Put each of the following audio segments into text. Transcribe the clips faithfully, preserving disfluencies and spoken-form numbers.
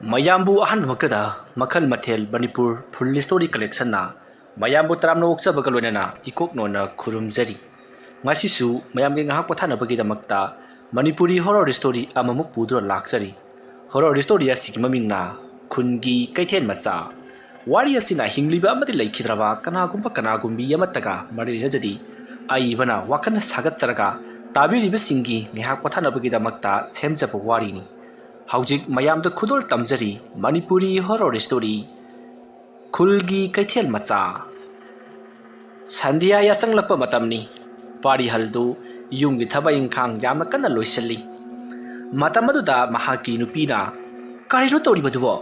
ꯃꯌꯥꯝꯕꯨ ꯑꯍꯥꯟꯕꯃꯛꯇꯗ ꯃꯈꯜ ꯃꯊꯦꯜ ꯃꯅꯤꯄꯨꯔ ꯐꯨꯜ ꯁ꯭ꯇꯣꯔꯤ ꯀꯂꯦꯛꯁꯟꯅ ꯃꯌꯥꯝꯕꯨ ꯇꯔꯥꯝꯅ ꯑꯣꯛꯆꯕꯒ ꯂꯣꯏꯅꯅ ꯏꯀꯣꯛ ꯅꯣꯟꯅ ꯈꯨꯔꯨꯝꯖꯔꯤ꯫ ꯉꯁꯤꯁꯨ ꯃꯌꯥꯝꯒꯤ ꯉꯥꯏꯍꯥꯛ ꯄꯣꯊꯥꯅꯕꯒꯤꯗꯃꯛꯇ ꯃꯅꯤꯄꯨꯔꯤ ꯍꯣꯔꯣꯔ ꯁ꯭ꯇꯣꯔꯤ ꯑꯃꯃꯨꯛ ꯄꯨꯗꯨꯅ ꯂꯥꯛꯆꯔꯤ꯫ ꯍꯣꯔꯣꯔ ꯁ꯭ꯇꯣꯔꯤ ꯑꯁꯤꯒꯤ ꯃꯃꯤꯡꯅ ꯈꯨꯟꯒꯤ ꯀꯩꯊꯦꯜ ꯃꯆꯥ꯫ ꯋꯥꯔꯤ ꯑꯁꯤꯅ ꯍꯤꯡꯂꯤꯕ ꯑꯃꯗꯤ ꯂꯩꯈꯤꯗ꯭ꯔꯕ ꯀꯅꯥꯒꯨꯝꯕ ꯀꯅꯥꯒꯨꯝꯕꯤ ꯑꯃꯠꯇꯒ ꯃꯔꯤ ꯂꯩꯅꯖꯗꯦ꯫ ꯑꯏꯕꯅ ꯋꯥꯈꯜ ꯁꯥꯒꯠꯆꯔꯒ ꯇꯥꯕꯤꯔꯤꯕꯁꯤꯡꯒꯤ ꯉꯥꯏꯍꯥꯛ ꯄꯣꯊꯥꯅꯕꯒꯤꯗꯃꯛꯇ ꯁꯦꯝꯖꯕ ꯋꯥꯔꯤꯅꯤ꯫ ꯍꯧꯖꯤꯛ ꯃꯌꯥꯝꯗ ꯈꯨꯗꯣꯜ ꯇꯝꯖꯔꯤ ꯃꯅꯤꯄꯨꯔꯤ ꯍꯣꯔꯣꯔ ꯁ꯭ꯇꯣꯔꯤ꯫ ꯈꯨꯜꯒꯤ ꯀꯩꯊꯦꯜ ꯃꯆꯥ꯫ ꯁꯟꯙ꯭ꯌꯥ ꯌꯥꯆꯪꯂꯛꯄ ꯃꯇꯝꯅꯤ꯫ ꯄꯥꯔꯤꯍꯜꯗꯨ ꯌꯨꯝꯒꯤ ꯊꯕꯛ ꯏꯪꯈꯥꯡ ꯌꯥꯝꯅ ꯀꯟꯅ ꯂꯣꯏꯁꯤꯜꯂꯤ꯫ ꯃꯇꯝ ꯑꯗꯨꯗ ꯃꯍꯥꯛꯀꯤ ꯅꯨꯄꯤꯅ, "ꯀꯔꯤꯅꯣ ꯇꯧꯔꯤꯕꯗꯨꯕꯣ?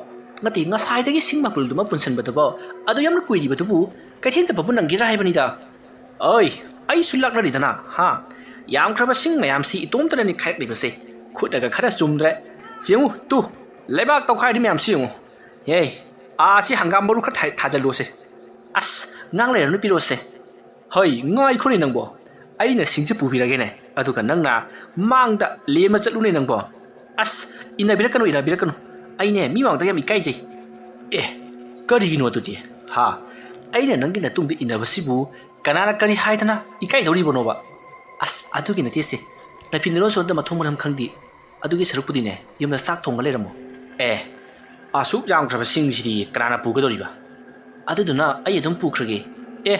ꯅꯠꯇꯦ, ꯉꯁꯥꯏꯗꯒꯤ ꯁꯤꯡ ꯃꯄꯨꯜꯗꯨꯃ ꯄꯨꯟꯁꯤꯟꯕꯗꯨꯕꯣ ꯑꯗꯨ ꯌꯥꯝꯅ ꯀꯨꯏꯔꯤꯕꯗꯨꯕꯨ ꯀꯩꯊꯦꯜ ꯆꯠꯄꯕꯨ ꯅꯪꯒꯦꯔꯥ ꯍꯥꯏꯕꯅꯤꯗ?" "ꯑꯣꯏ, ꯑꯩꯁꯨ ꯂꯥꯛꯅꯔꯤꯗꯅ, ꯍꯥ? ꯌꯥꯝꯈ꯭ꯔꯕ ꯁꯤꯡ ꯃꯌꯥꯝꯁꯤ ꯏꯇꯣꯝꯇꯅꯅꯤ ꯈꯥꯏꯔꯛꯂꯤꯕꯁꯦ꯫ ꯈꯨꯠꯅꯒ ꯈꯔ ꯆꯨꯝꯗ꯭ꯔꯦ꯫ ꯌꯦꯡꯉꯨ ꯇꯨ, ꯂꯩꯕꯥꯛ ꯇꯧꯈꯥꯏꯔꯤ ꯃꯌꯥꯝꯁꯤ ꯌꯦꯡꯉꯨ꯫ ꯍꯦ, ꯑꯥ, ꯁꯤ ꯍꯪꯒꯥꯝ ꯃꯔꯨ ꯈꯔ ꯊꯥ-, ꯊꯥꯖꯤꯜꯂꯨꯁꯦ꯫ ꯑꯁ, ꯉꯥꯡ ꯂꯩꯔꯅꯨ, ꯄꯤꯔꯛꯑꯣꯁꯦ꯫ ꯍꯣꯏ, ꯉꯥꯏꯈꯣꯅꯦ ꯅꯪꯕꯣ꯫ ꯑꯩꯅ ꯁꯤꯡꯁꯦ ꯄꯨꯕꯤꯔꯒꯦꯅꯦ, ꯑꯗꯨꯒ ꯅꯪꯅ ꯃꯥꯡꯗ ꯂꯦꯝꯃ ꯆꯠꯂꯨꯅꯦ ꯅꯪꯕꯣ꯫ ꯑꯁ, ꯏꯟꯅꯕꯤꯔꯛꯀꯅꯨ, ꯏꯟꯅꯕꯤꯔꯛꯀꯅꯨ꯫ ꯑꯩꯅꯦ ꯃꯤ ꯃꯥꯡꯗ ꯌꯥꯝ ꯏꯀꯥꯏꯖꯩ꯫ ꯑꯦ, ꯀꯔꯤꯒꯤꯅꯣ ꯑꯗꯨꯗꯤ? ꯍꯥ? ꯑꯩꯅ ꯅꯪꯒꯤ ꯅꯇꯨꯡꯗ ꯏꯟꯅꯕꯁꯤꯕꯨ ꯀꯅꯥꯅ ꯀꯔꯤ ꯍꯥꯏꯗꯅ ꯏꯀꯥꯏꯗꯧꯔꯤꯕꯅꯣꯕ? ꯑꯁ, ꯑꯗꯨꯒꯤ ꯅꯠꯇꯦꯁꯦ꯫ ꯅꯐꯤ ꯅꯔꯣꯟꯁꯨ ꯑꯝꯇ ꯃꯊꯣꯡ ꯃꯔꯝ ꯈꯪꯗꯦ꯫ ꯑꯗꯨꯒꯤ ꯁꯔꯨꯛꯄꯨꯗꯤꯅꯦ, ꯌꯨꯝꯗ ꯆꯥꯛ ꯊꯣꯡꯕ ꯂꯩꯔꯝꯃꯣ꯫ ꯑꯦ, ꯑꯁꯨꯛ ꯌꯥꯝꯈ꯭ꯔꯕ ꯁꯤꯡꯁꯤꯗꯤ ꯀꯅꯥꯅ ꯄꯨꯒꯗꯧꯔꯤꯕ? ꯑꯗꯨꯗꯨꯅ ꯑꯩ ꯑꯗꯨꯝ ꯄꯨꯈ꯭ꯔꯒꯦ꯫ ꯑꯦ,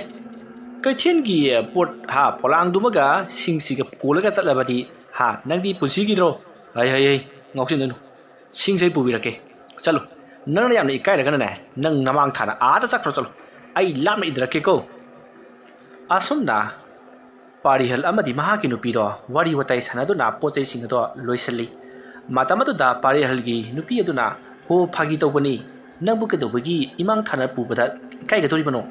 ꯀꯩꯊꯦꯜꯒꯤ ꯄꯣꯠ ꯍꯥ ꯄꯣꯂꯥꯡꯗꯨꯃꯒ ꯁꯤꯡꯁꯤꯒ ꯀꯣꯜꯂꯒ ꯆꯠꯂꯕꯗꯤ ꯍꯥ ꯅꯪꯗꯤ ꯄꯨꯟꯁꯤꯒꯤꯗ꯭ꯔꯣ? ꯍꯩ, ꯍꯩ, ꯍꯩ, ꯉꯥꯎꯁꯤꯟꯅꯅꯨ꯫ ꯁꯤꯡꯁꯦ ꯑꯩ ꯄꯨꯕꯤꯔꯛꯀꯦ꯫ ꯆꯠꯂꯨ꯫ ꯅꯪꯅ ꯌꯥꯝꯅ ꯏꯀꯥꯏꯔꯒꯅꯅꯦ, ꯅꯪ ꯅꯃꯥꯡ ꯊꯥꯅ ꯑꯥꯗ ꯆꯠꯈ꯭ꯔꯣ, ꯆꯠꯂꯨ꯫ ꯑꯩ ꯂꯥꯞꯅ ꯏꯟꯗꯔꯛꯀꯦꯀꯣ꯫ ꯑꯁꯨꯝꯅ ꯄꯥꯔꯤꯍꯜ ꯑꯃꯗꯤ ꯃꯍꯥꯛꯀꯤ ꯅꯨꯄꯤꯗꯣ ꯋꯥꯔꯤ ꯋꯥꯇꯥꯏ ꯁꯥꯟꯅꯗꯨꯅ ꯄꯣꯠ ꯆꯩꯁꯤꯡ ꯑꯗꯣ ꯂꯣꯏꯁꯤꯜꯂꯤ꯫ ꯃꯇꯝ ꯑꯗꯨꯗ ꯄꯥꯔꯤꯍꯜꯒꯤ ꯅꯨꯄꯤ ꯑꯗꯨꯅ, "ꯍꯣ, ꯐꯥꯒꯤ ꯇꯧꯕꯅꯤ, ꯅꯪꯕꯨ ꯀꯩꯗꯧꯕꯒꯤ ꯏꯃꯥꯡ ꯊꯥꯅ ꯄꯨꯕꯗ ꯏꯀꯥꯏꯒꯗꯧꯔꯤꯕꯅꯣ?"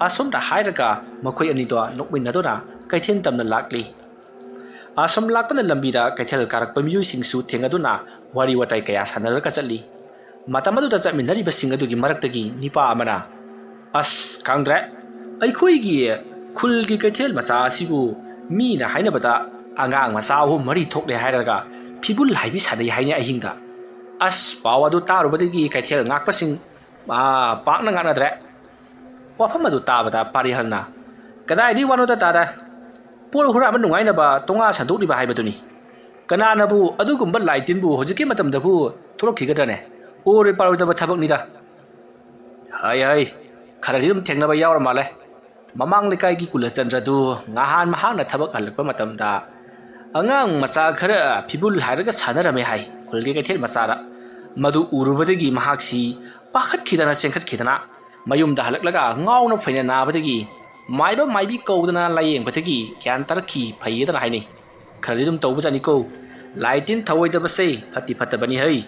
ꯑꯁꯨꯝꯅ ꯍꯥꯏꯔꯒ ꯃꯈꯣꯏ ꯑꯅꯤꯗꯣ ꯅꯣꯛꯃꯤꯟꯅꯗꯨꯅ ꯀꯩꯊꯦꯜ ꯇꯝꯅ ꯂꯥꯛꯂꯤ꯫ ꯑꯁꯨꯝ ꯂꯥꯛꯄꯅ ꯂꯝꯕꯤꯗ ꯀꯩꯊꯦꯜ ꯀꯥꯔꯛꯄ ꯃꯤꯑꯣꯏꯁꯤꯡꯁꯨ ꯊꯦꯡꯅꯗꯨꯅ ꯋꯥꯔꯤ ꯋꯥꯇꯥꯏ ꯀꯌꯥ ꯁꯥꯟꯅꯔꯒ ꯆꯠꯂꯤ꯫ ꯃꯇꯝ ꯑꯗꯨꯗ ꯆꯠꯃꯤꯟꯅꯔꯤꯕꯁꯤꯡ ꯑꯗꯨꯒꯤ ꯃꯔꯛꯇꯒꯤ ꯅꯤꯄꯥ ꯑꯃꯅ, "ꯑꯁ, ꯈꯪꯗ꯭ꯔꯦ, ꯑꯩꯈꯣꯏꯒꯤ ꯈꯨꯜꯒꯤ ꯀꯩꯊꯦꯜ ꯃꯆꯥ ꯑꯁꯤꯕꯨ ꯃꯤꯅ ꯍꯥꯏꯅꯕꯗ ꯑꯉꯥꯡ ꯃꯆꯥ ꯑꯍꯨꯝ ꯃꯔꯤ ꯊꯣꯛꯂꯦ ꯍꯥꯏꯔꯒ ꯐꯤꯕꯨꯜ ꯍꯥꯏꯕꯤ ꯁꯥꯟꯅꯩ ꯍꯥꯏꯅꯦ ꯑꯍꯤꯡꯗ꯫ ꯑꯁ, ꯄꯥꯎ ꯑꯗꯨ ꯇꯥꯔꯨꯕꯗꯒꯤ ꯀꯩꯊꯦꯜ ꯉꯥꯛꯄꯁꯤꯡ, ꯑꯥ, ꯄꯥꯛꯅ ꯉꯥꯡꯅꯗ꯭ꯔꯦ꯫ ꯋꯥꯐꯝ ꯑꯗꯨ ꯇꯥꯕꯗ ꯄꯥꯔꯤꯍꯜꯅ, "ꯀꯗꯥꯏꯗꯒꯤ ꯋꯥꯅꯣꯗ ꯇꯥꯗ? ꯄꯣꯠ ꯍꯨꯔꯥꯟꯕ ꯅꯨꯡꯉꯥꯏꯅꯕ ꯇꯣꯉꯥ ꯁꯟꯗꯣꯛꯂꯤꯕ ꯍꯥꯏꯕꯗꯨꯅꯤ꯫ ꯀꯅꯥꯅꯕꯨ ꯑꯗꯨꯒꯨꯝꯕ ꯂꯥꯏ ꯇꯤꯟꯕꯨ ꯍꯧꯖꯤꯛꯀꯤ ꯃꯇꯝꯗꯕꯨ ꯊꯣꯛꯂꯛꯈꯤꯒꯗ꯭ꯔꯅꯦ? ꯑꯣꯏꯔꯣꯏ ꯄꯥꯔꯣꯏꯗꯕ ꯊꯕꯛꯅꯤꯗ꯫" "ꯍꯩ, ꯍꯩ, ꯈꯔꯗꯤ ꯑꯗꯨꯝ ꯊꯦꯡꯅꯕ ꯌꯥꯎꯔ ꯃꯥꯜꯂꯦ꯫ ꯃꯃꯥꯡ ꯂꯩꯀꯥꯏꯒꯤ ꯀꯨꯂꯆꯟꯗ꯭ꯔꯗꯨ ꯉꯍꯥꯟ ꯃꯍꯥꯛꯅ ꯊꯕꯛ ꯍꯜꯂꯛꯄ ꯃꯇꯝꯗ ꯑꯉꯥꯡ ꯃꯆꯥ ꯈꯔ ꯐꯤꯕꯨꯜ ꯍꯥꯏꯔꯒ ꯁꯥꯟꯅꯔꯝꯃꯦ ꯍꯥꯏ, ꯈꯨꯜꯒꯤ ꯀꯩꯊꯦꯜ ꯃꯆꯥꯗ꯫ ꯃꯗꯨ ꯎꯔꯨꯕꯗꯒꯤ ꯃꯍꯥꯛꯁꯤ ꯄꯥꯈꯠꯈꯤꯗꯅ ꯆꯦꯟꯈꯠꯈꯤꯗꯅ ꯃꯌꯨꯝꯗ ꯍꯜꯂꯛꯂꯒ ꯉꯥꯎꯅ ꯐꯩꯅ ꯅꯥꯕꯗꯒꯤ ꯃꯥꯏꯕ ꯃꯥꯏꯕꯤ ꯀꯧꯗꯅ ꯂꯥꯌꯦꯡꯕꯗꯒꯤ ꯒ꯭ꯌꯥꯟ ꯇꯥꯔꯛꯈꯤ ꯐꯩꯌꯦꯗꯅ ꯍꯥꯏꯅꯩ꯫ ꯈꯔꯗꯤ ꯑꯗꯨꯝ ꯇꯧꯕꯖꯥꯠꯅꯤꯀꯣ꯫ ꯂꯥꯏ ꯇꯤꯟ ꯊꯧꯑꯣꯏꯗꯕꯁꯦ ꯐꯠꯇꯤ ꯐꯠꯇꯕꯅꯤ ꯍꯩ꯫"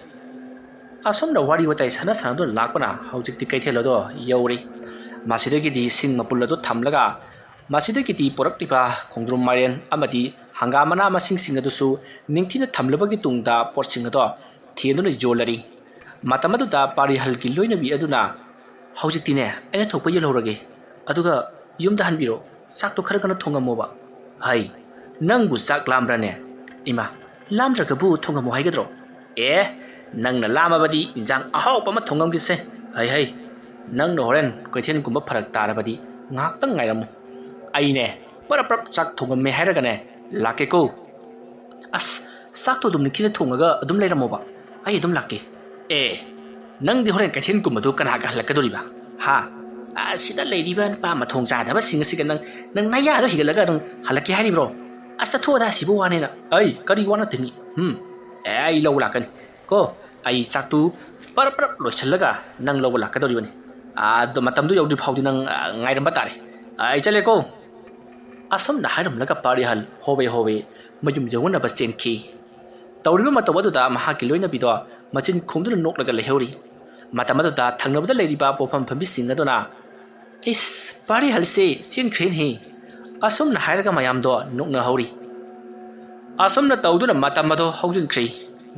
ꯑꯁꯨꯝꯅ ꯋꯥꯔꯤ ꯋꯥꯇꯥꯏ ꯁꯥꯟꯅ ꯁꯥꯟꯅꯗꯨꯅ ꯂꯥꯛꯄꯅ ꯍꯧꯖꯤꯛꯇꯤ ꯀꯩꯊꯦꯜ ꯑꯗꯣ ꯌꯧꯔꯦ꯫ ꯃꯁꯤꯗꯒꯤꯗꯤ ꯁꯤꯡ ꯃꯄꯨꯜ ꯑꯗꯨ ꯊꯝꯂꯒ ꯃꯁꯤꯗꯒꯤꯗꯤ ꯄꯨꯔꯛꯂꯤꯕ ꯈꯣꯡꯗ꯭ꯔꯨꯝ, ꯃꯥꯏꯔꯦꯟ ꯑꯃꯗꯤ ꯍꯪꯒꯥꯝ ꯃꯅꯥ ꯃꯁꯤꯡꯁꯤꯡ ꯑꯗꯨꯁꯨ ꯅꯤꯡꯊꯤꯅ ꯊꯝꯂꯕꯒꯤ ꯇꯨꯡꯗ ꯄꯣꯠꯁꯤꯡ ꯑꯗꯣ ꯊꯤꯗꯨꯅ ꯌꯣꯜꯂꯔꯤ꯫ ꯃꯇꯝ ꯑꯗꯨꯗ ꯄꯥꯔꯤꯍꯜꯒꯤ ꯂꯣꯏꯅꯕꯤ ꯑꯗꯨꯅ, "ꯍꯧꯖꯤꯛꯇꯤꯅꯦ ꯑꯩꯅ ꯊꯣꯛꯄ ꯌꯦꯜꯍꯧꯔꯒꯦ, ꯑꯗꯨꯒ ꯌꯨꯝꯗ ꯍꯟꯕꯤꯔꯣ, ꯆꯥꯛꯇꯣ ꯈꯔ ꯀꯟꯅ ꯊꯣꯡꯉꯝꯃꯣꯕ꯫" "ꯍꯩ, ꯅꯪꯕꯨ ꯆꯥꯛ ꯂꯥꯝꯕ꯭ꯔꯅꯦ?" "ꯏꯃꯥ, ꯂꯥꯝꯗ꯭ꯔꯒꯕꯨ ꯊꯣꯡꯉꯝꯃꯣ ꯍꯥꯏꯒꯗ꯭ꯔꯣ?" "ꯑꯦ, ꯅꯪꯅ ꯂꯥꯝꯃꯕꯗꯤ ꯏꯟꯖꯥꯡ ꯑꯍꯥꯎꯕ ꯑꯃ ꯊꯣꯡꯉꯝꯒꯦꯁꯦ꯫ ꯍꯩ, ꯍꯩ, ꯅꯪꯅ ꯍꯣꯔꯦꯟ ꯀꯩꯊꯦꯜꯒꯨꯝꯕ ꯐꯔꯛ ꯇꯥꯔꯕꯗꯤ ꯉꯥꯏꯍꯥꯛꯇꯪ ꯉꯥꯏꯔꯝꯃꯨ꯫ ꯑꯩꯅꯦ ꯄꯔꯞ ꯄꯔꯞ ꯆꯥꯛ ꯊꯣꯡꯉꯝꯃꯦ ꯍꯥꯏꯔꯒꯅꯦ ꯂꯥꯛꯀꯦꯀꯣ꯫" "ꯑꯁ, ꯆꯥꯛꯇꯣ ꯑꯗꯨꯝ ꯅꯤꯡꯊꯤꯅ ꯊꯣꯡꯉꯒ ꯑꯗꯨꯝ ꯂꯩꯔꯝꯃꯣꯕ, ꯑꯩ ꯑꯗꯨꯝ ꯂꯥꯛꯀꯦ꯫" "ꯑꯦ, ꯅꯪꯗꯤ ꯍꯣꯔꯦꯟ ꯀꯩꯊꯦꯜ ꯀꯨꯝꯕꯗꯨ ꯀꯅꯥꯒ ꯍꯜꯂꯛꯀꯗꯣꯔꯤꯕ? ꯍꯥ? ꯑꯁꯤꯗ ꯂꯩꯔꯤꯕ ꯅꯨꯄꯥ ꯃꯊꯣꯡ ꯆꯥꯗꯕꯁꯤꯡ ꯑꯁꯤꯒ ꯅꯪ, ꯅꯪ ꯅꯌꯥꯗꯣ ꯍꯤꯒꯠꯂꯒ ꯑꯗꯨꯝ ꯍꯜꯂꯛꯀꯦ ꯍꯥꯏꯔꯤꯕ꯭ꯔꯣ? ꯑꯁ, ꯆꯠꯊꯣꯛꯑꯗ ꯁꯤꯕꯨ ꯋꯥꯅꯦꯅ꯫" "ꯑꯩ ꯀꯔꯤ ꯋꯥ ꯅꯠꯇꯦꯅꯤ? ꯎꯝ, ꯑꯦ, ꯑꯩ ꯂꯧꯕ ꯂꯥꯛꯀꯅꯤ ꯀꯣ꯫ ꯑꯩ ꯆꯥꯛꯇꯨ ꯄꯔꯞ ꯄꯔꯞ ꯂꯣꯏꯁꯤꯜꯂꯒ ꯅꯪ ꯂꯧꯕ ꯂꯥꯛꯀꯗꯧꯔꯤꯕꯅꯤ꯫ ꯑꯗꯣ ꯃꯇꯝꯗꯨ ꯌꯧꯗ꯭ꯔꯤ ꯐꯥꯎꯗꯤ ꯅꯪ, ꯑ, ꯉꯥꯏꯔꯝꯕ ꯇꯥꯔꯦ꯫ ꯑꯩ ꯆꯠꯂꯦꯀꯣ꯫" ꯑꯁꯨꯝꯅ ꯍꯥꯏꯔꯝꯂꯒ ꯄꯥꯔꯤꯍꯜ ꯍꯣꯕꯦ ꯍꯣꯕꯦ ꯃꯌꯨꯝ ꯌꯧꯅꯅꯕ ꯆꯦꯟꯈꯤ꯫ ꯇꯧꯔꯤꯕ ꯃꯇꯧ ꯑꯗꯨꯗ ꯃꯍꯥꯛꯀꯤ ꯂꯣꯏꯅꯕꯤꯗꯣ ꯃꯆꯤꯟ ꯈꯨꯝꯗꯨꯅ ꯅꯣꯛꯂꯒ ꯂꯩꯍꯧꯔꯤ꯫ ꯃꯇꯝ ꯑꯗꯨꯗ ꯊꯪꯅꯕꯗ ꯂꯩꯔꯤꯕ ꯄꯣꯐꯝ ꯐꯝꯕꯤꯁꯤꯡ ꯑꯗꯨꯅ, "ꯏꯁ, ꯄꯥꯔꯤꯍꯜꯁꯦ ꯆꯦꯟꯈ꯭ꯔꯦꯅꯦꯍꯦ꯫" ꯑꯁꯨꯝꯅ ꯍꯥꯏꯔꯒ ꯃꯌꯥꯝꯗꯣ ꯅꯣꯛꯅꯍꯧꯔꯤ꯫ ꯑꯁꯨꯝꯅ ꯇꯧꯗꯨꯅ ꯃꯇꯝ ꯑꯗꯣ ꯍꯧꯖꯤꯟꯈ꯭ꯔꯦ꯫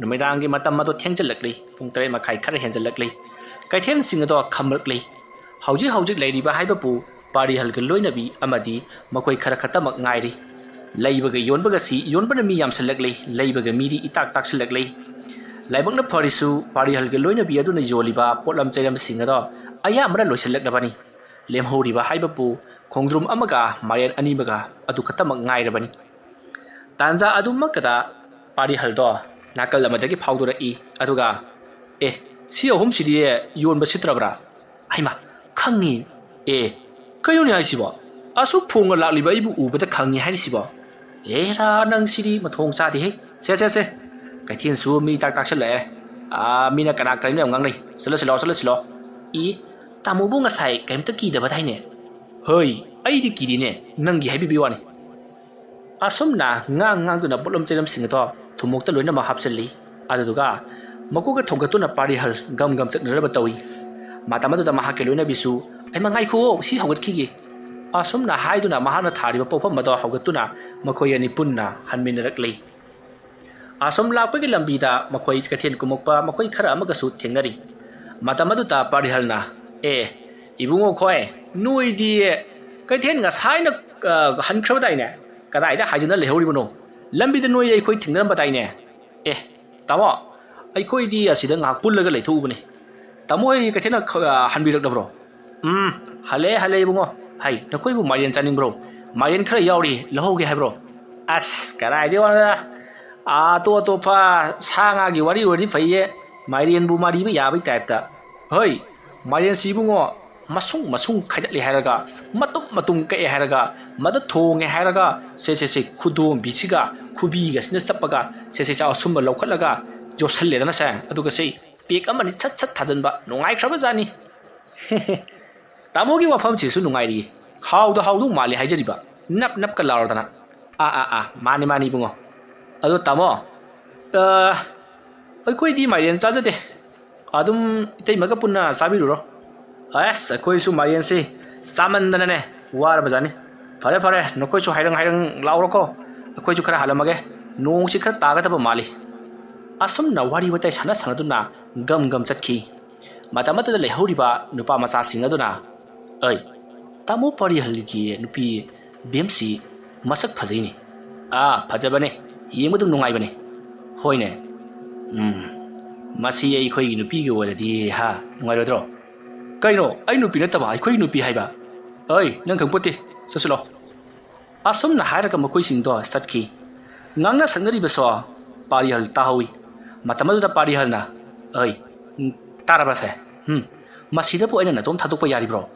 ꯅꯨꯃꯤꯗꯥꯡꯒꯤ ꯃꯇꯝ ꯑꯗꯣ ꯊꯦꯡꯖꯤꯜꯂꯛꯂꯤ꯫ ꯄꯨꯡ ꯇꯔꯦꯠ ꯃꯈꯥꯏ ꯈꯔ ꯍꯦꯟꯖꯜꯂꯛꯂꯤ꯫ ꯀꯩꯊꯦꯜꯁꯤꯡ ꯑꯗꯣ ꯈꯝꯂꯛꯂꯤ꯫ ꯍꯧꯖꯤꯛ ꯍꯧꯖꯤꯛ ꯂꯩꯔꯤꯕ ꯍꯥꯏꯕꯕꯨ ꯄꯥꯔꯤꯍꯜꯒ ꯂꯣꯏꯅꯕꯤ ꯑꯃꯗꯤ ꯃꯈꯣꯏ ꯈꯔ ꯈꯛꯇꯃꯛ ꯉꯥꯏꯔꯤ꯫ ꯂꯩꯕꯒ ꯌꯣꯟꯕꯒꯁꯤ ꯌꯣꯟꯕꯅ ꯃꯤ ꯌꯥꯝꯁꯤꯜꯂꯛꯂꯤ, ꯂꯩꯕꯒ ꯃꯤꯗꯤ ꯏꯇꯥꯛ ꯇꯥꯛꯁꯤꯜꯂꯛꯂꯤ꯫ ꯂꯥꯏꯕꯛꯅ ꯐꯔꯤꯁꯨ ꯄꯥꯔꯤꯍꯜꯒꯤ ꯂꯣꯏꯅꯕꯤ ꯑꯗꯨꯅ ꯌꯣꯜꯂꯤꯕ ꯄꯣꯠꯂꯝ ꯆꯩꯔꯝꯁꯤꯡ ꯑꯗꯣ ꯑꯌꯥꯝꯕꯅ ꯂꯣꯏꯁꯤꯜꯂꯛꯂꯕꯅꯤ꯫ ꯂꯦꯝꯍꯧꯔꯤꯕ ꯍꯥꯏꯕꯕꯨ ꯈꯣꯡꯗ꯭ꯔꯨꯝ ꯑꯃꯒ ꯃꯥꯏꯔꯦꯟ ꯑꯅꯤꯃꯒ ꯑꯗꯨ ꯈꯛꯇꯃꯛ ꯉꯥꯏꯔꯕꯅꯤ꯫ ꯇꯥꯟꯖꯥ ꯑꯗꯨꯃꯛꯇꯗ ꯄꯥꯔꯤꯍꯜꯗꯣ ꯅꯥꯀꯜ ꯑꯃꯗꯒꯤ ꯐꯥꯎꯗꯣꯔꯛꯏ꯫ ꯑꯗꯨꯒ, "ꯑꯦ, ꯁꯤ ꯑꯍꯨꯝꯁꯤꯗꯤ ꯌꯣꯟꯕ ꯁꯤꯠꯇ꯭ꯔꯕ꯭ꯔꯥ? ꯍꯩꯃꯥ, ꯈꯪꯉꯤ꯫ ꯑꯦ, ꯀꯩꯅꯣꯅꯦ ꯍꯥꯏꯁꯤꯕꯣ? ꯑꯁꯨꯛ ꯐꯣꯡꯅ ꯂꯥꯛꯂꯤꯕ ꯑꯩꯕꯨ ꯎꯕꯗ ꯈꯪꯉꯤ ꯍꯥꯏꯔꯤꯁꯤꯕꯣ? ꯑꯦꯔꯥ, ꯅꯪ ꯁꯤꯗꯤ ꯃꯊꯣꯡ ꯆꯥꯗꯦꯍꯦ꯫ ꯁꯦ, ꯁꯦ, ꯁꯦ, ꯀꯩꯊꯦꯜꯁꯨ ꯃꯤ ꯇꯥꯛ ꯇꯥꯛꯁꯜꯂꯛꯑꯦ꯫ ꯑꯥ, ꯃꯤꯅ ꯀꯅꯥ ꯀꯔꯤꯅꯣ ꯌꯥꯝ ꯉꯥꯡꯅꯩ꯫ ꯆꯠꯂꯁꯤ ꯂꯥꯛꯑꯣ, ꯆꯠꯂꯁꯤ ꯂꯥꯛꯑꯣ꯫ ꯏ, ꯇꯥꯃꯣꯕꯨ ꯉꯁꯥꯏ ꯀꯩꯝꯇ ꯀꯤꯗꯕꯗꯥꯏꯅꯦ?" "ꯍꯣꯏ, ꯑꯩꯗꯤ ꯀꯤꯗꯦꯅꯦ, ꯅꯪꯒꯤ ꯍꯥꯏꯕꯤꯕꯩ ꯋꯥꯅꯤ꯫" ꯑꯁꯨꯝꯅ ꯉꯥꯡ ꯉꯥꯡꯗꯨꯅ ꯄꯣꯠꯂꯝ ꯆꯩꯂꯝꯁꯤꯡ ꯑꯗꯣ ꯊꯨꯝꯃꯣꯛꯇ ꯂꯣꯏꯅꯃꯛ ꯍꯥꯞꯆꯤꯜꯂꯤ꯫ ꯑꯗꯨꯗꯨꯒ ꯃꯀꯣꯛꯀ ꯊꯣꯡꯒꯠꯇꯨꯅ ꯄꯥꯔꯤꯍꯜ ꯒꯝ ꯒꯝ ꯆꯠꯅꯅꯕ ꯇꯧꯏ꯫ ꯃꯇꯝ ꯑꯗꯨꯗ ꯃꯍꯥꯛꯀꯤ ꯂꯣꯏꯅꯕꯤꯁꯨ, "ꯑꯩꯃ, ꯉꯥꯏꯈꯨꯑꯣ, ꯁꯤ ꯍꯧꯒꯠꯈꯤꯒꯦ꯫" ꯑꯁꯨꯝꯅ ꯍꯥꯏꯗꯨꯅ ꯃꯍꯥꯛꯅ ꯊꯥꯔꯤꯕ ꯄꯣꯠꯐꯝ ꯑꯗꯣ ꯍꯧꯒꯠꯇꯨꯅ ꯃꯈꯣꯏ ꯑꯅꯤ ꯄꯨꯟꯅ ꯍꯟꯃꯤꯟꯅꯔꯛꯂꯤ꯫ ꯑꯁꯨꯝ ꯂꯥꯛꯄꯒꯤ ꯂꯝꯕꯤꯗ ꯃꯈꯣꯏ ꯀꯩꯊꯦꯜ ꯀꯨꯝꯃꯛꯄ ꯃꯈꯣꯏ ꯈꯔ ꯑꯃꯒꯁꯨ ꯊꯦꯡꯅꯔꯤ꯫ ꯃꯇꯝ ꯑꯗꯨꯗ ꯄꯥꯔꯤꯍꯜꯅ, "ꯑꯦ, ꯏꯕꯨꯡꯉꯣ ꯈꯣꯏ, ꯅꯣꯏꯗꯤ ꯀꯩꯊꯦꯜ ꯉꯁꯥꯏꯅ, ꯑ, ꯍꯟꯈ꯭ꯔꯕꯗꯥꯏꯅꯦ? ꯀꯗꯥꯏꯗ ꯍꯥꯏꯖꯤꯟꯅ ꯂꯩꯍꯧꯔꯤꯕꯅꯣ? ꯂꯝꯕꯤꯗ ꯅꯣꯏ ꯑꯩꯈꯣꯏ ꯊꯦꯡꯅꯔꯝꯕꯗꯥꯏꯅꯦ?" "ꯑꯦ, ꯇꯥꯃꯣ, ꯑꯩꯈꯣꯏꯗꯤ ꯑꯁꯤꯗ ꯉꯥꯏꯍꯥꯛ ꯄꯨꯜꯂꯒ ꯂꯩꯊꯣꯛꯎꯕꯅꯦ꯫ ꯇꯥꯃꯣ ꯍꯣꯏ ꯀꯩꯊꯦꯜꯅ ꯈ-, ꯑ, ꯍꯟꯕꯤꯔꯛꯂꯕ꯭ꯔꯣ?" "ꯎꯝ, ꯍꯜꯂꯛꯑꯦ, ꯍꯜꯂꯛꯑꯦ ꯏꯕꯨꯡꯉꯣ꯫ ꯍꯩ, ꯅꯈꯣꯏꯕꯨ ꯃꯥꯏꯔꯦꯟ ꯆꯥꯅꯤꯡꯕ꯭ꯔꯣ? ꯃꯥꯏꯔꯦꯟ ꯈꯔ ꯌꯥꯎꯔꯤ, ꯂꯧꯍꯧꯒꯦ ꯍꯥꯏꯕ꯭ꯔꯣ?" "ꯑꯁ, ꯀꯗꯥꯏꯗꯩ ꯋꯥꯅꯣꯗ? ꯑꯥ, ꯑꯇꯣꯞ ꯑꯇꯣꯞꯄ ꯁꯥ ꯉꯥꯒꯤ ꯋꯥꯔꯤ ꯑꯣꯏꯔꯗꯤ ꯐꯩꯌꯦ, ꯃꯥꯏꯔꯦꯟꯕꯨ ꯃꯥꯔꯤꯕ ꯌꯥꯕꯩ ꯇꯥꯏꯞꯇ꯫ ꯍꯣꯏ, ꯃꯥꯏꯔꯦꯟꯁꯤ ꯏꯕꯨꯡꯉꯣ, ꯃꯁꯨꯡ ꯃꯁꯨꯡ ꯈꯥꯏꯗꯠꯂꯦ ꯍꯥꯏꯔꯒ, ꯃꯇꯨꯝ ꯃꯇꯨꯝ ꯀꯛꯑꯦ ꯍꯥꯏꯔꯒ, ꯃꯗ ꯊꯣꯡꯉꯦ ꯍꯥꯏꯔꯒ, ꯁꯦ, ꯁꯦ, ꯁꯦ, ꯈꯨꯗꯣꯝꯕꯤꯁꯤꯒ ꯈꯨꯕꯤꯒꯁꯤꯅ ꯆꯞꯄꯒ, ꯁꯦ, ꯁꯦ, ꯆꯥ ꯑꯁꯨꯝꯕ ꯂꯧꯈꯠꯂꯒ ꯌꯣꯠꯁꯜꯂꯦꯗꯅ ꯁꯦ, ꯑꯗꯨꯒ ꯁꯦ, ꯄꯦꯛ ꯑꯃꯅꯤ ꯁꯠ ꯁꯠ ꯊꯥꯖꯤꯟꯕ, ꯅꯨꯡꯉꯥꯏꯈ꯭ꯔꯕꯖꯥꯠꯅꯤ꯫" ꯇꯥꯃꯣꯒꯤ ꯋꯥꯐꯝꯁꯤꯁꯨ ꯅꯨꯡꯉꯥꯏꯔꯤ꯫ ꯍꯥꯎꯗ ꯍꯥꯎꯗꯧ ꯃꯥꯜꯂꯤ ꯍꯥꯏꯖꯔꯤꯕ꯫ ꯅꯞ ꯅꯞꯀ ꯂꯥꯎꯔꯗꯅ꯫ "ꯑꯥ, ꯑꯥ, ꯑꯥ, ꯃꯥꯅꯤ, ꯃꯥꯅꯤ ꯏꯕꯨꯡꯉꯣ꯫ ꯑꯗꯣ ꯇꯥꯃꯣ, ꯑ, ꯑꯩꯈꯣꯏꯗꯤ ꯃꯥꯏꯔꯦꯟ ꯆꯥꯖꯗꯦ꯫ ꯑꯗꯨꯝ ꯏꯇꯩꯃꯒ ꯄꯨꯟꯅ ꯆꯥꯕꯤꯔꯨꯔꯣ꯫" "ꯑꯁ, ꯑꯩꯈꯣꯏꯁꯨ ꯃꯥꯏꯔꯦꯟꯁꯤ ꯆꯥꯃꯟꯗꯅꯅꯦ ꯋꯥꯔꯕꯖꯥꯠꯅꯤ꯫ ꯐꯔꯦ, ꯐꯔꯦ, ꯅꯈꯣꯏꯁꯨ ꯍꯥꯏꯔꯪ ꯍꯥꯏꯔꯪ ꯂꯥꯎꯔꯣꯀꯣ꯫ ꯑꯩꯈꯣꯏꯁꯨ ꯈꯔ ꯍꯥꯜꯂꯝꯃꯒꯦ꯫ ꯅꯣꯡꯁꯤ ꯈꯔ ꯇꯥꯒꯗꯕ ꯃꯥꯜꯂꯤ꯫" ꯑꯁꯨꯝꯅ ꯋꯥꯔꯤ ꯋꯥꯇꯥꯏ ꯁꯥꯟꯅ ꯁꯥꯟꯅꯗꯨꯅ ꯒꯝ ꯒꯝ ꯆꯠꯈꯤ꯫ ꯃꯇꯝ ꯑꯗꯨꯗ ꯂꯩꯍꯧꯔꯤꯕ ꯅꯨꯄꯥ ꯃꯆꯥꯁꯤꯡ ꯑꯗꯨꯅ, "ꯑꯩ, ꯇꯥꯃꯣ ꯄꯥꯔꯤꯍꯜꯒꯤ ꯅꯨꯄꯤ ꯕꯦꯝꯁꯤ ꯃꯁꯛ ꯐꯖꯩꯅꯦ꯫" "ꯑꯥ, ꯐꯖꯕꯅꯦ, ꯌꯦꯡꯕ ꯑꯗꯨꯝ ꯅꯨꯡꯉꯥꯏꯕꯅꯦ꯫" "ꯍꯣꯏꯅꯦ, ꯎꯝ, ꯃꯁꯤ ꯑꯩꯈꯣꯏꯒꯤ ꯅꯨꯄꯤꯒꯤ ꯑꯣꯏꯔꯗꯤ, ꯍꯥ, ꯅꯨꯡꯉꯥꯏꯔꯣꯏꯗ꯭ꯔꯣ? ꯀꯩꯅꯣ, ꯑꯩ ꯅꯨꯄꯤ ꯅꯠꯇꯕ ꯑꯩꯈꯣꯏꯒꯤ ꯅꯨꯄꯤ ꯍꯥꯏꯕ? ꯑꯩ, ꯅꯪ ꯈꯪꯄꯣꯠꯇꯦ꯫ ꯆꯠꯁꯤꯜꯂꯣ꯫ ꯑꯁꯨꯝꯅ ꯍꯥꯏꯔꯒ ꯃꯈꯣꯏꯁꯤꯡꯗꯣ ꯆꯠꯈꯤ꯫ ꯉꯥꯡꯅ ꯁꯛꯅꯔꯤꯕꯁꯨ ꯄꯥꯔꯤꯍꯜ ꯇꯥꯍꯧꯏ꯫ ꯃꯇꯝ ꯑꯗꯨꯗ ꯄꯥꯔꯤꯍꯜꯅ, "ꯑꯩ, ꯎꯝ, ꯇꯥꯔꯕꯁꯦ? ꯎꯝ, ꯃꯁꯤꯗꯕꯨ ꯑꯩꯅ ꯅꯇꯣꯝ ꯊꯥꯗꯣꯛꯄ ꯌꯥꯔꯤꯕ꯭ꯔꯣ?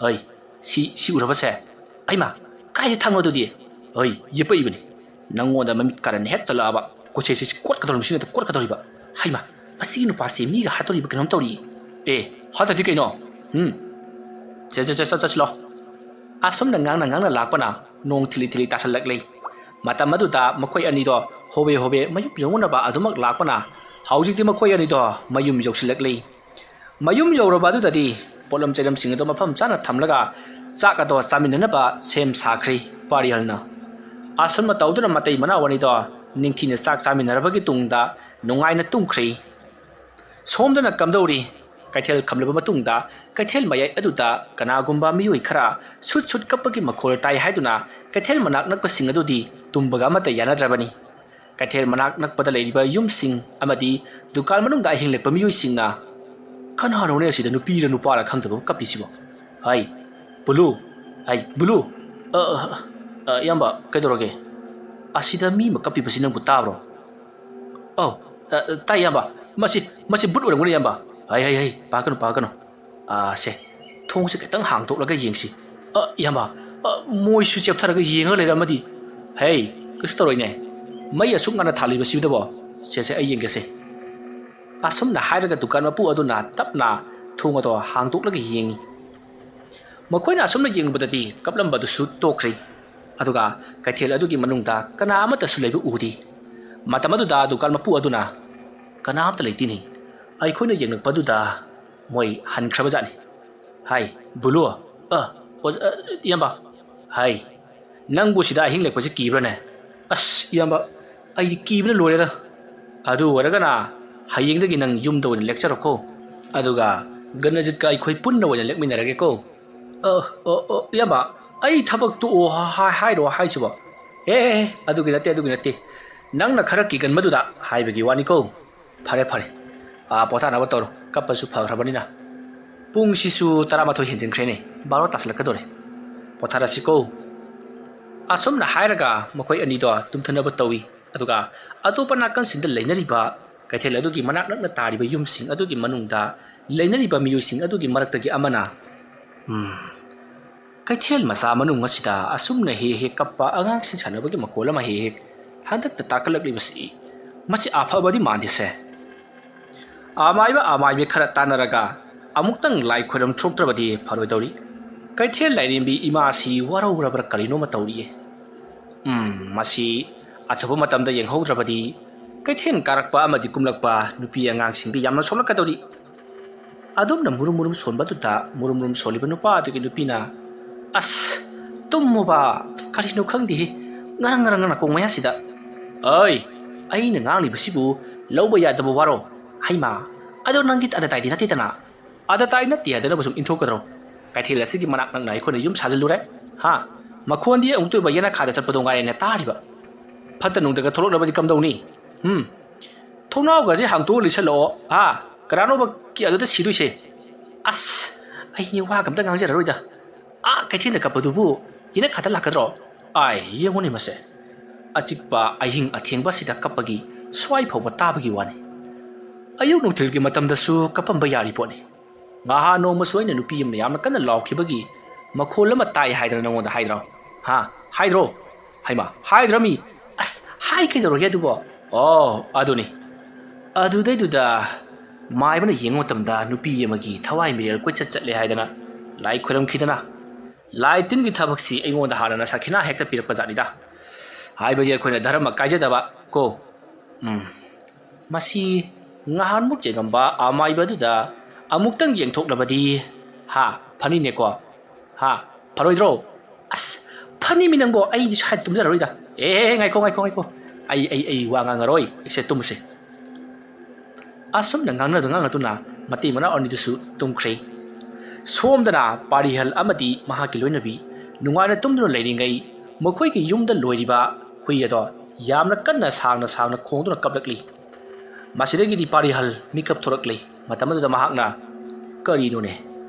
ꯑꯩ, ꯁꯤ, ꯁꯤ ꯎꯔꯕꯁꯦ? ꯑꯩꯃ, ꯀꯥꯏꯗ ꯊꯥꯡꯅꯣ ꯑꯗꯨꯗꯤ? ꯑꯩ, ꯌꯦꯄꯛꯏꯕꯅꯤ꯫ ꯅꯪꯉꯣꯟꯗ ꯃꯃꯤꯠ ꯀꯥꯔꯟ ꯍꯦꯛ ꯆꯠꯂꯛꯑꯕ, ꯀꯣꯆꯩꯁꯤ ꯀꯣꯠꯀꯗꯧꯔꯤꯕ, ꯁꯤꯅ ꯀꯣꯠꯀꯗꯧꯔꯤꯕ꯫ ꯍꯩꯃ, ꯃꯁꯤꯒꯤ ꯅꯨꯄꯥꯁꯤ ꯃꯤꯒ ꯍꯥꯠꯇꯧꯔꯤꯕ ꯀꯩꯅꯣꯝ ꯇꯧꯔꯤ꯫ ꯑꯦ, ꯍꯥꯠꯇꯗꯤ ꯀꯩꯅꯣ? ꯎꯝ, ꯆꯠ, ꯆꯠ, ꯆꯠ, ꯆꯠ, ꯆꯠꯁꯤꯜꯂꯣ꯫" ꯑꯁꯨꯝꯅ ꯉꯥꯡꯅ ꯉꯥꯡꯅ ꯂꯥꯛꯄꯅ ꯅꯣꯡ ꯊꯤꯂꯤ ꯊꯤꯂꯤ ꯇꯥꯁꯜꯂꯛꯂꯤ꯫ ꯃꯇꯝ ꯑꯗꯨꯗ ꯃꯈꯣꯏ ꯑꯅꯤꯗꯣ ꯍꯣꯕꯦ ꯍꯣꯕꯦ ꯃꯌꯨꯝ ꯌꯧꯅꯅꯕ ꯑꯗꯨꯃꯛ ꯂꯥꯛꯄꯅ ꯍꯧꯖꯤꯛꯇꯤ ꯃꯈꯣꯏ ꯑꯅꯤꯗꯣ ꯃꯌꯨꯝ ꯌꯧꯁꯤꯜꯂꯛꯂꯤ꯫ ꯃꯌꯨꯝ ꯌꯧꯔꯕ ꯑꯗꯨꯗꯗꯤ ꯄꯣꯠꯂꯝ ꯆꯩꯂꯝꯁꯤꯡ ꯑꯗꯨ ꯃꯐꯝ ꯆꯥꯅ ꯊꯝꯂꯒ ꯆꯥꯛ ꯑꯗꯣ ꯆꯥꯃꯤꯟꯅꯅꯕ ꯁꯦꯝ ꯁꯥꯈ꯭ꯔꯤ ꯄꯥꯔꯤꯍꯜꯅ꯫ ꯑꯁꯨꯝꯅ ꯇꯧꯗꯨꯅ ꯃꯇꯩ ꯃꯅꯥꯎ ꯑꯅꯤꯗꯣ ꯅꯤꯡꯊꯤꯅ ꯆꯥꯛ ꯆꯥꯃꯤꯟꯅꯔꯕꯒꯤ ꯇꯨꯡꯗ ꯅꯨꯡꯉꯥꯏꯅ ꯇꯨꯝꯈ꯭ꯔꯤ꯫ ꯁꯣꯝꯗꯅ ꯀꯝꯗꯧꯔꯤ? ꯀꯩꯊꯦꯜ ꯈꯝꯂꯕ ꯃꯇꯨꯡꯗ ꯀꯩꯊꯦꯜ ꯃꯌꯥꯏ ꯑꯗꯨꯗ ꯀꯅꯥꯒꯨꯝꯕ ꯃꯤꯑꯣꯏ ꯈꯔ ꯁꯨꯠ ꯁꯨꯠ ꯀꯞꯄꯒꯤ ꯃꯈꯣꯜ ꯇꯥꯏ ꯍꯥꯏꯗꯨꯅ ꯀꯩꯊꯦꯜ ꯃꯅꯥꯛ ꯅꯛꯄꯁꯤꯡ ꯑꯗꯨꯗꯤ ꯇꯨꯝꯕꯒ ꯑꯃꯠꯇ ꯌꯥꯅꯗ꯭ꯔꯕꯅꯤ꯫ ꯀꯩꯊꯦꯜ ꯃꯅꯥꯛ ꯅꯛꯄꯗ ꯂꯩꯔꯤꯕ ꯌꯨꯝꯁꯤꯡ ꯑꯃꯗꯤ ꯗꯨꯀꯥꯟ ꯃꯅꯨꯡꯗ ꯑꯍꯤꯡ ꯂꯦꯛꯄ ꯃꯤꯑꯣꯏꯁꯤꯡꯅ, "ꯀꯅꯥꯅꯣꯅꯦ ꯑꯁꯤꯗ ꯅꯨꯄꯤꯔ ꯅꯨꯄꯥꯔ ꯈꯪꯗꯕ ꯑꯃ ꯀꯞꯄꯤꯁꯤꯕꯣ? ꯍꯥꯏ, ꯕꯨꯂꯨ, ꯍꯥꯏ, ꯕꯨꯂꯨ, ꯑ, ꯑ, ꯑ, ꯏꯌꯥꯝꯕ, ꯀꯩꯗꯧꯔꯒꯦ? ꯑꯁꯤꯗ ꯃꯤ ꯑꯃ ꯀꯞꯄꯤꯕꯁꯤ ꯅꯪꯕꯨ ꯇꯥꯕ꯭ꯔꯣ?" "ꯑꯧ, ꯑ, ꯑ, ꯇꯥꯏ ꯏꯌꯥꯝꯕ꯫ ꯃꯁꯤ, ꯃꯁꯤ ꯕꯨꯠ ꯑꯣꯏꯔꯝꯒꯅꯤ ꯏꯌꯥꯝꯕ꯫ ꯍꯩ, ꯍꯩ, ꯍꯩ, ꯄꯥꯀꯅꯨ, ꯄꯥꯀꯅꯨ꯫ ꯑ, ꯁꯦ, ꯊꯣꯡꯁꯦ ꯈꯤꯇꯪ ꯍꯥꯡꯗꯣꯛꯂꯒ ꯌꯦꯡꯁꯤ꯫ ꯑ, ꯏꯌꯥꯝꯕ, ꯑ, ꯃꯣꯏꯁꯨ ꯆꯦꯞꯊꯔꯒ ꯌꯦꯡꯉ ꯂꯩꯔꯝꯃꯗꯤ꯫ ꯍꯩ, ꯀꯩꯁꯨ ꯇꯧꯔꯣꯏꯅꯦ꯫ ꯃꯩ ꯑꯁꯨꯛ ꯉꯟꯅ ꯊꯥꯜꯂꯤꯕꯁꯤꯗꯕꯣ? ꯁꯦ, ꯁꯦ, ꯑꯩ ꯌꯦꯡꯒꯦꯁꯦ꯫" ꯑꯁꯨꯝꯅ ꯍꯥꯏꯔꯒ ꯗꯨꯀꯥꯟ ꯃꯄꯨ ꯑꯗꯨꯅ ꯇꯞꯅ ꯊꯣꯡ ꯑꯗꯣ ꯍꯥꯡꯗꯣꯛꯂꯒ ꯌꯦꯡꯉꯤ꯫ ꯃꯈꯣꯏꯅ ꯑꯁꯨꯝꯅ ꯌꯦꯡꯂꯨꯕꯗꯗꯤ ꯀꯞꯂꯝꯕꯗꯨꯁꯨ ꯇꯣꯛꯈ꯭ꯔꯦ꯫ ꯑꯗꯨꯒ ꯀꯩꯊꯦꯜ ꯑꯗꯨꯒꯤ ꯃꯅꯨꯡꯗ ꯀꯅꯥ ꯑꯃꯠꯇꯁꯨ ꯂꯩꯕ ꯎꯗꯦ꯫ ꯃꯇꯝ ꯑꯗꯨꯗ ꯗꯨꯀꯥꯟ ꯃꯄꯨ ꯑꯗꯨꯅ, "ꯀꯅꯥ ꯑꯃꯠꯇ ꯂꯩꯇꯦꯅꯦ꯫ ꯑꯩꯈꯣꯏꯅ ꯌꯦꯡꯂꯛꯄꯗꯨꯗ ꯃꯣꯏ ꯍꯟꯈ꯭ꯔꯕꯖꯥꯠꯅꯤ꯫" "ꯍꯥꯏ, ꯕꯨꯂꯨ, ꯑ, ꯑꯣ, ꯑ, ꯏꯌꯥꯝꯕ, ꯍꯥꯏ, ꯅꯪꯕꯨ ꯁꯤꯗ ꯑꯍꯤꯡ ꯂꯦꯛꯄꯁꯦ ꯀꯤꯕ꯭ꯔꯅꯦ?" "ꯑꯁ, ꯏꯌꯥꯝꯕ, ꯑꯩꯗꯤ ꯀꯤꯕꯅ ꯂꯣꯏꯔꯦꯗ꯫ ꯑꯗꯨ ꯑꯣꯏꯔꯒꯅ ꯍꯌꯦꯡꯗꯒꯤ ꯅꯪ ꯌꯨꯝꯗ ꯑꯣꯏꯅ ꯂꯦꯛꯆꯔꯣꯀꯣ꯫ ꯑꯗꯨꯒ ꯒꯅꯖꯤꯠꯀ ꯑꯩꯈꯣꯏ ꯄꯨꯟꯅ ꯑꯣꯏꯅ ꯂꯦꯛꯃꯤꯟꯅꯔꯒꯦꯀꯣ꯫" "ꯑ, ꯑ, ꯑ, ꯏꯌꯥꯝꯕ, ꯑꯩ ꯊꯕꯛ ꯇꯣꯛꯑꯣ ꯍꯥ-, ꯍꯥ-, ꯍꯥꯏꯔꯣ ꯍꯥꯏꯁꯤꯕꯣ?" "ꯑꯦ, ꯑꯦ, ꯑꯦ, ꯑꯗꯨꯒꯤ ꯅꯠꯇꯦ, ꯑꯗꯨꯒꯤ ꯅꯠꯇꯦ꯫ ꯅꯪꯅ ꯈꯔ ꯀꯤꯒꯟꯕꯗꯨꯗ ꯍꯥꯏꯕꯒꯤ ꯋꯥꯅꯤꯀꯣ꯫" ꯐꯔꯦ, ꯐꯔꯦ꯫ ꯑꯥ, ꯄꯣꯊꯥꯅꯕ ꯇꯧꯔꯣ꯫ ꯀꯞꯄꯁꯨ ꯐꯈ꯭ꯔꯕꯅꯤꯅ꯫ ꯄꯨꯡꯁꯤꯁꯨ ꯇꯔꯥꯃꯥꯊꯣꯏ ꯍꯦꯟꯖꯤꯟꯈ꯭ꯔꯦꯅꯦ꯫ ꯕꯥꯔꯣ ꯇꯥꯁꯤꯜꯂꯛꯀꯗꯧꯔꯦ꯫ ꯄꯣꯊꯥꯔꯁꯤꯀꯣ꯫ ꯑꯁꯨꯝꯅ ꯍꯥꯏꯔꯒ ꯃꯈꯣꯏ ꯑꯅꯤꯗꯣ ꯇꯨꯝꯊꯅꯕ ꯇꯧꯏ꯫ ꯑꯗꯨꯒ ꯑꯇꯣꯞꯄ ꯅꯥꯀꯟꯁꯤꯡꯗ ꯂꯩꯅꯔꯤꯕ ꯀꯩꯊꯦꯜ ꯑꯗꯨꯒꯤ ꯃꯅꯥꯛ ꯅꯛꯅ ꯇꯥꯔꯤꯕ ꯌꯨꯝꯁꯤꯡ ꯑꯗꯨꯒꯤ ꯃꯅꯨꯡꯗ ꯂꯩꯅꯔꯤꯕ ꯃꯤꯑꯣꯏꯁꯤꯡ ꯑꯗꯨꯒꯤ ꯃꯔꯛꯇꯒꯤ ꯑꯃꯅ, "ꯎꯝ, ꯀꯩꯊꯦꯜ ꯃꯆꯥ ꯃꯅꯨꯡ ꯑꯁꯤꯗ ꯑꯁꯨꯝꯅ ꯍꯦꯛ ꯍꯦꯛ ꯀꯞꯄ ꯑꯉꯥꯡꯁꯤꯡ ꯁꯥꯟꯅꯕꯒꯤ ꯃꯈꯣꯜ ꯑꯃ ꯍꯦꯛ ꯍꯦꯛ ꯍꯟꯗꯛꯇ ꯇꯥꯈꯠꯂꯛꯂꯤꯕꯁꯤ, ꯃꯁꯤ ꯑꯐꯕꯗꯤ ꯃꯥꯟꯗꯦꯁꯦ꯫ ꯑꯃꯥꯏꯕ ꯑꯃꯥꯏꯕꯤ ꯈꯔ ꯇꯥꯟꯅꯔꯒ ꯑꯃꯨꯛꯇꯪ ꯂꯥꯏ ꯈꯣꯏꯔꯝ ꯊꯣꯛꯇ꯭ꯔꯕꯗꯤ ꯐꯔꯣꯏꯗꯧꯔꯤ꯫ ꯀꯩꯊꯦꯜ ꯂꯥꯏꯔꯦꯝꯕꯤ ꯏꯃꯥꯁꯤ ꯋꯥꯔꯧꯔꯕ꯭ꯔꯥ ꯀꯔꯤꯅꯣꯃ ꯇꯧꯔꯤꯌꯦ꯫ ꯎꯝ, ꯃꯁꯤ ꯑꯊꯨꯕ ꯃꯇꯝꯗ ꯌꯦꯡꯍꯧꯗ꯭ꯔꯕꯗꯤ ꯀꯩꯊꯦꯜ ꯀꯥꯔꯛꯄ ꯑꯃꯗꯤ ꯀꯨꯝꯂꯛꯄ ꯅꯨꯄꯤ ꯑꯉꯥꯡꯁꯤꯡꯗꯤ ꯌꯥꯝꯅ ꯁꯣꯛꯂꯛꯀꯗꯧꯔꯤ꯫" ꯑꯗꯨꯝꯅ ꯃꯨꯔꯨꯝ ꯃꯨꯔꯨꯝ ꯁꯣꯟꯕꯗꯨꯗ ꯃꯨꯔꯨꯝ ꯃꯨꯔꯨꯝ ꯁꯣꯜꯂꯤꯕ ꯅꯨꯄꯥ ꯑꯗꯨꯒꯤ ꯅꯨꯄꯤꯅ, "ꯑꯁ, ꯇꯨꯝꯃꯨꯕ, ꯑꯁ, ꯀꯔꯤꯅꯣ ꯈꯪꯗꯦꯍꯦ, ꯉꯔꯪ ꯉꯔꯪ ꯅꯥꯀꯣꯡ ꯃꯌꯥꯁꯤꯗ꯫ ꯑꯩ, ꯑꯩꯅ ꯉꯥꯡꯂꯤꯕꯁꯤꯕꯨ ꯂꯧꯕ ꯌꯥꯗꯕ ꯋꯥꯔꯣ? ꯍꯩꯃꯥ, ꯑꯗꯣ ꯅꯪꯗꯤ ꯑꯗ ꯇꯥꯏꯗꯤ ꯅꯠꯇꯦꯗꯅ꯫ ꯑꯗ ꯇꯥꯏ ꯅꯠꯇꯦ ꯍꯥꯏꯗꯅꯕ ꯁꯨꯝ ꯏꯟꯊꯣꯛꯀꯗ꯭ꯔꯣ? ꯀꯩꯊꯦꯜ ꯑꯁꯤꯒꯤ ꯃꯅꯥꯛ ꯅꯛꯅ ꯑꯩꯈꯣꯏꯅ ꯌꯨꯝ ꯁꯥꯖꯤꯜꯂꯨꯔꯦ꯫ ꯍꯥ? ꯃꯈꯣꯟꯗꯤ ꯑꯃꯨꯛꯇ ꯑꯣꯏꯕ ꯌꯦꯅꯈꯥꯗ ꯆꯠꯄꯗꯣ ꯉꯥꯏꯔꯦꯅꯦ ꯇꯥꯔꯤꯕ꯫ ꯐꯠꯇ ꯅꯨꯡꯗꯒ ꯊꯣꯛꯂꯛꯂꯕꯗꯤ ꯀꯝꯗꯧꯅꯤ? ꯍꯨꯝ? ꯊꯣꯡꯅꯥꯎꯒꯁꯦ ꯍꯥꯡꯇꯣꯛꯑ ꯂꯩꯁꯜꯂꯛꯑꯣ꯫ ꯍꯥ? ꯀꯅꯥꯅꯣꯕ ꯀꯤ ꯑꯗꯨꯗ ꯁꯤꯗꯣꯏꯁꯦ?" "ꯑꯁ, ꯑꯩꯅꯦ ꯋꯥꯒ ꯑꯝꯇ ꯉꯥꯡꯖꯔꯔꯣꯏꯗ꯫ ꯑꯥ ꯀꯩꯊꯦꯜꯗ ꯀꯞꯄꯗꯨꯕꯨ ꯌꯦꯅꯈꯥꯗ ꯂꯥꯛꯀꯗ꯭ꯔꯣ? ꯑꯥꯏ, ꯌꯦꯡꯉꯨꯅꯦ ꯃꯁꯦ꯫ ꯑꯆꯤꯛꯄ ꯑꯍꯤꯡ ꯑꯊꯦꯡꯕꯁꯤꯗ ꯀꯞꯄꯒꯤ ꯁ꯭ꯋꯥꯏ ꯐꯥꯎꯕ ꯇꯥꯕꯒꯤ ꯋꯥꯅꯤ꯫ ꯑꯌꯨꯛ ꯅꯨꯡꯊꯤꯜꯒꯤ ꯃꯇꯝꯗꯁꯨ ꯀꯞꯄꯝꯕ ꯌꯥꯔꯤ ꯄꯣꯠꯅꯤ꯫ ꯉꯍꯥꯟ ꯅꯣꯡꯃꯁꯨ ꯑꯩꯅ ꯅꯨꯄꯤ ꯑꯃꯅ ꯌꯥꯝꯅ ꯀꯟꯅ ꯂꯥꯎꯈꯤꯕꯒꯤ ꯃꯈꯣꯜ ꯑꯃ ꯇꯥꯏ ꯍꯥꯏꯗꯅ ꯅꯉꯣꯟꯗ ꯍꯥꯏꯗ꯭ꯔꯣ? ꯍꯥ? ꯍꯥꯏꯗ꯭ꯔꯣ? ꯍꯩꯃꯥ, ꯍꯥꯏꯗ꯭ꯔꯃꯤ꯫ ꯑꯁ, ꯍꯥꯏ ꯀꯩꯗꯧꯔꯒꯦ ꯑꯗꯨꯕꯣ? ꯑꯣ, ꯑꯗꯨꯅꯤ꯫ ꯑꯗꯨꯗꯩꯗꯨꯗ ꯃꯥꯏꯕꯅ ꯌꯦꯡꯕ ꯃꯇꯝꯗ ꯅꯨꯄꯤ ꯑꯃꯒꯤ ꯊꯋꯥꯏ ꯃꯤꯔꯦꯜ ꯀꯣꯏꯆꯠ ꯆꯠꯂꯦ ꯍꯥꯏꯗꯅ ꯂꯥꯏ ꯈꯣꯏꯔꯝꯈꯤꯗꯅ, ꯂꯥꯏ ꯇꯤꯟꯒꯤ ꯊꯕꯛꯁꯤ ꯑꯩꯉꯣꯟꯗ ꯍꯥꯟꯅꯅ ꯁꯈꯤꯅꯥ ꯍꯦꯛꯇ ꯄꯤꯔꯛꯄ ꯖꯥꯠꯅꯤꯗ꯫ ꯍꯥꯏꯕꯗꯤ ꯑꯩꯈꯣꯏꯅ ꯙꯔꯃ ꯀꯥꯏꯖꯗꯕ ꯀꯣ꯫ ꯎꯝ꯫ ꯃꯁꯤ ꯉꯍꯥꯟꯃꯨꯛ ꯌꯦꯡꯉꯝꯕ ꯑꯃꯥꯏꯕ ꯑꯗꯨꯗ ꯑꯃꯨꯛꯇꯪ ꯌꯦꯡꯊꯣꯛꯂꯕꯗꯤ, ꯍꯥ, ꯐꯅꯤꯅꯦꯀꯣ? ꯍꯥ, ꯐꯔꯣꯏꯗ꯭ꯔꯣ? ꯑꯁ, ꯐꯅꯤꯃꯤ ꯅꯪꯕꯣ, ꯑꯩꯗꯤ ꯁ꯭ꯋꯥꯏꯗ ꯇꯨꯝꯖꯔꯔꯣꯏꯗ꯫ ꯑꯦ, ꯉꯥꯏꯈꯣ, ꯉꯥꯏꯈꯣ, ꯉꯥꯏꯈꯣ꯫ ꯑꯩ, ꯑꯩ, ꯑꯩ ꯋꯥ ꯉꯥꯡꯉꯔꯣꯏ꯫ ꯑꯩꯁꯦ ꯇꯨꯝꯃꯁꯦ꯫ ꯑꯁꯨꯝꯅ ꯉꯥꯡꯅꯗꯨ ꯉꯥꯡꯅꯗꯨꯅ ꯃꯇꯩ ꯃꯅꯥꯎ ꯑꯅꯤꯗꯨꯁꯨ ꯇꯨꯝꯈ꯭ꯔꯦ꯫ ꯁꯣꯝꯗꯅ ꯄꯥꯔꯤꯍꯜ ꯑꯃꯗꯤ ꯃꯍꯥꯛꯀꯤ ꯂꯣꯏꯅꯕꯤ ꯅꯨꯡꯉꯥꯏꯅ ꯇꯨꯝꯗꯨꯅ ꯂꯩꯔꯤꯉꯩ, ꯃꯈꯣꯏꯒꯤ ꯌꯨꯝꯗ ꯂꯣꯏꯔꯤꯕ ꯍꯨꯏ ꯑꯗꯣ ꯌꯥꯝꯅ ꯀꯟꯅ ꯁꯥꯡꯅ ꯁꯥꯡꯅ ꯈꯣꯡꯗꯨꯅ ꯀꯞꯂꯛꯂꯤ꯫ ꯃꯁꯤꯗꯒꯤꯗꯤ ꯄꯥꯔꯤꯍꯜ ꯃꯤꯀꯞ ꯊꯣꯔꯛꯂꯦ꯫ ꯃꯇꯝ ꯑꯗꯨꯗ ꯃꯍꯥꯛꯅ, "ꯀꯔꯤꯅꯣꯅꯦ,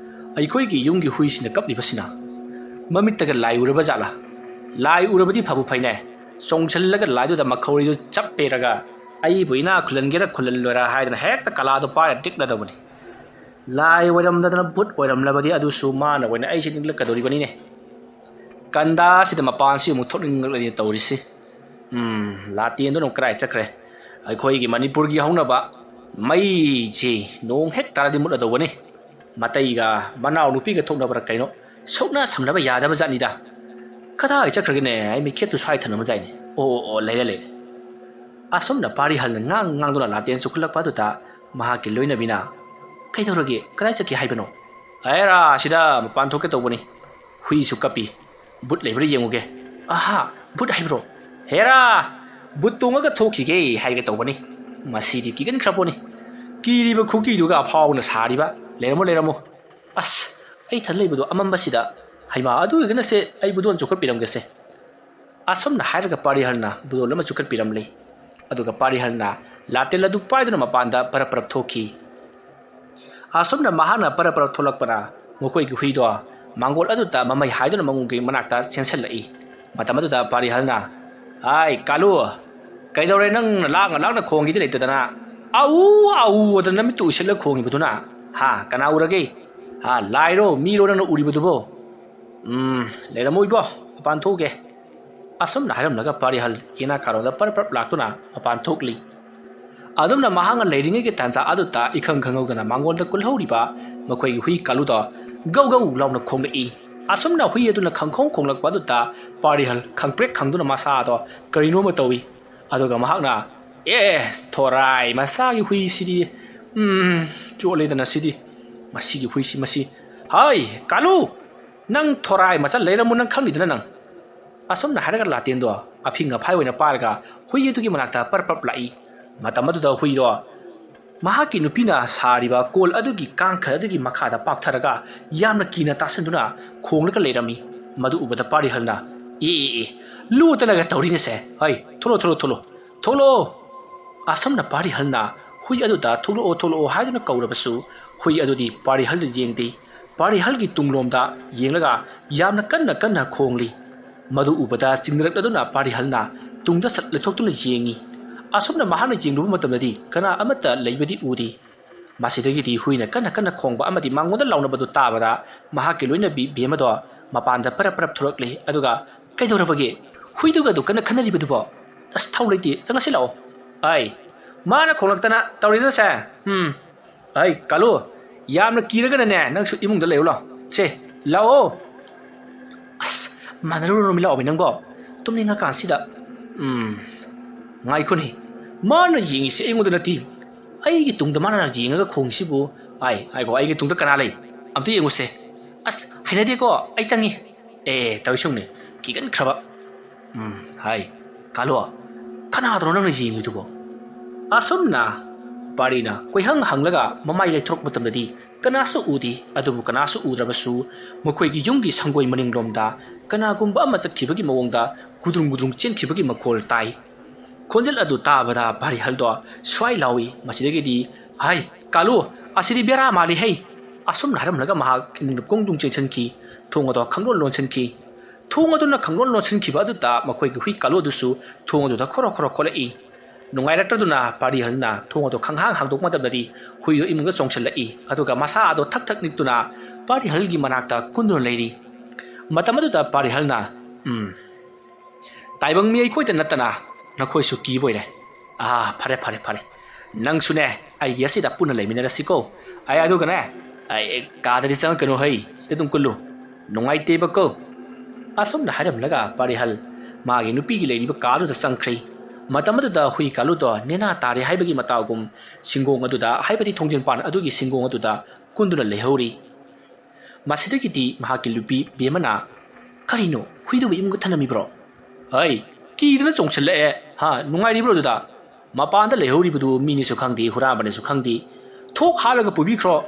ꯑꯩꯈꯣꯏꯒꯤ ꯌꯨꯝꯒꯤ ꯍꯨꯏꯁꯤꯅ ꯀꯞꯂꯤꯕꯁꯤꯅ? ꯃꯃꯤꯠꯇꯒ ꯂꯥꯏ ꯎꯔꯕ ꯖꯥꯠꯂꯥ? ꯂꯥꯏ ꯎꯔꯕꯗꯤ ꯐꯕꯨ ꯐꯩꯅꯦ, ꯆꯣꯡꯁꯤꯜꯂꯒ ꯂꯥꯏꯗꯨꯗ ꯃꯈꯧꯔꯤꯗꯨ ꯆꯞꯄꯦꯔꯒ ꯑꯩꯕꯨ ꯏꯅꯥ ꯈꯨꯜꯍꯟꯒꯦꯔꯥ ꯈꯨꯜꯍꯜꯂꯣꯏꯔꯥ ꯍꯥꯏꯗꯅ ꯍꯦꯛꯇ ꯀꯂꯥꯗꯣ ꯄꯥꯏꯔ ꯇꯤꯛꯂꯗꯧꯕꯅꯤ꯫ ꯂꯥꯏ ꯑꯣꯏꯔꯝꯗꯗꯅ ꯚꯨꯠ ꯑꯣꯏꯔꯝꯂꯕꯗꯤ ꯑꯗꯨꯁꯨ ꯃꯥꯅ ꯑꯣꯏꯅ ꯑꯩꯁꯦ ꯅꯤꯛꯂꯛꯀꯗꯧꯔꯤꯕꯅꯤꯅꯦ꯫ ꯀꯟꯗꯥꯁꯤꯗ ꯃꯄꯥꯟꯁꯤ ꯑꯃꯨꯛ ꯊꯣꯛꯅꯤꯡꯂꯛꯂꯦꯅ ꯇꯧꯔꯤꯁꯤ꯫ ꯎꯝ, ꯂꯥꯇꯦꯟꯗꯨꯅ ꯑꯃꯨꯛ ꯀꯗꯥꯏ ꯆꯠꯈ꯭ꯔꯦ? ꯑꯩꯈꯣꯏꯒꯤ ꯃꯅꯤꯄꯨꯔꯒꯤ ꯍꯧꯅꯕ ꯃꯩꯁꯤ ꯅꯣꯡ ꯍꯦꯛ ꯇꯥꯔꯗꯤ ꯃꯨꯠꯂꯗꯧꯕꯅꯤ꯫ ꯃꯇꯩꯒ ꯃꯅꯥꯎ ꯅꯨꯄꯤꯒ ꯊꯣꯛꯅꯕ꯭ꯔꯥ ꯀꯩꯅꯣ, ꯁꯣꯛꯅ ꯁꯝꯅꯕ ꯌꯥꯗꯕ ꯖꯥꯠꯅꯤꯗ꯫ ꯀꯗꯥꯏ ꯆꯠꯈ꯭ꯔꯒꯦꯅꯦ? ꯑꯩ ꯃꯤꯈꯦꯠꯇꯨ ꯁ꯭ꯋꯥꯏ ꯊꯅꯝꯕꯗꯥꯏꯅꯦ꯫ ꯑꯣ, ꯑꯣ, ꯑꯣ, ꯂꯩꯔꯦ, ꯂꯩꯔꯦ꯫ ꯑꯁꯨꯝꯅ ꯄꯥꯔꯤꯍꯜꯅ ꯉꯥꯡ ꯉꯥꯡꯗꯨꯅ ꯂꯥꯇꯦꯟ ꯆꯨꯈꯠꯂꯛꯄ ꯑꯗꯨꯗ ꯃꯍꯥꯛꯀꯤ ꯂꯣꯏꯅꯕꯤꯅ, "ꯀꯩꯗꯧꯔꯒꯦ? ꯀꯗꯥꯏ ꯆꯠꯀꯦ ꯍꯥꯏꯕꯅꯣ?" "ꯍꯦꯔꯥ, ꯁꯤꯗ ꯃꯄꯥꯟ ꯊꯣꯛꯀꯦ ꯇꯧꯕꯅꯤ꯫ ꯍꯨꯏꯁꯨ ꯀꯞꯄꯤ꯫ ꯕꯨꯠ ꯂꯩꯕ꯭ꯔꯥ ꯌꯦꯡꯉꯨꯒꯦ꯫" "ꯑꯍꯥ, ꯕꯨꯠ ꯍꯥꯏꯕ꯭ꯔꯣ? ꯍꯦꯔꯥ, ꯕꯨꯠ ꯇꯣꯡꯉꯒ ꯊꯣꯛꯈꯤꯒꯦ ꯍꯥꯏꯒꯦ ꯇꯧꯕꯅꯤ꯫ ꯃꯁꯤꯗꯤ ꯀꯤꯒꯟꯈ꯭ꯔ ꯄꯣꯠꯅꯤ꯫ ꯀꯤꯔꯤꯕ ꯈꯨꯀꯤꯗꯨꯒ ꯑꯐꯥꯎꯅ ꯁꯥꯔꯤꯕ꯫ ꯂꯩꯔꯝꯃꯣ, ꯂꯩꯔꯝꯃꯣ꯫ ꯑꯁ, ꯑꯩ ꯏꯊꯟ ꯂꯩꯕꯗꯣ ꯑꯃꯝꯕꯁꯤꯗ꯫ ꯍꯩꯃꯥ, ꯑꯗꯨ ꯑꯣꯏꯔꯒꯅꯁꯦ, ꯑꯩ ꯕꯨꯗꯣꯟ ꯆꯨꯈꯠꯄꯤꯔꯝꯒꯦꯁꯦ꯫" ꯑꯁꯨꯝꯅ ꯍꯥꯏꯔꯒ ꯄꯥꯔꯤꯍꯜꯅ ꯕꯨꯗꯣꯟ ꯑꯃ ꯆꯨꯈꯠꯄꯤꯔꯝꯂꯦ꯫ ꯑꯗꯨꯒ ꯄꯥꯔꯤꯍꯜꯅ ꯂꯥꯇꯦꯜ ꯑꯗꯨ ꯄꯥꯏꯗꯨꯅ ꯃꯄꯥꯟꯗ ꯄꯔꯞ ꯄꯔꯞ ꯊꯣꯛꯈꯤ꯫ ꯑꯁꯨꯝꯅ ꯃꯍꯥꯛꯅ ꯄꯔꯞ ꯄꯔꯞ ꯊꯣꯛꯂꯛꯄꯅ ꯃꯈꯣꯏꯒꯤ ꯍꯨꯏꯗꯣ ꯃꯥꯡꯒꯣꯜ ꯑꯗꯨꯗ ꯃꯃꯩ ꯍꯥꯏꯗꯨꯅ ꯃꯉꯣꯟꯒꯤ ꯃꯅꯥꯛꯇ ꯆꯦꯟꯁꯤꯜꯂꯛꯏ꯫ ꯃꯇꯝ ꯑꯗꯨꯗ ꯄꯥꯔꯤꯍꯜꯅ, "ꯑꯥꯏ, ꯀꯥꯂꯨ, ꯀꯩꯗꯧꯔꯦ ꯅꯪꯅ ꯂꯥꯛꯅ ꯂꯥꯛꯅ ꯈꯣꯡꯒꯤꯗꯤ ꯂꯩꯇꯗꯅ? ꯑꯥꯎ, ꯑꯥꯎ ꯑꯗꯨꯅ ꯅꯃꯤꯠꯇꯨ ꯎꯏꯁꯤꯜꯂ ꯈꯣꯡꯉꯤꯕꯗꯨꯅ? ꯍꯥ, ꯀꯅꯥ ꯎꯔꯒꯦ? ꯍꯥ, ꯂꯥꯏꯔꯣ, ꯃꯤꯔꯣ ꯅꯪꯅ ꯎꯔꯤꯕꯗꯨꯕꯣ?" "ꯎꯝ, ꯂꯩꯔꯝꯃꯣ ꯏꯕꯣ, ꯃꯄꯥꯟ ꯊꯣꯛꯎꯒꯦ꯫" ꯑꯁꯨꯝꯅ ꯍꯥꯏꯔꯝꯂꯒ ꯄꯥꯔꯤꯍꯜ ꯌꯦꯅꯥꯈꯥꯔꯣꯝꯗ ꯄꯔꯞ ꯄꯔꯞ ꯂꯥꯛꯇꯨꯅ ꯃꯄꯥꯟ ꯊꯣꯛꯂꯤ꯫ ꯑꯗꯨꯝꯅ ꯃꯍꯥꯛꯅ ꯂꯩꯔꯤꯉꯩꯒꯤ ꯇꯥꯟꯖꯥ ꯑꯗꯨꯗ ꯏꯈꯪ ꯈꯪꯍꯧꯗꯅ ꯃꯥꯡꯒꯣꯜꯗ ꯀꯨꯜꯍꯧꯔꯤꯕ ꯃꯈꯣꯏꯒꯤ ꯍꯨꯏ ꯀꯥꯂꯨꯗꯣ ꯒꯧ ꯒꯧ ꯂꯥꯎꯅ ꯈꯣꯡꯂꯛꯏ꯫ ꯑꯁꯨꯝꯅ ꯍꯨꯏ ꯑꯗꯨꯅ ꯈꯪꯈꯣꯡ ꯈꯣꯡꯂꯛꯄ ꯑꯗꯨꯗ ꯄꯥꯔꯤꯍꯜ ꯈꯪꯄ꯭ꯔꯦꯛ ꯈꯪꯗꯨꯅ ꯃꯁꯥꯗꯣ ꯀꯔꯤꯅꯣꯃ ꯇꯧꯏ꯫ ꯑꯗꯨꯒ ꯃꯍꯥꯛꯅ, "ꯑꯦ, ꯊꯣꯔꯥꯏ ꯃꯆꯥꯒꯤ ꯍꯨꯏꯁꯤꯗꯤ, ꯎꯝ, ꯆꯣꯠꯂꯦꯗꯅ ꯁꯤꯗꯤ꯫ ꯃꯁꯤꯒꯤ ꯍꯨꯏꯁꯤ ꯃꯁꯤ꯫ ꯍꯥꯏ, ꯀꯥꯂꯨ, ꯅꯪ ꯊꯣꯔꯥꯏ ꯃꯆꯥ ꯂꯩꯔꯝꯃꯣ, ꯅꯪ ꯈꯪꯅꯤꯗꯅ ꯅꯪ꯫" ꯑꯁꯨꯝꯅ ꯍꯥꯏꯔꯒ ꯂꯥꯇꯦꯟꯗꯣ ꯑꯐꯤꯡ ꯑꯐꯥꯏ ꯑꯣꯏꯅ ꯄꯥꯏꯔꯒ ꯍꯨꯏ ꯑꯗꯨꯒꯤ ꯃꯅꯥꯛꯇ ꯄꯔꯞ ꯄꯔꯞ ꯂꯥꯛꯏ꯫ ꯃꯇꯝ ꯑꯗꯨꯗ ꯍꯨꯏꯗꯣ ꯃꯍꯥꯛꯀꯤ ꯅꯨꯄꯤꯅ ꯁꯥꯔꯤꯕ ꯀꯣꯜ ꯑꯗꯨꯒꯤ ꯀꯥꯡꯈꯜ ꯑꯗꯨꯒꯤ ꯃꯈꯥꯗ ꯄꯥꯛꯊꯔꯒ ꯌꯥꯝꯅ ꯀꯤꯅ ꯇꯥꯁꯤꯟꯗꯨꯅ ꯈꯣꯡꯂꯒ ꯂꯩꯔꯝꯃꯤ꯫ ꯃꯗꯨ ꯎꯕꯗ ꯄꯥꯔꯤꯍꯜꯅ, "ꯑꯦ, ꯑꯦ, ꯑꯦ, ꯂꯣꯠꯇꯅꯒ ꯇꯧꯔꯤꯅꯦꯁꯦ꯫ ꯍꯩ, ꯊꯣꯛꯂꯣ, ꯊꯣꯛꯂꯣ, ꯊꯣꯛꯂꯣ, ꯊꯣꯛꯂꯣ!" ꯑꯁꯨꯝꯅ ꯄꯥꯔꯤꯍꯜꯅ ꯍꯨꯏ ꯑꯗꯨꯗ "ꯊꯣꯛꯂꯛꯑꯣ, ꯊꯣꯛꯂꯛꯑꯣ" ꯍꯥꯏꯗꯨꯅ ꯀꯧꯔꯕꯁꯨ ꯍꯨꯏ ꯑꯗꯨꯗꯤ ꯄꯥꯔꯤꯍꯜꯗ ꯌꯦꯡꯗꯦ꯫ ꯄꯥꯔꯤꯍꯜꯒꯤ ꯇꯨꯡꯂꯣꯝꯗ ꯌꯦꯡꯂꯒ ꯌꯥꯝꯅ ꯀꯟꯅ ꯀꯟꯅ ꯈꯣꯡꯂꯤ꯫ ꯃꯗꯨ ꯎꯕꯗ ꯆꯤꯡꯅꯔꯛꯂꯗꯨꯅ ꯄꯥꯔꯤꯍꯜꯅ ꯇꯨꯡꯗ ꯁꯠ ꯂꯩꯊꯣꯛꯇꯨꯅ ꯌꯦꯡꯉꯤ꯫ ꯑꯁꯨꯝꯅ ꯃꯍꯥꯛꯅ ꯌꯦꯡꯂꯨꯕ ꯃꯇꯝꯗꯗꯤ ꯀꯅꯥ ꯑꯃꯠꯇ ꯂꯩꯕꯗꯤ ꯎꯗꯦ꯫ ꯃꯁꯤꯗꯒꯤꯗꯤ ꯍꯨꯏꯅ ꯀꯟꯅ ꯀꯟꯅ ꯈꯣꯡꯕ ꯑꯃꯗꯤ ꯃꯉꯣꯟꯗ ꯂꯥꯎꯅꯕꯗꯨ ꯇꯥꯕꯗ ꯃꯍꯥꯛꯀꯤ ꯂꯣꯏꯅꯕꯤ ꯕꯦꯝ ꯑꯗꯣ ꯃꯄꯥꯟꯗ ꯄꯔꯞ ꯄꯔꯞ ꯊꯣꯔꯛꯂꯤ꯫ ꯑꯗꯨꯒ "ꯀꯩꯗꯧꯔꯕꯒꯦ? ꯍꯨꯏꯗꯨꯒ ꯑꯗꯨ ꯀꯟꯅ ꯈꯟꯅꯔꯤꯕꯗꯨꯕꯣ? ꯑꯁ, ꯊꯧ ꯂꯩꯇꯦ, ꯆꯪꯉꯁꯤ ꯂꯥꯛꯑꯣ꯫ ꯑꯩ, ꯃꯥꯅ ꯈꯣꯡꯂꯛꯇꯅ ꯇꯧꯔꯤꯗꯨꯅꯁꯦ꯫ ꯎꯝ, ꯑꯩ, ꯀꯥꯂꯨ, ꯌꯥꯝꯅ ꯀꯤꯔꯒꯅꯅꯦ, ꯅꯪꯁꯨ ꯏꯃꯨꯡꯗ ꯂꯩꯔꯨ ꯂꯥꯛꯑꯣ꯫ ꯁꯦ, ꯂꯥꯛꯑꯣ꯫ ꯑꯁ, ꯃꯥꯟꯅꯔꯨꯔꯣ, ꯔꯣꯃꯤꯂꯥ ꯑꯣꯏꯕꯤ ꯅꯪꯕꯣ꯫ ꯇꯨꯝꯅꯤꯡꯉꯀꯥꯟꯁꯤꯗ꯫ ꯎꯝ, ꯉꯥꯏꯈꯣꯅꯦ꯫ ꯃꯥꯅ ꯌꯦꯡꯉꯤꯁꯦ ꯑꯩꯉꯣꯟꯗ ꯅꯠꯇꯦ꯫ ꯑꯩꯒꯤ ꯇꯨꯡꯗ ꯃꯥꯅ ꯌꯦꯡꯉꯒ ꯈꯣꯡꯉꯤꯁꯤꯕꯨ꯫ ꯑꯥꯏ, ꯉꯥꯏꯈꯣ, ꯑꯩꯒꯤ ꯇꯨꯡꯗ ꯀꯅꯥ ꯂꯩ? ꯑꯝꯇ ꯌꯦꯡꯉꯨꯁꯦ꯫ ꯑꯁ, ꯍꯩꯅꯗꯦꯀꯣ, ꯑꯩ ꯆꯪꯉꯤ꯫ ꯑꯦ, ꯇꯧꯏꯁꯧꯅꯦ, ꯀꯤꯒꯟꯈ꯭ꯔꯕ꯫ ꯎꯝ, ꯍꯥꯏ, ꯀꯥꯂꯨ, ꯀꯅꯥꯗꯅꯣ ꯅꯪꯅ ꯌꯦꯡꯉꯤꯗꯨꯕꯣ? ꯑꯁꯨꯝꯅ ꯄꯥꯔꯤꯅ ꯀꯣꯏꯍꯪ ꯍꯪꯂꯒ ꯃꯃꯥꯏ ꯂꯩꯊꯣꯔꯛꯄ ꯃꯇꯝꯗꯗꯤ ꯀꯅꯥꯁꯨ ꯎꯗꯦ꯫ ꯑꯗꯨꯕꯨ ꯀꯅꯥꯁꯨ ꯎꯗ꯭ꯔꯕꯁꯨ ꯃꯈꯣꯏꯒꯤ ꯌꯨꯝꯒꯤ ꯁꯪꯒꯣꯏ ꯃꯅꯤꯡꯂꯣꯝꯗ ꯀꯅꯥꯒꯨꯝꯕ ꯑꯃ ꯆꯠꯈꯤꯕꯒꯤ ꯃꯑꯣꯡꯗ ꯒꯨꯗ꯭ꯔꯨꯡ ꯒꯨꯗ꯭ꯔꯨꯡ ꯆꯦꯟꯈꯤꯕꯒꯤ ꯃꯈꯣꯜ ꯇꯥꯏ꯫ ꯈꯣꯟꯖꯦꯜ ꯑꯗꯨ ꯇꯥꯕꯗ ꯄꯥꯔꯤꯍꯜꯗꯣ ꯁ꯭ꯋꯥꯏ ꯂꯥꯎꯏ꯫ ꯃꯁꯤꯗꯒꯤꯗꯤ, "ꯍꯥꯏ, ꯀꯥꯂꯨ, ꯑꯁꯤꯗꯤ ꯕꯦꯔꯥ ꯃꯥꯜꯂꯤ ꯍꯩ!" ꯑꯁꯨꯝꯅ ꯍꯥꯏꯔꯝꯂꯒ ꯃꯍꯥꯛ ꯏꯃꯨꯡꯗ ꯀꯣꯡꯗꯨꯡ ꯆꯦꯟꯁꯤꯟꯈꯤ꯫ ꯊꯣꯡ ꯑꯗꯣ ꯈꯪꯂꯣꯟ ꯂꯣꯟꯁꯤꯟꯈꯤ꯫ ꯊꯣꯡ ꯑꯗꯨꯅ ꯈꯪꯂꯣꯟ ꯂꯣꯟꯁꯤꯟꯈꯤꯕ ꯑꯗꯨꯗ ꯃꯈꯣꯏꯒꯤ ꯍꯨꯏ ꯀꯥꯂꯨ ꯑꯗꯨꯁꯨ ꯊꯣꯡ ꯑꯗꯨꯗ ꯈꯣꯔꯣ ꯈꯣꯔꯣ ꯈꯣꯠꯂꯛꯏ꯫ ꯅꯨꯡꯉꯥꯏꯔꯛꯇꯗꯨꯅ ꯄꯥꯔꯤꯍꯜꯅ ꯊꯣꯡ ꯑꯗꯨ ꯈꯪꯍꯥꯡ ꯍꯥꯡꯗꯣꯛꯄ ꯃꯇꯝꯗꯗꯤ ꯍꯨꯏꯗꯨ ꯏꯃꯨꯡꯗ ꯆꯣꯡꯁꯤꯜꯂꯛꯏ, ꯑꯗꯨꯒ ꯃꯁꯥ ꯑꯗꯣ ꯊꯛ ꯊꯛ ꯅꯤꯛꯇꯨꯅ ꯄꯥꯔꯤꯍꯜꯒꯤ ꯃꯅꯥꯛꯇ ꯀꯨꯟꯗꯨꯅ ꯂꯩꯔꯤ꯫ ꯃꯇꯝ ꯑꯗꯨꯗ ꯄꯥꯔꯤꯍꯜꯅ, "ꯎꯝ, ꯇꯥꯏꯕꯪ ꯃꯤ ꯑꯩꯈꯣꯏꯗ ꯅꯠꯇꯅ ꯅꯈꯣꯏꯁꯨ ꯀꯤꯕ ꯑꯣꯏꯔꯦ꯫ ꯑꯥ, ꯐꯔꯦ, ꯐꯔꯦ, ꯐꯔꯦ꯫ ꯅꯪꯁꯨꯅꯦ, ꯑꯩꯒꯤ ꯑꯁꯤꯗ ꯄꯨꯟꯅ ꯂꯩꯃꯤꯟꯅꯔꯁꯤꯀꯣ꯫ ꯑꯩ ꯑꯗꯨꯒꯅꯦ, ꯑꯩ ꯀꯥꯗꯗꯤ ꯆꯪꯉꯛꯀꯅꯨ ꯍꯩ, ꯁꯤꯗ ꯑꯗꯨꯝ ꯀꯨꯜꯂꯨ꯫ ꯅꯨꯡꯉꯥꯏꯇꯦꯕꯀꯣ?" ꯑꯁꯨꯝꯅ ꯍꯥꯏꯔꯝꯂꯒ ꯄꯥꯔꯤꯍꯜ ꯃꯥꯒꯤ ꯅꯨꯄꯤꯒꯤ ꯂꯩꯔꯤꯕ ꯀꯥꯗꯨꯗ ꯆꯪꯈ꯭ꯔꯦ꯫ ꯃꯇꯝ ꯑꯗꯨꯗ ꯍꯨꯏ ꯀꯥꯂꯨꯗꯣ ꯅꯦꯅꯥ ꯇꯥꯔꯦ ꯍꯥꯏꯕꯒꯤ ꯃꯇꯥꯎꯒꯨꯝ ꯁꯤꯡꯒꯣꯡ ꯑꯗꯨꯗ, ꯍꯥꯏꯕꯗꯤ ꯊꯣꯡꯖꯤꯟ ꯄꯥꯟ ꯑꯗꯨꯒꯤ ꯁꯤꯡꯒꯣꯡ ꯑꯗꯨꯗ ꯀꯨꯟꯗꯨꯅ ꯂꯩꯍꯧꯔꯤ꯫ ꯃꯁꯤꯗꯒꯤꯗꯤ ꯃꯍꯥꯛꯀꯤ ꯅꯨꯄꯤ ꯕꯦꯝꯃꯅ, "ꯀꯔꯤꯅꯣ, ꯍꯨꯏꯗꯨꯕꯨ ꯏꯃꯨꯡꯗ ꯊꯅꯝꯃꯤꯕ꯭ꯔꯣ? ꯍꯩ, ꯀꯤꯗꯅ ꯆꯣꯡꯁꯤꯜꯂꯛꯑꯦ꯫ ꯍꯥ, ꯅꯨꯡꯉꯥꯏꯔꯤꯕ꯭ꯔꯣ ꯑꯗꯨꯗ? ꯃꯄꯥꯟꯗ ꯂꯩꯍꯧꯔꯤꯕꯗꯨ ꯃꯤꯅꯤꯁꯨ ꯈꯪꯗꯦ, ꯍꯨꯔꯥꯟꯕꯅꯤꯁꯨ ꯈꯪꯗꯦ꯫ ꯊꯣꯛ ꯍꯥꯠꯂꯒ ꯄꯨꯕꯤꯈ꯭ꯔꯣ꯫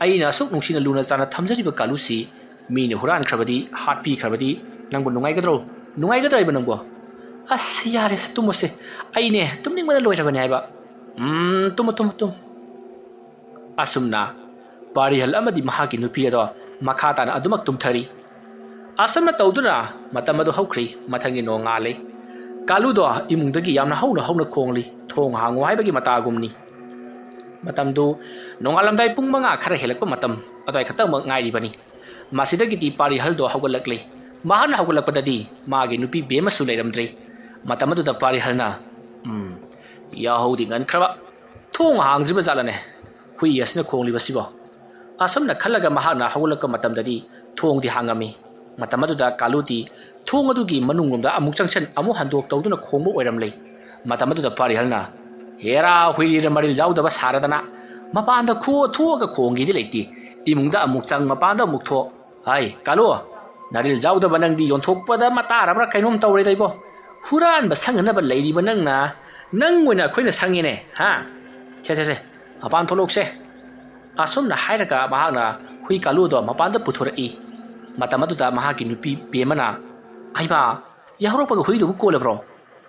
ꯑꯩꯅ ꯑꯁꯨꯛ ꯅꯨꯡꯁꯤꯅ ꯂꯨꯅ ꯆꯥꯟꯅ ꯊꯝꯖꯔꯤꯕ ꯀꯥꯂꯨꯁꯤ ꯃꯤꯅ ꯍꯨꯔꯥꯟꯈ꯭ꯔꯕꯗꯤ, ꯍꯥꯠꯄꯤꯈ꯭ꯔꯕꯗꯤ ꯅꯪꯕꯨ ꯅꯨꯡꯉꯥꯏꯒꯗ꯭ꯔꯣ? ꯅꯨꯡꯉꯥꯏꯒꯗ꯭ꯔꯥ ꯍꯥꯏꯕ ꯅꯪꯕꯨ?" "ꯑꯁ, ꯌꯥꯔꯦꯁꯦ, ꯇꯨꯝꯃꯣꯁꯦ꯫ ꯑꯩꯅꯦ ꯇꯨꯝꯅꯤꯡꯕꯅ ꯂꯣꯏꯔꯕꯅꯦ ꯍꯥꯏꯕ꯫ ꯎꯝ, ꯇꯨꯝꯃꯣ, ꯇꯨꯝꯃꯣ, ꯇꯨꯝꯃꯣ꯫" ꯑꯁꯨꯝꯅ ꯄꯥꯔꯤꯍꯜ ꯑꯃꯗꯤ ꯃꯍꯥꯛꯀꯤ ꯅꯨꯄꯤ ꯑꯗꯣ ꯃꯈꯥ ꯇꯥꯅ ꯑꯗꯨꯃꯛ ꯇꯨꯝꯊꯔꯤ꯫ ꯑꯁꯨꯝꯅ ꯇꯧꯗꯨꯅ ꯃꯇꯝ ꯑꯗꯨ ꯍꯧꯈ꯭ꯔꯤ꯫ ꯃꯊꯪꯒꯤ ꯅꯣꯡꯉꯥꯜꯂꯤ꯫ ꯀꯥꯂꯨꯗꯣ ꯏꯃꯨꯡꯗꯒꯤ ꯌꯥꯝꯅ ꯍꯧꯅ ꯍꯧꯅ ꯈꯣꯡꯂꯤ, "ꯊꯣꯡ ꯍꯥꯡꯉꯨ" ꯍꯥꯏꯕꯒꯤ ꯃꯇꯥꯒꯨꯝꯅꯤ꯫ ꯃꯇꯝꯗꯨ ꯅꯣꯡꯉꯥꯜꯂꯝꯗꯥꯏ ꯄꯨꯡ ꯃꯉꯥ ꯈꯔ ꯍꯦꯜꯂꯛꯄ ꯃꯇꯝ ꯑꯗꯨꯋꯥꯏ ꯈꯛꯇꯃꯛ ꯉꯥꯏꯔꯤꯕꯅꯤ꯫ ꯃꯁꯤꯗꯒꯤꯗꯤ ꯄꯥꯔꯤꯍꯜꯗꯣ ꯍꯧꯒꯠꯂꯛꯂꯤ꯫ ꯃꯍꯥꯛꯅ ꯍꯧꯒꯠꯂꯛꯄꯗꯗꯤ ꯃꯥꯒꯤ ꯅꯨꯄꯤ ꯕꯦꯝꯃꯁꯨ ꯂꯩꯔꯝꯗ꯭ꯔꯦ꯫ ꯃꯇꯝ ꯑꯗꯨꯗ ꯄꯥꯔꯤꯍꯜꯅ, "ꯎꯝ, ꯌꯥꯍꯧꯗꯤ ꯉꯟꯈ꯭ꯔꯕ꯫ ꯊꯣꯡ ꯍꯥꯡꯗ꯭ꯔꯤꯕ ꯖꯥꯠꯂꯅꯦ ꯍꯨꯏ ꯑꯁꯤꯅ ꯈꯣꯡꯂꯤꯕꯁꯤꯕꯣ?" ꯑꯁꯨꯝꯅ ꯈꯜꯂꯒ ꯃꯍꯥꯛꯅ ꯍꯧꯒꯠꯂꯛꯄ ꯃꯇꯝꯗꯗꯤ ꯊꯣꯡꯗꯤ ꯍꯥꯡꯉꯝꯃꯤ꯫ ꯃꯇꯝ ꯑꯗꯨꯗ ꯀꯥꯂꯨꯗꯤ ꯊꯣꯡ ꯑꯗꯨꯒꯤ ꯃꯅꯨꯡꯂꯣꯝꯗ ꯑꯃꯨꯛ ꯆꯪꯁꯟ, ꯑꯃꯨꯛ ꯍꯟꯗꯣꯛ ꯇꯧꯗꯨꯅ ꯈꯣꯡꯕ ꯑꯣꯏꯔꯝꯂꯦ꯫ ꯃꯇꯝ ꯑꯗꯨꯗ ꯄꯥꯔꯤꯍꯜꯅ, "ꯍꯦꯔꯥ, ꯍꯨꯏꯔꯤꯔ ꯃꯔꯤꯜ ꯌꯥꯎꯗꯕ ꯁꯥꯔꯗꯅ ꯃꯄꯥꯟꯗ ꯈꯨ ꯊꯣꯛꯑꯒ ꯈꯣꯡꯒꯦꯗꯤ ꯂꯩꯇꯦ꯫ ꯏꯃꯨꯡꯗ ꯑꯃꯨꯛ ꯆꯪ, ꯃꯄꯥꯟꯗ ꯑꯃꯨꯛ ꯊꯣꯛ꯫ ꯍꯥꯏ, ꯀꯥꯂꯨ, ꯅꯔꯤꯜ ꯌꯥꯎꯗꯕ ꯅꯪꯗꯤ ꯌꯣꯟꯊꯣꯛꯄꯗ ꯃꯇꯥꯔꯕ꯭ꯔꯥ ꯀꯩꯅꯣꯝ ꯇꯧꯔꯦꯗ ꯏꯕꯣ꯫ ꯍꯨꯔꯥꯟꯕ ꯁꯪꯅꯅꯕ ꯂꯩꯔꯤꯕ ꯅꯪꯅ, ꯅꯪ ꯑꯣꯏꯅ ꯑꯩꯈꯣꯏꯅ ꯁꯪꯉꯦꯅꯦ, ꯍꯥ? ꯁꯦ, ꯁꯦ, ꯁꯦ, ꯃꯄꯥꯟ ꯊꯣꯛꯂꯛꯁꯦ꯫" ꯑꯁꯨꯝꯅ ꯍꯥꯏꯔꯒ ꯃꯍꯥꯛꯅ ꯍꯨꯏ ꯀꯥꯂꯨꯗꯣ ꯃꯄꯥꯟꯗ ꯄꯨꯊꯣꯔꯛꯏ꯫ ꯃꯇꯝ ꯑꯗꯨꯗ ꯃꯍꯥꯛꯀꯤ ꯅꯨꯄꯤ ꯕꯦꯝꯃꯅ, "ꯍꯩꯃꯥ, ꯌꯥꯍꯧꯔꯛꯄꯒ ꯍꯨꯏꯗꯨꯕꯨ ꯀꯣꯜꯂꯕ꯭ꯔꯣ?"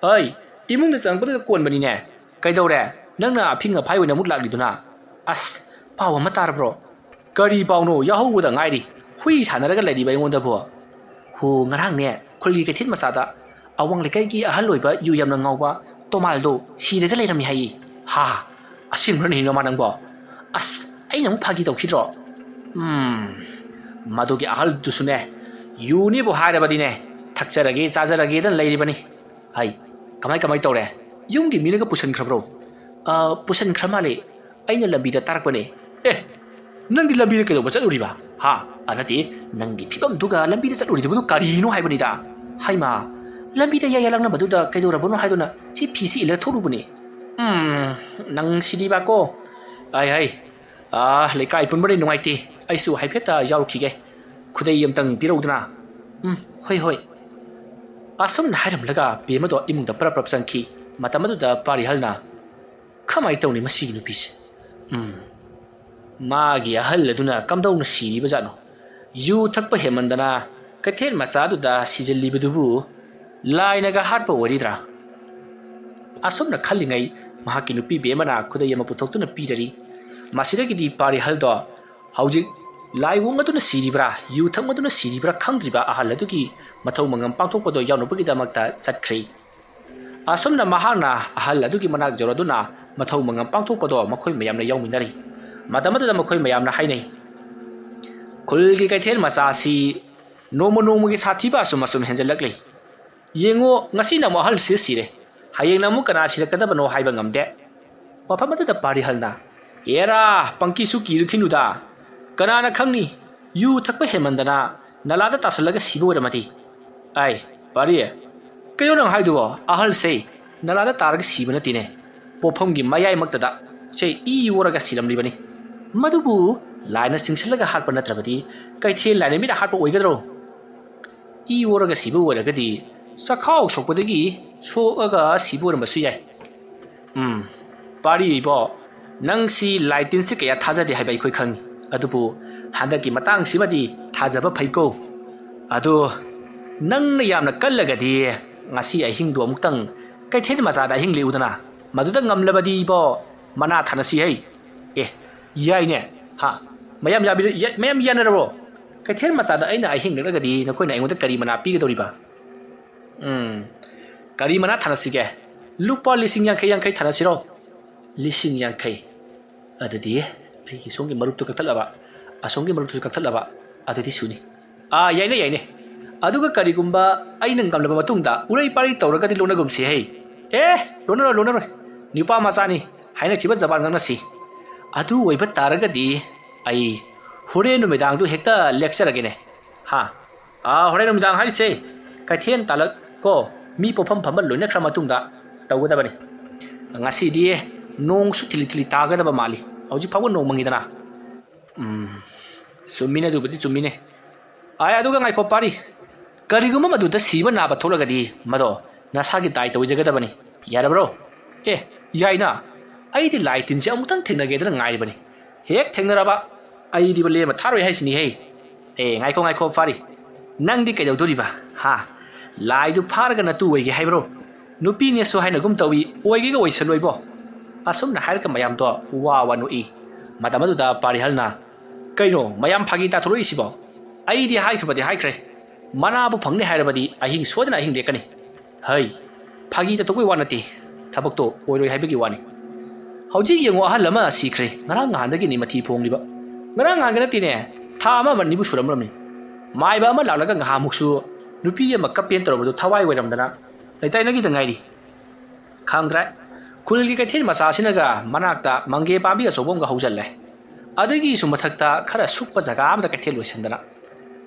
"ꯑꯩ ꯏꯃꯨꯡꯗ ꯆꯪꯉꯛꯄꯗꯨꯗ ꯀꯣꯟꯕꯅꯤꯅꯦ꯫ ꯀꯩꯗꯧꯔꯦ? ꯅꯪꯅ ꯑꯐꯤꯡ ꯑꯐꯥꯏ ꯑꯣꯏꯅ ꯑꯃꯨꯛ ꯂꯥꯛꯂꯤꯗꯨꯅ?" "ꯑꯁ, ꯄꯥꯎ ꯑꯃ ꯇꯥꯔꯕ꯭ꯔꯣ?" "ꯀꯔꯤ ꯄꯥꯎꯅꯣ? ꯌꯥꯍꯧꯕꯗ ꯉꯥꯏꯔꯤ꯫ ꯍꯨꯏ ꯁꯥꯟꯅꯔꯒ ꯂꯩꯔꯤꯕ ꯑꯩꯉꯣꯟꯗꯕꯨ?" "ꯍꯣ, ꯉꯔꯥꯡꯅꯦ, ꯈꯨꯜꯒꯤ ꯀꯩꯊꯦꯜ ꯃꯆꯥꯗ ꯑꯋꯥꯡ ꯂꯩꯀꯥꯏꯒꯤ ꯑꯍꯜ ꯑꯣꯏꯕ ꯌꯨ ꯌꯥꯝꯅ ꯉꯥꯎꯕ ꯇꯣꯃꯥꯜꯗꯣ ꯁꯤꯔꯒ ꯂꯩꯔꯝꯃꯤ ꯍꯥꯏꯌꯦ꯫" "ꯍꯥ? ꯑꯁꯦꯡꯕ꯭ꯔꯅꯦ ꯅꯃꯥ ꯅꯪꯕꯣ? ꯑꯁ, ꯑꯩꯅ ꯑꯃꯨꯛ ꯐꯥꯒꯤ ꯇꯧꯈꯤꯗ꯭ꯔꯣ?" "ꯎꯝ, ꯃꯗꯨꯒꯤ ꯑꯍꯜꯗꯨꯁꯨꯅꯦ, ꯌꯨꯅꯤꯕꯨ ꯍꯥꯏꯔꯕꯗꯤꯅꯦ, ꯊꯛꯆꯔꯒꯦ ꯆꯥꯖꯔꯒꯦꯗꯅ ꯂꯩꯔꯤꯕꯅꯤ꯫" "ꯍꯥꯏ, ꯀꯃꯥꯏ, ꯀꯃꯥꯏ ꯇꯧꯔꯦ? ꯌꯨꯝꯒꯤ ꯃꯤꯅꯒ ꯄꯨꯁꯟꯈ꯭ꯔꯕ꯭ꯔꯣ?" "ꯑ, ꯄꯨꯁꯟꯈ꯭ꯔ ꯃꯥꯜꯂꯦ꯫ ꯑꯩꯅ ꯂꯝꯕꯤꯗ ꯇꯥꯔꯛꯄꯅꯦ꯫" "ꯑꯦ, ꯅꯪꯗꯤ ꯂꯝꯕꯤꯗ ꯀꯩꯗꯧꯕ ꯆꯠꯂꯨꯔꯤꯕ? ꯍꯥ? ꯑ, ꯅꯠꯇꯦ, ꯅꯪꯒꯤ ꯐꯤꯕꯝꯗꯨꯒ ꯂꯝꯕꯤꯗ ꯆꯠꯂꯨꯔꯤꯗꯨꯕꯨ ꯀꯔꯤꯅꯣ ꯍꯥꯏꯕꯅꯤꯗ?" "ꯍꯥꯏꯃ, ꯂꯝꯕꯤꯗ ꯌꯥꯌꯥ ꯂꯥꯡꯅꯕꯗꯨꯗ ꯀꯩꯗꯧꯔꯕꯅꯣ ꯍꯥꯏꯗꯨꯅ ꯁꯤ ꯐꯤꯁꯤ ꯏꯜꯂꯒ ꯊꯣꯛꯂꯨꯕꯅꯦ꯫" "ꯎꯝ, ꯅꯪ ꯁꯤꯗꯤꯕꯀꯣ꯫ ꯍꯥꯏ, ꯍꯥꯏ, ꯑ, ꯂꯩꯀꯥꯏ ꯄꯨꯟꯕꯗꯤ ꯅꯨꯡꯉꯥꯏꯇꯦ꯫ ꯑꯩꯁꯨ ꯍꯥꯏꯐꯦꯠꯇ ꯌꯥꯎꯔꯨꯈꯤꯒꯦ꯫ ꯈꯨꯗꯩ ꯑꯝꯇꯪ ꯄꯤꯔꯧꯗꯅ꯫" "ꯎꯝ, ꯍꯣꯏ, ꯍꯣꯏ꯫" ꯑꯁꯨꯝꯅ ꯍꯥꯏꯔꯝꯂꯒ ꯕꯦꯝꯃꯗꯣ ꯏꯃꯨꯡꯗ ꯄꯔꯞ ꯄꯔꯞ ꯆꯪꯈꯤ꯫ ꯃꯇꯝ ꯑꯗꯨꯗ ꯄꯥꯔꯤꯍꯜꯅ, "ꯀꯃꯥꯏꯅ ꯇꯧꯅꯤ ꯃꯁꯤꯒꯤ ꯅꯨꯄꯤꯁꯦ? ꯎꯝ, ꯃꯥꯒꯤ ꯑꯍꯜ ꯑꯗꯨꯅ ꯀꯝꯗꯧꯅ ꯁꯤꯔꯤꯕ ꯖꯥꯠꯅꯣ? ꯌꯨ ꯊꯛꯄ ꯍꯦꯟꯃꯟꯗꯅ ꯀꯩꯊꯦꯜ ꯃꯆꯥꯗꯨꯗ ꯁꯤꯖꯤꯜꯂꯤꯕꯗꯨꯕꯨ?" ꯂꯥꯏꯅꯒ ꯍꯥꯠꯄ ꯑꯣꯏꯔꯤꯗ꯭ꯔꯥ? ꯑꯁꯨꯝꯅ ꯈꯜꯂꯤꯉꯩ ꯃꯍꯥꯛꯀꯤ ꯅꯨꯄꯤ ꯕꯦꯝꯃꯅ ꯈꯨꯗꯩ ꯑꯃ ꯄꯨꯊꯣꯛꯇꯨꯅ ꯄꯤꯔꯔꯤ꯫ ꯃꯁꯤꯗꯒꯤꯗꯤ ꯄꯥꯔꯤꯍꯜꯗꯣ ꯍꯧꯖꯤꯛ ꯂꯥꯏ ꯑꯣꯡ ꯑꯗꯨꯅ ꯁꯤꯔꯤꯕ꯭ꯔꯥ, ꯌꯨ ꯊꯛꯃꯗꯨꯅ ꯁꯤꯔꯤꯕ꯭ꯔꯥ ꯈꯪꯗ꯭ꯔꯤꯕ ꯑꯍꯜ ꯑꯗꯨꯒꯤ ꯃꯊꯧ ꯃꯉꯝ ꯄꯥꯡꯊꯣꯛꯄꯗꯣ ꯌꯥꯎꯅꯕꯒꯤꯗꯃꯛꯇ ꯆꯠꯈ꯭ꯔꯦ꯫ ꯑꯁꯨꯝꯅ ꯃꯍꯥꯛꯅ ꯑꯍꯜ ꯑꯗꯨꯒꯤ ꯃꯅꯥꯛ ꯌꯧꯔꯗꯨꯅ ꯃꯊꯧ ꯃꯉꯝ ꯄꯥꯡꯊꯣꯛꯄꯗꯣ ꯃꯈꯣꯏ ꯃꯌꯥꯝꯅ ꯌꯥꯎꯃꯤꯟꯅꯔꯤ꯫ ꯃꯇꯝ ꯑꯗꯨꯗ ꯃꯈꯣꯏ ꯃꯌꯥꯝꯅ ꯍꯥꯏꯅꯩ, "ꯈꯨꯜꯒꯤ ꯀꯩꯊꯦꯜ ꯃꯆꯥ ꯑꯁꯤ ꯅꯣꯡꯃ ꯅꯣꯡꯃꯒꯤ ꯁꯥꯊꯤꯕ ꯑꯁꯨꯝ ꯑꯁꯨꯝ ꯍꯦꯟꯖꯜꯂꯛꯂꯤ꯫ ꯌꯦꯡꯉꯣ, ꯉꯁꯤꯅ ꯑꯃꯨꯛ ꯑꯍꯜꯁꯤ ꯁꯤꯔꯦ, ꯍꯌꯦꯡꯅ ꯑꯃꯨꯛ ꯀꯅꯥ ꯁꯤꯔꯛꯀꯗꯕꯅꯣ ꯍꯥꯏꯕ ꯉꯝꯗꯦ"꯫ ꯃꯐꯝ ꯑꯗꯨꯗ ꯄꯥꯔꯤꯍꯜꯅ, "ꯑꯦꯔꯥ, ꯄꯪꯀꯤꯁꯨ ꯀꯤꯔꯨꯈꯤꯅꯨꯗ, ꯀꯅꯥꯅ ꯈꯪꯅꯤ, ꯌꯨ ꯊꯛꯄ ꯍꯦꯟꯃꯟꯗꯅ ꯅꯂꯥꯗ ꯇꯥꯁꯜꯂꯒ ꯁꯤꯕ ꯑꯣꯏꯔꯝꯃꯗꯤ?" "ꯑꯥꯏ, ꯄꯥꯔꯤ, ꯀꯩꯅꯣ ꯅꯪ ꯍꯥꯏꯗꯨꯕꯣ? ꯑꯍꯜꯁꯦ ꯅꯂꯥꯗ ꯇꯥꯔꯒ ꯁꯤꯕ ꯅꯠꯇꯦꯅꯦ, ꯄꯣꯠꯐꯝꯒꯤ ꯃꯌꯥꯏꯃꯛꯇꯗ ꯁꯦ ꯏ ꯑꯣꯔꯒ ꯁꯤꯔꯝꯂꯤꯕꯅꯤ꯫ ꯃꯗꯨꯕꯨ ꯂꯥꯏꯅ ꯆꯤꯡꯁꯤꯜꯂꯒ ꯍꯥꯠꯄ ꯅꯠꯇ꯭ꯔꯕꯗꯤ ꯀꯩꯊꯦꯜ ꯂꯥꯏꯅ ꯃꯤꯠꯅ ꯍꯥꯠꯄ ꯑꯣꯏꯒꯗ꯭ꯔꯣ? ꯏ ꯑꯣꯔꯒ ꯁꯤꯕ ꯑꯣꯏꯔꯒꯗꯤ ꯆꯈꯥꯎ ꯁꯣꯛꯄꯗꯒꯤ ꯁꯣꯛꯑꯒ ꯁꯤꯕ ꯑꯣꯏꯔꯝꯕꯁꯨ ꯌꯥꯏ꯫ ꯎꯝ, ꯄꯥꯔꯤ ꯏꯕꯣ, ꯅꯪꯁꯤ ꯂꯥꯏ ꯇꯤꯟꯁꯤ ꯀꯌꯥ ꯊꯥꯖꯗꯦ ꯍꯥꯏꯕ ꯑꯩꯈꯣꯏ ꯈꯪꯉꯤ꯫ ꯑꯗꯨꯕꯨ ꯍꯟꯗꯛꯀꯤ ꯃꯇꯥꯡꯁꯤꯃꯗꯤ ꯊꯥꯖꯕ ꯐꯩꯀꯣ꯫ ꯑꯗꯨ ꯅꯪꯅ ꯌꯥꯝꯅ ꯀꯜꯂꯒꯗꯤ ꯉꯁꯤ ꯑꯍꯤꯡꯗꯨ ꯑꯃꯨꯛꯇꯪ ꯀꯩꯊꯦꯜ ꯃꯆꯥꯗ ꯑꯍꯤꯡ ꯂꯦꯛꯎꯗꯅ꯫ ꯃꯗꯨꯗ ꯉꯝꯂꯕꯗꯤ ꯏꯕꯣ, ꯃꯅꯥ ꯊꯥꯅꯁꯤ ꯍꯩ꯫ ꯑꯦ, ꯌꯥꯏꯅꯦ꯫ ꯍꯥ, ꯃꯌꯥꯝ ꯌꯥꯕꯤꯔ-, ꯌꯥ-, ꯃꯌꯥꯝ ꯌꯥꯅꯔꯕꯣ? ꯀꯩꯊꯦꯜ ꯃꯆꯥꯗ ꯑꯩꯅ ꯑꯍꯤꯡ ꯂꯦꯛꯂꯒꯗꯤ ꯅꯈꯣꯏꯅ ꯑꯩꯉꯣꯟꯗ ꯀꯔꯤ ꯃꯅꯥ ꯄꯤꯒꯗꯧꯔꯤꯕ? ꯎꯝ, ꯀꯔꯤ ꯃꯅꯥ ꯊꯥꯅꯁꯤꯒꯦ? ꯂꯨꯄꯥ ꯂꯤꯁꯤꯡ ꯌꯥꯡꯈꯩ, ꯌꯥꯡꯈꯩ ꯊꯥꯅꯁꯤꯔꯣ? ꯂꯤꯁꯤꯡ ꯌꯥꯡꯈꯩ꯫ ꯑꯗꯨꯗꯤ ꯑꯩꯒꯤ ꯁꯣꯝꯒꯤ ꯃꯔꯨꯞꯇꯨ ꯀꯛꯊꯠꯂꯕ, ꯑꯁꯣꯝꯒꯤ ꯃꯔꯨꯞꯇꯨꯁꯨ ꯀꯛꯊꯠꯂꯕ, ꯑꯗꯨꯗꯤ ꯁꯨꯅꯤ꯫ ꯑꯥ, ꯌꯥꯏꯅꯦ, ꯌꯥꯏꯅꯦ꯫ ꯑꯗꯨꯒ ꯀꯔꯤꯒꯨꯝꯕ ꯑꯩꯅ ꯉꯝꯂꯕ ꯃꯇꯨꯡꯗ ꯎꯔꯩ ꯄꯥꯔꯩ ꯇꯧꯔꯒꯗꯤ ꯂꯣꯟꯅꯒꯨꯝꯁꯤ ꯍꯩ꯫ ꯑꯦ, ꯂꯣꯟꯅꯔꯣꯏ, ꯂꯣꯟꯅꯔꯣꯏ꯫ ꯅꯨꯄꯥ ꯃꯆꯥꯅꯤ, ꯍꯥꯏꯅꯈꯤꯕ ꯖꯕꯥꯟ ꯉꯥꯡꯅꯁꯤ꯫ ꯑꯗꯨ ꯑꯣꯏꯕ ꯇꯥꯔꯒꯗꯤ ꯑꯩ ꯍꯣꯔꯦꯟ ꯅꯨꯃꯤꯗꯥꯡꯗꯨ ꯍꯦꯛꯇ ꯂꯦꯛꯆꯔꯒꯦꯅꯦ꯫ ꯍꯥ? ꯑꯥ, ꯍꯣꯔꯦꯟ ꯅꯨꯃꯤꯗꯥꯡ ꯍꯥꯏꯔꯤꯁꯦ ꯀꯩꯊꯦꯜ ꯇꯥꯂꯛ ꯀꯣ, ꯃꯤ ꯄꯣꯠꯐꯝ ꯐꯝꯕ ꯂꯣꯏꯅꯈ꯭ꯔ ꯃꯇꯨꯡꯗ ꯇꯧꯒꯗꯕꯅꯤ꯫ ꯉꯁꯤꯗꯤ ꯅꯣꯡꯁꯨ ꯊꯤꯂꯤ ꯊꯤꯂꯤ ꯇꯥꯒꯗꯕ ꯃꯥꯜꯂꯤ꯫ ꯍꯧꯖꯤꯛ ꯐꯥꯎꯕ ꯅꯣꯡ ꯃꯪꯉꯤꯗꯅ꯫ ꯎꯝ, ꯆꯨꯝꯃꯤꯅꯦ, ꯑꯗꯨꯕꯨꯗꯤ ꯆꯨꯝꯃꯤꯅꯦ꯫ ꯑꯥꯏ, ꯑꯗꯨꯒ ꯉꯥꯏꯈꯣ ꯄꯥꯔꯤ, ꯀꯔꯤꯒꯨꯝꯕ ꯃꯗꯨꯗ ꯁꯤꯕ ꯅꯥꯕ ꯊꯣꯛꯂꯒꯗꯤ ꯃꯗꯣ ꯅꯁꯥꯒꯤ ꯗꯥꯏꯇ ꯑꯣꯏꯖꯒꯗꯕꯅꯤ꯫ ꯌꯥꯔꯕ꯭ꯔꯣ? ꯑꯦ, ꯌꯥꯏꯅ꯫ ꯑꯩꯗꯤ ꯂꯥꯏ ꯇꯤꯟꯁꯦ ꯑꯃꯨꯛꯇꯪ ꯊꯦꯡꯅꯒꯦꯗꯅ ꯉꯥꯏꯔꯤꯕꯅꯤ꯫ ꯍꯦꯛ ꯊꯦꯡꯅꯔꯕ ꯑꯩꯗꯤꯕ ꯂꯦꯝꯕ ꯊꯥꯔꯣꯏ ꯍꯥꯏꯁꯤꯅꯤ ꯍꯦ꯫ ꯑꯦ, ꯉꯥꯏꯈꯣ, ꯉꯥꯏꯈꯣ ꯄꯥꯔꯤ, ꯅꯪꯗꯤ ꯀꯩꯗꯧꯗꯣꯔꯤꯕ? ꯍꯥ? "ꯂꯥꯏꯗꯨ ꯐꯥꯔꯒ ꯅꯇꯨ ꯑꯣꯏꯒꯦ ꯍꯥꯏꯕ꯭ꯔꯣ? ꯅꯨꯄꯤꯅꯦꯁꯨ ꯍꯥꯏꯅꯒꯨꯝ ꯇꯧꯏ, ꯑꯣꯏꯒꯦꯒ ꯑꯣꯏꯁꯜꯂꯣꯏꯕꯣ?" ꯑꯁꯨꯝꯅ ꯍꯥꯏꯔꯒ ꯃꯌꯥꯝꯗꯣ ꯋꯥ ꯋꯥ ꯅꯣꯛꯏ꯫ ꯃꯇꯝ ꯑꯗꯨꯗ ꯄꯥꯔꯤꯍꯜꯅ, "ꯀꯩꯅꯣ ꯃꯌꯥꯝ ꯐꯥꯒꯤ ꯇꯥꯊꯣꯔꯛꯏꯁꯤꯕꯣ? ꯑꯩꯗꯤ ꯍꯥꯏꯈ꯭ꯔꯕꯗꯤ ꯍꯥꯏꯈ꯭ꯔꯦ, ꯃꯅꯥꯕꯨ ꯐꯪꯅꯤ ꯍꯥꯏꯔꯕꯗꯤ ꯑꯍꯤꯡ ꯁꯣꯏꯗꯅ ꯑꯍꯤꯡ ꯂꯦꯛꯀꯅꯤ꯫ ꯍꯩ, ꯐꯥꯒꯤ ꯇꯥꯊꯣꯛꯄꯒꯤ ꯋꯥ ꯅꯠꯇꯦ, ꯊꯕꯛꯇꯣ ꯑꯣꯏꯔꯣꯏ ꯍꯥꯏꯕꯒꯤ ꯋꯥꯅꯤ꯫ ꯍꯧꯖꯤꯛ ꯌꯦꯡꯉꯣ, ꯑꯍꯜ ꯑꯃ ꯁꯤꯈ꯭ꯔꯦ, ꯉꯔꯥꯡ ꯅꯍꯥꯟꯗꯒꯤꯅꯤ ꯃꯊꯤ ꯐꯣꯡꯂꯤꯕ꯫ ꯉꯔꯥꯡ ꯅꯍꯥꯟꯒ ꯅꯠꯇꯦꯅꯦ, ꯊꯥ ꯑꯃ ꯑꯃ ꯑꯅꯤꯕꯨ ꯁꯨꯔꯝꯂꯝꯅꯤ꯫ ꯃꯥꯏꯕ ꯑꯃ ꯂꯥꯛꯂꯒ ꯉꯍꯥꯃꯨꯛꯁꯨ ꯅꯨꯄꯤ ꯑꯃ ꯀꯞꯄꯦꯟ ꯇꯧꯔꯕꯗꯨ ꯊꯋꯥꯏ ꯑꯣꯏꯔꯝꯗꯅ ꯂꯩꯇꯥꯏꯅꯈꯤꯗ ꯉꯥꯏꯔꯤ꯫ ꯈꯪꯗ꯭ꯔꯦ, ꯈꯨꯜꯒꯤ ꯀꯩꯊꯦꯜ ꯃꯆꯥꯁꯤꯅꯒ ꯃꯅꯥꯛꯇ ꯃꯪꯒꯦ ꯄꯥꯝꯕꯤ ꯑꯆꯧꯕ ꯑꯃꯒ ꯍꯧꯖꯜꯂꯦ꯫ ꯑꯗꯨꯒꯤꯁꯨ ꯃꯊꯛꯇ ꯈꯔ ꯁꯨꯛꯄ ꯖꯒꯥ ꯑꯃꯗ ꯀꯩꯊꯦꯜ ꯂꯣꯏꯁꯟꯗꯅ,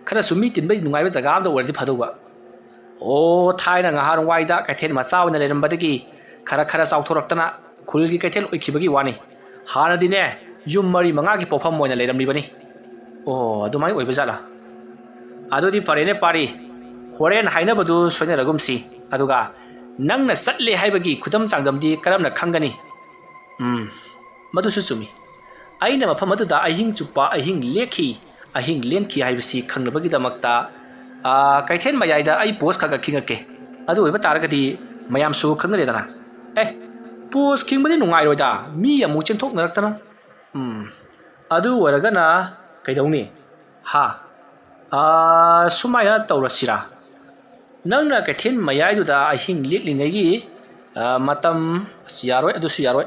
ꯈꯔꯁꯨ ꯃꯤ ꯇꯤꯟꯕ ꯅꯨꯡꯉꯥꯏꯕ ꯖꯒꯥ ꯑꯃꯗ ꯑꯣꯏꯔꯗꯤ ꯐꯗꯧꯕ꯫ ꯑꯣ, ꯊꯥꯏꯅ ꯉꯍꯥꯟꯋꯥꯏꯗ ꯀꯩꯊꯦꯜ ꯃꯆꯥ ꯑꯣꯏꯅ ꯂꯩꯔꯝꯕꯗꯒꯤ ꯈꯔ ꯈꯔ ꯆꯥꯎꯊꯣꯔꯛꯇꯅ ꯈꯨꯜꯒꯤ ꯀꯩꯊꯦꯜ ꯑꯣꯏꯈꯤꯕꯒꯤ ꯋꯥꯅꯤ꯫ ꯍꯥꯟꯅꯗꯤꯅꯦ, ꯌꯨꯝ ꯃꯔꯤ ꯃꯉꯥꯒꯤ ꯄꯣꯛꯐꯝ ꯑꯣꯏꯅ ꯂꯩꯔꯝꯂꯤꯕꯅꯤ꯫ ꯑꯣ, ꯑꯗꯨꯃꯥꯏꯅ ꯑꯣꯏꯕ ꯖꯥꯠꯂꯥ? ꯑꯗꯨꯗꯤ ꯐꯔꯦꯅꯦ ꯄꯥꯔꯤ, ꯍꯣꯔꯦꯟ ꯍꯥꯏꯅꯕꯗꯨ ꯁꯣꯏꯅꯔꯒꯨꯝꯁꯤ꯫ ꯑꯗꯨꯒ ꯅꯪꯅ ꯆꯠꯂꯦ ꯍꯥꯏꯕꯒꯤ ꯈꯨꯗꯝ ꯆꯥꯡꯗꯝꯗꯤ ꯀꯔꯝꯅ ꯈꯪꯒꯅꯤ? ꯎꯝ, ꯃꯗꯨꯁꯨ ꯆꯨꯝꯃꯤ꯫ ꯑꯩꯅ ꯃꯐꯝ ꯑꯗꯨꯗ ꯑꯍꯤꯡ ꯆꯨꯞꯄ ꯑꯍꯤꯡ ꯂꯦꯛꯈꯤ, ꯑꯍꯤꯡ ꯂꯦꯟꯈꯤ ꯍꯥꯏꯕꯁꯤ ꯈꯪꯅꯕꯒꯤꯗꯃꯛꯇ, ꯑꯥ, ꯀꯩꯊꯦꯜ ꯃꯌꯥꯏꯗ ꯑꯩ ꯄꯣꯁ ꯈꯔ ꯈꯔ ꯈꯤꯡꯉꯛꯀꯦ꯫ ꯑꯗꯨ ꯑꯣꯏꯕ ꯇꯥꯔꯒꯗꯤ ꯃꯌꯥꯝꯁꯨ ꯈꯪꯅꯔꯦꯗꯅ꯫ ꯑꯦ, ꯄꯣꯁ ꯈꯤꯡꯕꯗꯤ ꯅꯨꯡꯉꯥꯏꯔꯣꯏꯗ, ꯃꯤ ꯑꯃꯨꯛ ꯆꯦꯟꯊꯣꯛꯅꯔꯛꯇꯅ꯫ ꯎꯝ, ꯑꯗꯨ ꯑꯣꯏꯔꯒꯅ ꯀꯩꯗꯧꯅꯤ? ꯍꯥ? ꯑꯥ, ꯁꯨꯃꯥꯏꯅ ꯇꯧꯔꯁꯤꯔꯥ? ꯅꯪꯅ ꯀꯩꯊꯦꯜ ꯃꯌꯥꯏꯗꯨꯗ ꯑꯍꯤꯡ ꯂꯦꯛꯂꯤꯉꯩꯒꯤ, ꯑꯥ, ꯃꯇꯝ, ꯑꯁ, ꯌꯥꯔꯣꯏ, ꯑꯗꯨꯁꯨ ꯌꯥꯔꯣꯏ꯫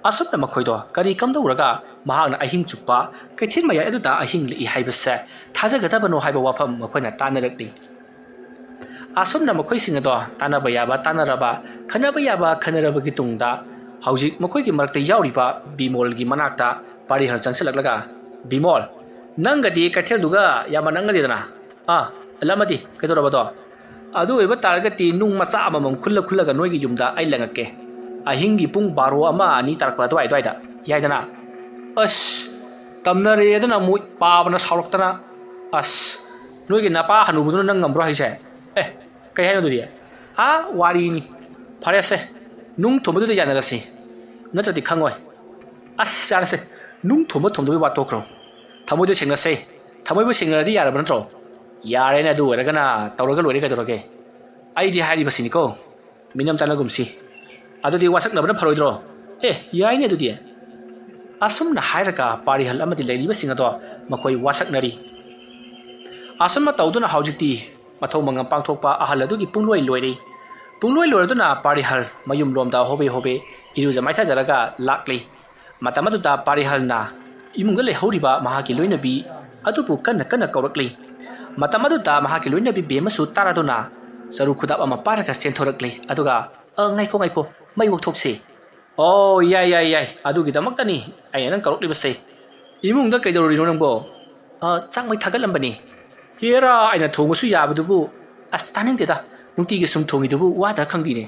ꯑꯁꯨꯝꯅ ꯃꯈꯣꯏꯗꯣ ꯀꯔꯤ ꯀꯝꯗꯧꯔꯒ ꯃꯍꯥꯛꯅ ꯑꯍꯤꯡ ꯆꯨꯞꯄ ꯀꯩꯊꯦꯜ ꯃꯌꯥꯏ ꯑꯗꯨꯗ ꯑꯍꯤꯡ ꯂꯦꯛꯏ ꯍꯥꯏꯕꯁꯦ ꯊꯥꯖꯒꯗꯕꯅꯣ ꯍꯥꯏꯕ ꯋꯥꯐꯝ ꯃꯈꯣꯏꯅ ꯇꯥꯅꯔꯛꯂꯤ꯫ ꯑꯁꯨꯝꯅ ꯃꯈꯣꯏꯁꯤꯡ ꯑꯗꯣ ꯇꯥꯟꯅꯕ ꯌꯥꯕ ꯇꯥꯟꯅꯔꯕ, ꯈꯟꯅꯕ ꯌꯥꯕ ꯈꯟꯅꯔꯕꯒꯤ ꯇꯨꯡꯗ, ꯍꯧꯖꯤꯛ ꯃꯈꯣꯏꯒꯤ ꯃꯔꯛꯇ ꯌꯥꯎꯔꯤꯕ ꯕꯤꯃꯣꯜꯒꯤ ꯃꯅꯥꯛꯇ ꯄꯥꯔꯤꯍꯜ ꯆꯪꯁꯤꯜꯂꯛꯂꯒ, "ꯕꯤꯃꯣꯜ, ꯅꯪꯒꯗꯤ ꯀꯩꯊꯦꯜꯗꯨꯒ ꯌꯥꯝ ꯃꯥꯟꯅꯒꯗꯦꯗꯅ? ꯑꯥ, ꯑꯂꯃꯗꯤ ꯀꯩꯗꯧꯔꯕꯗꯣ? ꯑꯗꯨ ꯑꯣꯏꯕ ꯇꯥꯔꯒꯗꯤ ꯅꯨꯡ ꯃꯆꯥ ꯑꯃꯃꯝ ꯈꯨꯜꯂ ꯈꯨꯜꯂꯒ ꯅꯣꯏꯒꯤ ꯌꯨꯝꯗ ꯑꯩ ꯂꯪꯉꯛꯀꯦ꯫ ꯑꯍꯤꯡꯒꯤ ꯄꯨꯡ ꯕꯥꯔꯣ, ꯑꯃ, ꯑꯅꯤ ꯇꯥꯔꯛꯄ ꯑꯗꯨꯋꯥꯏ ꯑꯗꯨꯋꯥꯏꯗ꯫ ꯌꯥꯏꯗꯅ?" ꯑꯁ, ꯇꯝꯅꯔꯦꯗꯅ ꯑꯃꯨꯛ ꯄꯥꯕꯅ ꯁꯥꯎꯔꯛꯇꯅ꯫ "ꯑꯁ, ꯅꯣꯏꯒꯤ ꯅꯄꯥ ꯍꯅꯨꯕꯗꯨꯅ ꯅꯪ ꯉꯝꯕ꯭ꯔꯣ ꯍꯥꯏꯁꯦ? ꯑꯦ, ꯀꯩ ꯍꯥꯏꯅꯣ ꯑꯗꯨꯗꯤ? ꯑꯥ, ꯋꯥꯔꯤꯅꯤ꯫ ꯐꯔꯦꯁꯦ, ꯅꯨꯡ ꯊꯣꯡꯕꯗꯨꯗ ꯌꯥꯅꯔꯁꯤ꯫ ꯅꯠꯇ꯭ꯔꯗꯤ ꯈꯪꯉꯣꯏ꯫ ꯑꯁ, ꯌꯥꯔꯦꯁꯦ, ꯅꯨꯡ ꯊꯣꯡꯕ ꯊꯣꯡꯗꯕꯒꯤ ꯋꯥ ꯇꯣꯛꯈ꯭ꯔꯣ꯫ ꯊꯃꯣꯏꯗ ꯁꯦꯡꯅꯁꯦ꯫ ꯊꯃꯣꯏꯕꯨ ꯁꯦꯡꯅꯔꯗꯤ ꯌꯥꯔꯕ ꯅꯠꯇ꯭ꯔꯣ? "ꯌꯥꯔꯦꯅꯦ, ꯑꯗꯨ ꯑꯣꯏꯔꯒꯅ ꯇꯧꯔꯒ ꯂꯣꯏꯔꯦ, ꯀꯩꯗꯧꯔꯒꯦ? ꯑꯩꯗꯤ ꯍꯥꯏꯔꯤꯕꯁꯤꯅꯤꯀꯣ, ꯃꯤꯅꯝ ꯆꯥꯟꯅꯒꯨꯝꯁꯤ꯫ ꯑꯗꯨꯗꯤ ꯋꯥꯁꯛꯅꯕꯅ ꯐꯔꯣꯏꯗ꯭ꯔꯣ?" "ꯑꯦ, ꯌꯥꯏꯅꯦ ꯑꯗꯨꯗꯤ"꯫ ꯑꯁꯨꯝꯅ ꯍꯥꯏꯔꯒ ꯄꯥꯔꯤꯍꯜ ꯑꯃꯗꯤ ꯂꯩꯔꯤꯕꯁꯤꯡ ꯑꯗꯣ ꯃꯈꯣꯏ ꯋꯥꯁꯛꯅꯔꯤ꯫ ꯑꯁꯨꯝꯅ ꯇꯧꯗꯨꯅ ꯍꯧꯖꯤꯛꯇꯤ ꯃꯊꯧ ꯃꯉꯝ ꯄꯥꯡꯊꯣꯛꯄ ꯑꯍꯜ ꯑꯗꯨꯒꯤ ꯄꯨꯡꯂꯣꯏ ꯂꯣꯏꯔꯦ꯫ ꯄꯨꯡꯂꯣꯏ ꯂꯣꯏꯔꯗꯨꯅ ꯄꯥꯔꯤꯍꯜ ꯃꯌꯨꯝ ꯂꯣꯝꯗ ꯍꯣꯕꯦ ꯍꯣꯕꯦ ꯏꯔꯨꯖ ꯃꯥꯏꯊꯖꯔꯒ ꯂꯥꯛꯂꯤ꯫ ꯃꯇꯝ ꯑꯗꯨꯗ ꯄꯥꯔꯤꯍꯜꯅ ꯏꯃꯨꯡꯗ ꯂꯩꯍꯧꯔꯤꯕ ꯃꯍꯥꯛꯀꯤ ꯂꯣꯏꯅꯕꯤ ꯑꯗꯨꯕꯨ ꯀꯟꯅ ꯀꯟꯅ ꯀꯧꯔꯛꯂꯤ꯫ ꯃꯇꯝ ꯑꯗꯨꯗ ꯃꯍꯥꯛꯀꯤ ꯂꯣꯏꯅꯕꯤ ꯕꯦꯝꯃꯁꯨ ꯇꯥꯔꯗꯨꯅ ꯆꯔꯨ ꯈꯨꯗꯥꯞ ꯑꯃ ꯄꯥꯏꯔꯒ ꯆꯦꯟꯊꯣꯔꯛꯂꯤ꯫ ꯑꯗꯨꯒ, "ꯑ, ꯉꯥꯏꯈꯣ, ꯉꯥꯏꯈꯣ, ꯃꯩ ꯋꯥꯛꯊꯣꯛꯁꯤ"꯫ "ꯑꯣ, ꯌꯥꯏ, ꯌꯥꯏ, ꯌꯥꯏ, ꯑꯗꯨꯒꯤꯗꯃꯛꯇꯅꯤ ꯑꯩꯅ ꯅꯪ ꯀꯧꯔꯛꯂꯤꯕꯁꯦ꯫ ꯏꯃꯨꯡꯗ ꯀꯩꯗꯧꯔꯤꯅꯣ ꯅꯪꯕꯣ?" "ꯑ, ꯆꯥꯛ ꯃꯩ ꯊꯥꯒꯠꯂꯝꯕꯅꯤ"꯫ "ꯍꯦꯔꯥ, ꯑꯩꯅ ꯊꯣꯡꯕꯁꯨ ꯌꯥꯕꯗꯨꯕꯨ"꯫ "ꯑꯁ, ꯇꯥꯅꯤꯡꯗꯦꯗ, ꯅꯨꯡꯇꯤꯒꯤ ꯁꯨꯝ ꯊꯣꯡꯉꯤꯗꯨꯕꯨ ꯋꯥꯗ ꯈꯪꯗꯦꯅꯦ"꯫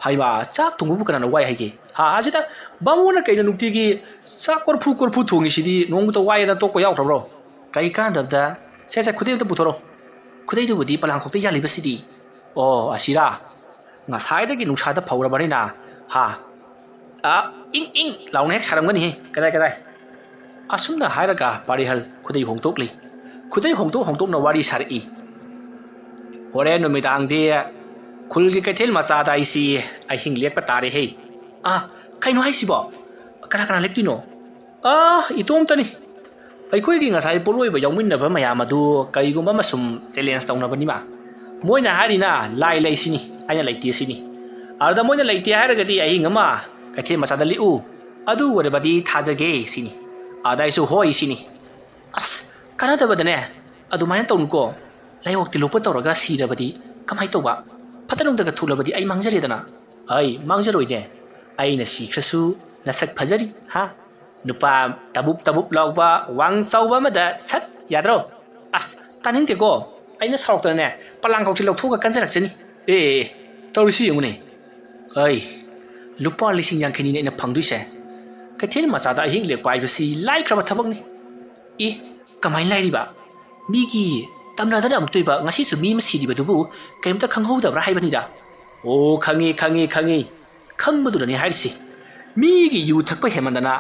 "ꯍꯩꯃꯥ, ꯆꯥꯛ ꯊꯣꯡꯕꯕꯨ ꯀꯅꯥꯅ ꯋꯥꯏ ꯍꯥꯏꯒꯦ? ꯍꯥ, ꯑꯁꯤꯗ ꯕꯥꯃꯣꯟꯅ ꯀꯩꯅꯣ ꯅꯨꯡꯇꯤꯒꯤ ꯆꯥꯛ ꯀꯣꯔꯐꯨ ꯀꯣꯔꯐꯨ ꯊꯣꯡꯉꯤꯁꯤꯗꯤ ꯅꯣꯡꯃꯇ ꯋꯥꯏꯌꯦꯅ ꯇꯣꯛꯄ ꯌꯥꯎꯈ꯭ꯔꯕ꯭ꯔꯣ? ꯀꯩ ꯀꯥꯟꯗꯕꯗ? ꯁꯦ, ꯁꯦ, ꯈꯨꯗꯩ ꯑꯝꯇ ꯄꯨꯊꯣꯔꯛꯑꯣ"꯫ "ꯈꯨꯗꯩꯗꯨꯕꯨꯗꯤ ꯄꯂꯥꯡꯈꯣꯛꯇ ꯌꯥꯜꯂꯤꯕꯁꯤꯗꯤ"꯫ "ꯑꯣ, ꯑꯁꯤꯔꯥ? ꯉꯁꯥꯏꯗꯒꯤ ꯅꯨꯡꯁꯥꯗ ꯐꯧꯔꯕꯅꯤꯅ, ꯍꯥ? ꯑ, ꯏꯪ ꯏꯪ ꯂꯥꯎꯅ ꯍꯦꯛ ꯁꯥꯔꯝꯒꯅꯤꯍꯦ꯫ ꯀꯗꯥꯏ, ꯀꯗꯥꯏ?" ꯑꯁꯨꯝꯅ ꯍꯥꯏꯔꯒ ꯄꯥꯔꯤꯍꯜ ꯈꯨꯗꯩ ꯍꯣꯡꯗꯣꯛꯂꯤ꯫ ꯈꯨꯗꯩ ꯍꯣꯡꯗꯣꯛ ꯍꯣꯡꯗꯣꯛꯅ ꯋꯥꯔꯤ ꯁꯥꯔꯛꯏ꯫ "ꯍꯣꯔꯦꯟ ꯅꯨꯃꯤꯗꯥꯡꯗꯤ ꯈꯨꯜꯒꯤ ꯀꯩꯊꯦꯜ ꯃꯆꯥꯗ ꯑꯩꯁꯤ ꯑꯍꯤꯡ ꯂꯦꯛꯄ ꯇꯥꯔꯦꯍꯦ"꯫ "ꯑꯥ, ꯀꯩꯅꯣ ꯍꯥꯏꯁꯤꯕꯣ? ꯀꯅꯥ ꯀꯅꯥ ꯂꯦꯛꯇꯣꯏꯅꯣ?" "ꯑꯥ, ꯏꯇꯣꯝꯇꯅꯤ꯫ ꯑꯩꯈꯣꯏꯒꯤ ꯉꯁꯥꯏ ꯄꯣꯠꯂꯣꯏꯕ ꯌꯥꯎꯃꯤꯟꯅꯕ ꯃꯌꯥꯝ ꯑꯗꯨ ꯀꯔꯤꯒꯨꯝꯕ ꯑꯃ ꯁꯨꯝ ꯆꯦꯂꯦꯟꯖ ꯇꯧꯅꯕꯅꯤꯕ꯫ ꯃꯣꯏꯅ ꯍꯥꯏꯔꯤꯅ ꯂꯥꯏ ꯂꯩ ꯁꯤꯅꯤ, ꯑꯩꯅ ꯂꯩꯇꯦ ꯁꯤꯅꯤ꯫ ꯑꯗꯨꯗ ꯃꯣꯏꯅ ꯂꯩꯇꯦ ꯍꯥꯏꯔꯒꯗꯤ ꯑꯍꯤꯡ ꯑꯃ ꯀꯩꯊꯦꯜ ꯃꯆꯥꯗ ꯂꯦꯛꯎ, ꯑꯗꯨ ꯑꯣꯏꯔꯕꯗꯤ ꯊꯥꯖꯒꯦ ꯁꯤꯅꯤ꯫ ꯑꯗ ꯑꯩꯁꯨ ꯍꯣꯏ ꯁꯤꯅꯤ"꯫ "ꯑꯁ, ꯀꯥꯟꯅꯗꯕꯗꯅꯦ, ꯑꯗꯨꯃꯥꯏꯅ ꯇꯧꯅꯨꯀꯣ꯫ ꯂꯥꯏꯑꯣꯡ ꯇꯤꯜꯂꯣꯛꯄ ꯇꯧꯔꯒ ꯁꯤꯔꯕꯗꯤ ꯀꯃꯥꯏꯅ ꯇꯧꯕ? ꯐꯠꯇ ꯅꯨꯡꯗꯒ ꯊꯣꯛꯂꯕꯗꯤ ꯑꯩ ꯃꯥꯡꯖꯔꯦꯗꯅ"꯫ "ꯑꯩ ꯃꯥꯡꯖꯔꯣꯏꯅꯦ꯫ ꯑꯩꯅ ꯁꯤꯈ꯭ꯔꯁꯨ ꯅꯁꯛ ꯐꯖꯔꯤ, ꯍꯥ? ꯅꯨꯄꯥ ꯇꯕꯨꯞ ꯇꯕꯨꯞ ꯂꯥꯎꯕ, ꯋꯥꯡ ꯆꯥꯎꯕ ꯑꯃꯗ ꯁꯠ ꯌꯥꯗ꯭ꯔꯣ?" "ꯑꯁ, ꯇꯥꯅꯤꯡꯗꯦꯀꯣ꯫ ꯑꯩꯅ ꯁꯥꯎꯔꯛꯇꯅꯅꯦ, ꯄꯂꯥꯡꯈꯣꯛꯁꯦ ꯂꯧꯊꯣꯛꯑꯒ ꯀꯟꯖꯔꯛꯆꯅꯤ"꯫ "ꯑꯦ, ꯑꯦ, ꯑꯦ, ꯇꯧꯔꯤꯁꯤ ꯌꯦꯡꯉꯨꯅꯦ꯫ ꯑꯩ, ꯂꯨꯄꯥ ꯂꯤꯁꯤꯡ ꯌꯥꯡꯈꯩꯅꯤꯅꯦ ꯑꯩꯅ ꯐꯪꯗꯣꯏꯁꯦ꯫ ꯀꯩꯊꯦꯜ ꯃꯆꯥꯗ ꯑꯍꯤꯡ ꯂꯦꯛꯄ ꯍꯥꯏꯕꯁꯤ ꯂꯥꯏꯈ꯭ꯔꯕ ꯊꯕꯛꯅꯤ"꯫ "ꯑꯦ, ꯀꯃꯥꯏꯅ ꯂꯥꯏꯔꯤꯕ? ꯃꯤꯒꯤ ꯇꯝꯅꯗꯅ ꯑꯃꯨꯛꯇꯣꯏꯕ ꯉꯁꯤꯁꯨ ꯃꯤ ꯑꯃ ꯁꯤꯔꯤꯕꯗꯨꯕꯨ ꯀꯔꯤꯝꯇ ꯈꯪꯍꯧꯗꯕ꯭ꯔꯥ ꯍꯥꯏꯕꯅꯤꯗ"꯫ "ꯑꯣ, ꯈꯪꯉꯤ, ꯈꯪꯉꯤ, ꯈꯪꯉꯤ꯫ ꯈꯪꯕꯗꯨꯅꯅꯤ ꯍꯥꯏꯔꯤꯁꯤ꯫ ꯃꯤꯒꯤ ꯌꯨ ꯊꯛꯄ ꯍꯦꯟꯃꯟꯗꯅ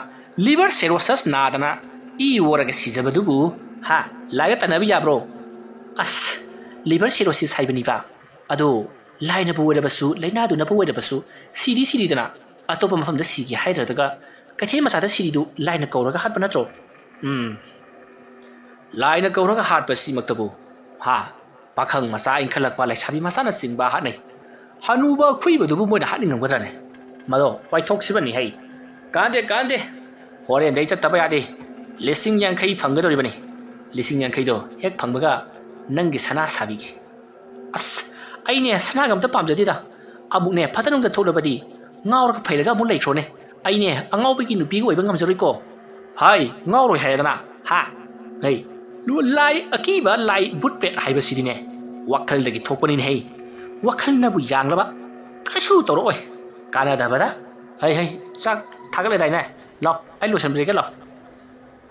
ꯂꯤꯚꯔ ꯁꯦꯔꯣꯁꯁ ꯅꯥꯗꯅ ꯏ ꯑꯣꯔꯒ ꯁꯤꯖꯕꯗꯨꯕꯨ, ꯍꯥ, ꯂꯥꯏꯒ ꯇꯥꯟꯅꯕ ꯌꯥꯕ꯭ꯔꯣ?" ꯑꯁ, liver cirrhosis ꯍꯥꯏꯕꯅꯤꯕ꯫ ꯑꯗꯣ ꯂꯥꯏꯅꯕꯨ ꯑꯣꯏꯔꯕꯁꯨ, ꯂꯥꯏꯅꯥꯗꯨꯅꯕꯨ ꯑꯣꯏꯔꯕꯁꯨ, ꯁꯤꯗꯤ ꯁꯤꯔꯤꯗꯅ ꯑꯇꯣꯞꯄ ꯃꯐꯝꯗ ꯁꯤꯒꯦ ꯍꯥꯏꯗ꯭ꯔꯒ ꯀꯩꯊꯦꯜ ꯃꯆꯥꯗ ꯁꯤꯔꯤꯗꯨ ꯂꯥꯏꯅ ꯀꯧꯔꯒ ꯍꯥꯠꯄ ꯅꯠꯇ꯭ꯔꯣ? ꯎꯝ, ꯂꯥꯏꯅ ꯀꯧꯔꯒ ꯍꯥꯠꯄꯁꯤꯃꯛꯇꯕꯨ, ꯍꯥ, ꯄꯥꯈꯪ ꯃꯆꯥ ꯏꯟꯈꯠꯂꯛꯄ ꯂꯩꯁꯥꯕꯤ ꯃꯆꯥꯅꯆꯤꯡꯕ ꯍꯥꯠꯅꯩ꯫ ꯍꯅꯨꯕ ꯑꯈꯨꯏꯕꯗꯨꯕꯨ ꯃꯣꯏꯅ ꯍꯥꯠꯅꯤꯡꯉꯝꯒꯗ꯭ꯔꯅꯦ? ꯃꯗꯣ ꯋꯥꯏꯊꯣꯛꯁꯤꯕꯅꯤ ꯍꯩ꯫ ꯀꯥꯟꯗꯦ, ꯀꯥꯟꯗꯦ꯫ ꯍꯣꯔꯦꯟꯗꯩ ꯆꯠꯇꯕ ꯌꯥꯗꯦ꯫ ꯂꯤꯁꯤꯡ ꯌꯥꯡꯈꯩ ꯐꯪꯒꯗꯧꯔꯤꯕꯅꯤ꯫ ꯂꯤꯁꯤꯡ ꯌꯥꯡꯈꯩꯗꯣ ꯍꯦꯛ ꯐꯪꯕꯒ ꯅꯪꯒꯤ ꯁꯅꯥ ꯁꯥꯕꯤꯒꯦ꯫ ꯑꯁ, ꯑꯩꯅꯦ ꯁꯅꯥꯒ ꯑꯝꯇ ꯄꯥꯝꯖꯗꯦꯗ꯫ ꯑꯃꯨꯛꯅꯦ ꯐꯠꯇꯅꯨꯡꯗ ꯊꯣꯛꯂꯕꯗꯤ ꯉꯥꯎꯔꯒ ꯐꯩꯔꯒ ꯑꯃꯨꯛ ꯂꯩꯈ꯭ꯔꯣꯅꯦ꯫ ꯑꯩꯅꯦ ꯑꯉꯥꯎꯕꯒꯤ ꯅꯨꯄꯤꯒ ꯑꯣꯏꯕ ꯉꯝꯖꯔꯣꯏꯀꯣ꯫ ꯍꯥꯏ, ꯉꯥꯎꯔꯣꯏ ꯍꯥꯏꯔꯗꯅ꯫ ꯍꯥ? ꯍꯩ, ꯂꯥꯏ ꯑꯀꯤꯕ ꯂꯥꯏ ꯕꯨꯠ ꯄꯦꯠ ꯍꯥꯏꯕꯁꯤꯗꯤꯅꯦ ꯋꯥꯈꯜꯗꯒꯤ ꯊꯣꯛꯄꯅꯤꯅꯦ ꯍꯩ꯫ ꯋꯥꯈꯜꯅꯕꯨ ꯌꯥꯡꯂꯕ ꯀꯩꯁꯨ ꯇꯧꯔꯛꯑꯣꯏ꯫ ꯀꯥꯟꯅꯗꯕꯗ꯫ ꯍꯩ, ꯍꯩ, ꯆꯥꯛ ꯊꯥꯒꯠꯂꯦꯗꯥꯏꯅꯦ? ꯂꯥꯎ, ꯑꯩ ꯂꯣꯏꯁꯟꯕꯤꯔꯒꯦ ꯂꯥꯎ꯫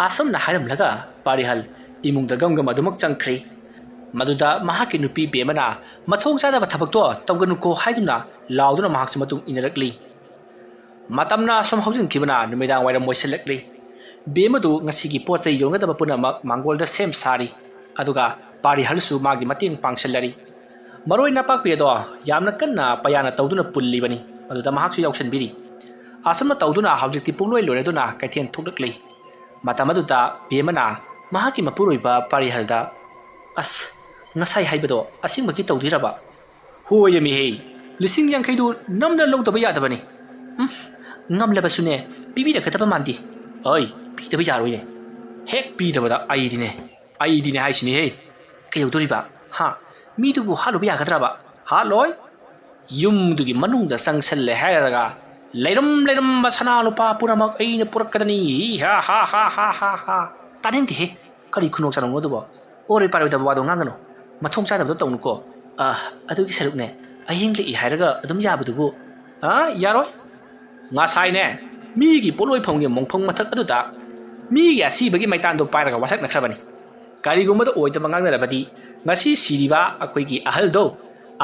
ꯑꯁꯨꯝꯅ ꯍꯥꯏꯔꯝꯂꯒ ꯄꯥꯔꯤꯍꯜ ꯏꯃꯨꯡꯗ ꯒꯝ ꯒꯝ ꯑꯗꯨꯃꯛ ꯆꯪꯈ꯭ꯔꯤ꯫ ꯃꯗꯨꯗ ꯃꯍꯥꯛꯀꯤ ꯅꯨꯄꯤ ꯕꯦꯝꯃꯅ ꯃꯊꯣꯡ ꯆꯥꯗꯕ ꯊꯕꯛꯇꯣ ꯇꯧꯒꯅꯨꯀꯣ ꯍꯥꯏꯗꯨꯅ ꯂꯥꯎꯗꯨꯅ ꯃꯍꯥꯛꯁꯨ ꯃꯇꯨꯡ ꯏꯟꯅꯔꯛꯂꯤ꯫ ꯃꯇꯝꯅ ꯑꯁꯨꯝ ꯍꯧꯖꯤꯟꯈꯤꯕꯅ ꯅꯨꯃꯤꯗꯥꯡ ꯋꯥꯏꯔꯝ ꯑꯣꯏꯁꯤꯜꯂꯛꯂꯤ꯫ ꯕꯦꯝꯃꯗꯨ ꯉꯁꯤꯒꯤ ꯄꯣꯠ ꯆꯩ ꯌꯣꯟꯒꯗꯕ ꯄꯨꯝꯅꯃꯛ ꯃꯥꯡꯒꯣꯜꯗ ꯁꯦꯝ ꯁꯥꯔꯤ꯫ ꯑꯗꯨꯒ ꯄꯥꯔꯤꯍꯜꯁꯨ ꯃꯥꯒꯤ ꯃꯇꯦꯡ ꯄꯥꯡꯁꯤꯜꯂꯔꯤ꯫ ꯃꯔꯣꯏ ꯅꯄꯥꯛꯄꯤ ꯑꯗꯣ ꯌꯥꯝꯅ ꯀꯟꯅ ꯄꯌꯥꯅ ꯇꯧꯗꯨꯅ ꯄꯨꯜꯂꯤꯕꯅꯤ꯫ ꯃꯗꯨꯗ ꯃꯍꯥꯛꯁꯨ ꯌꯥꯎꯁꯤꯟꯕꯤꯔꯤ꯫ ꯑꯁꯨꯝꯅ ꯇꯧꯗꯨꯅ ꯍꯧꯖꯤꯛꯇꯤ ꯄꯨꯡꯂꯣꯏ ꯂꯣꯏꯔꯗꯨꯅ ꯀꯩꯊꯦꯜ ꯊꯣꯛꯂꯛꯂꯤ꯫ ꯃꯇꯝ ꯑꯗꯨꯗ ꯕꯦꯝꯃꯅ ꯃꯍꯥꯛꯀꯤ ꯃꯄꯨꯔꯣꯏꯕ ꯄꯥꯔꯤꯍꯜꯗ, "ꯑꯁ, ꯉꯁꯥꯏ ꯍꯥꯏꯕꯗꯣ ꯑꯁꯦꯡꯕꯒꯤ ꯇꯧꯗꯣꯏꯔꯕ?" "ꯍꯣꯏ, ꯑꯃꯤꯍꯦ, ꯂꯤꯁꯤꯡ ꯌꯥꯡꯈꯩꯗꯨ ꯅꯝꯗꯅ ꯂꯧꯗꯕ ꯌꯥꯗꯕꯅꯤ꯫" "ꯎꯝ, ꯉꯝꯂꯕꯁꯨꯅꯦ, ꯄꯤꯕꯤꯔꯛꯀꯗꯕ ꯃꯥꯟꯗꯦ꯫" "ꯑꯩ ꯄꯤꯗꯕ ꯌꯥꯔꯣꯏꯅꯦ꯫" "ꯍꯦꯛ ꯄꯤꯗꯕꯗ ꯑꯩꯗꯤꯅꯦ, ꯑꯩꯗꯤꯅꯦ ꯍꯥꯏꯁꯤꯅꯤꯍꯦ꯫" "ꯀꯩꯗꯧꯗꯣꯔꯤꯕ? ꯍꯥ? ꯃꯤꯗꯨꯕꯨ ꯍꯥꯠꯂꯨꯕ ꯌꯥꯒꯗ꯭ꯔꯕ?" "ꯍꯥꯠꯂꯣꯏ꯫ ꯌꯨꯝꯗꯨꯒꯤ ꯃꯅꯨꯡꯗ ꯆꯪꯁꯜꯂꯦ ꯍꯥꯏꯔꯒ ꯂꯩꯔꯝ ꯂꯩꯔꯝꯕ ꯁꯅꯥ ꯂꯨꯄꯥ ꯄꯨꯝꯅꯃꯛ ꯑꯩꯅ ꯄꯨꯔꯛꯀꯗꯅꯤ꯫ ꯍꯤ ꯍꯥ ꯍꯥ ꯍꯥ ꯍꯥ ꯍꯥ ꯍꯥ꯫" "ꯇꯥꯅꯤꯡꯗꯦꯍꯦ, ꯀꯔꯤ ꯈꯨꯅꯣꯛ ꯆꯅꯣꯛꯅꯣ ꯑꯗꯨꯕꯣ? ꯑꯣꯏꯔꯣꯏ ꯄꯥꯔꯣꯏꯗꯕ ꯋꯥꯗꯣ ꯉꯥꯡꯒꯅꯨ꯫ ꯃꯊꯣꯡ ꯆꯥꯗꯕꯗꯣ ꯇꯧꯅꯨꯀꯣ꯫ ꯑ, ꯑꯗꯨꯒꯤ ꯁꯔꯨꯛꯅꯦ, ꯑꯍꯤꯡ ꯂꯦꯛꯏ ꯍꯥꯏꯔꯒ ꯑꯗꯨꯝ ꯌꯥꯕꯗꯨꯕꯨ꯫ ꯑ, ꯌꯥꯔꯣꯏ꯫ ꯉꯁꯥꯏꯅꯦ, ꯃꯤꯒꯤ ꯄꯣꯠꯂꯣꯏꯐꯝꯒꯤ ꯃꯣꯡꯐꯝ ꯃꯊꯛ ꯑꯗꯨꯗ ꯃꯤꯒꯤ ꯑꯁꯤꯕꯒꯤ ꯃꯩꯇꯥꯟꯗꯣ ꯄꯥꯏꯔꯒ ꯋꯥꯁꯛꯅꯈ꯭ꯔꯕꯅꯤ꯫ ꯀꯔꯤꯒꯨꯝꯕꯗ ꯑꯣꯏꯗꯕ ꯉꯥꯡꯅꯔꯕꯗꯤ ꯉꯁꯤ ꯁꯤꯔꯤꯕ ꯑꯩꯈꯣꯏꯒꯤ ꯑꯍꯜꯗꯣ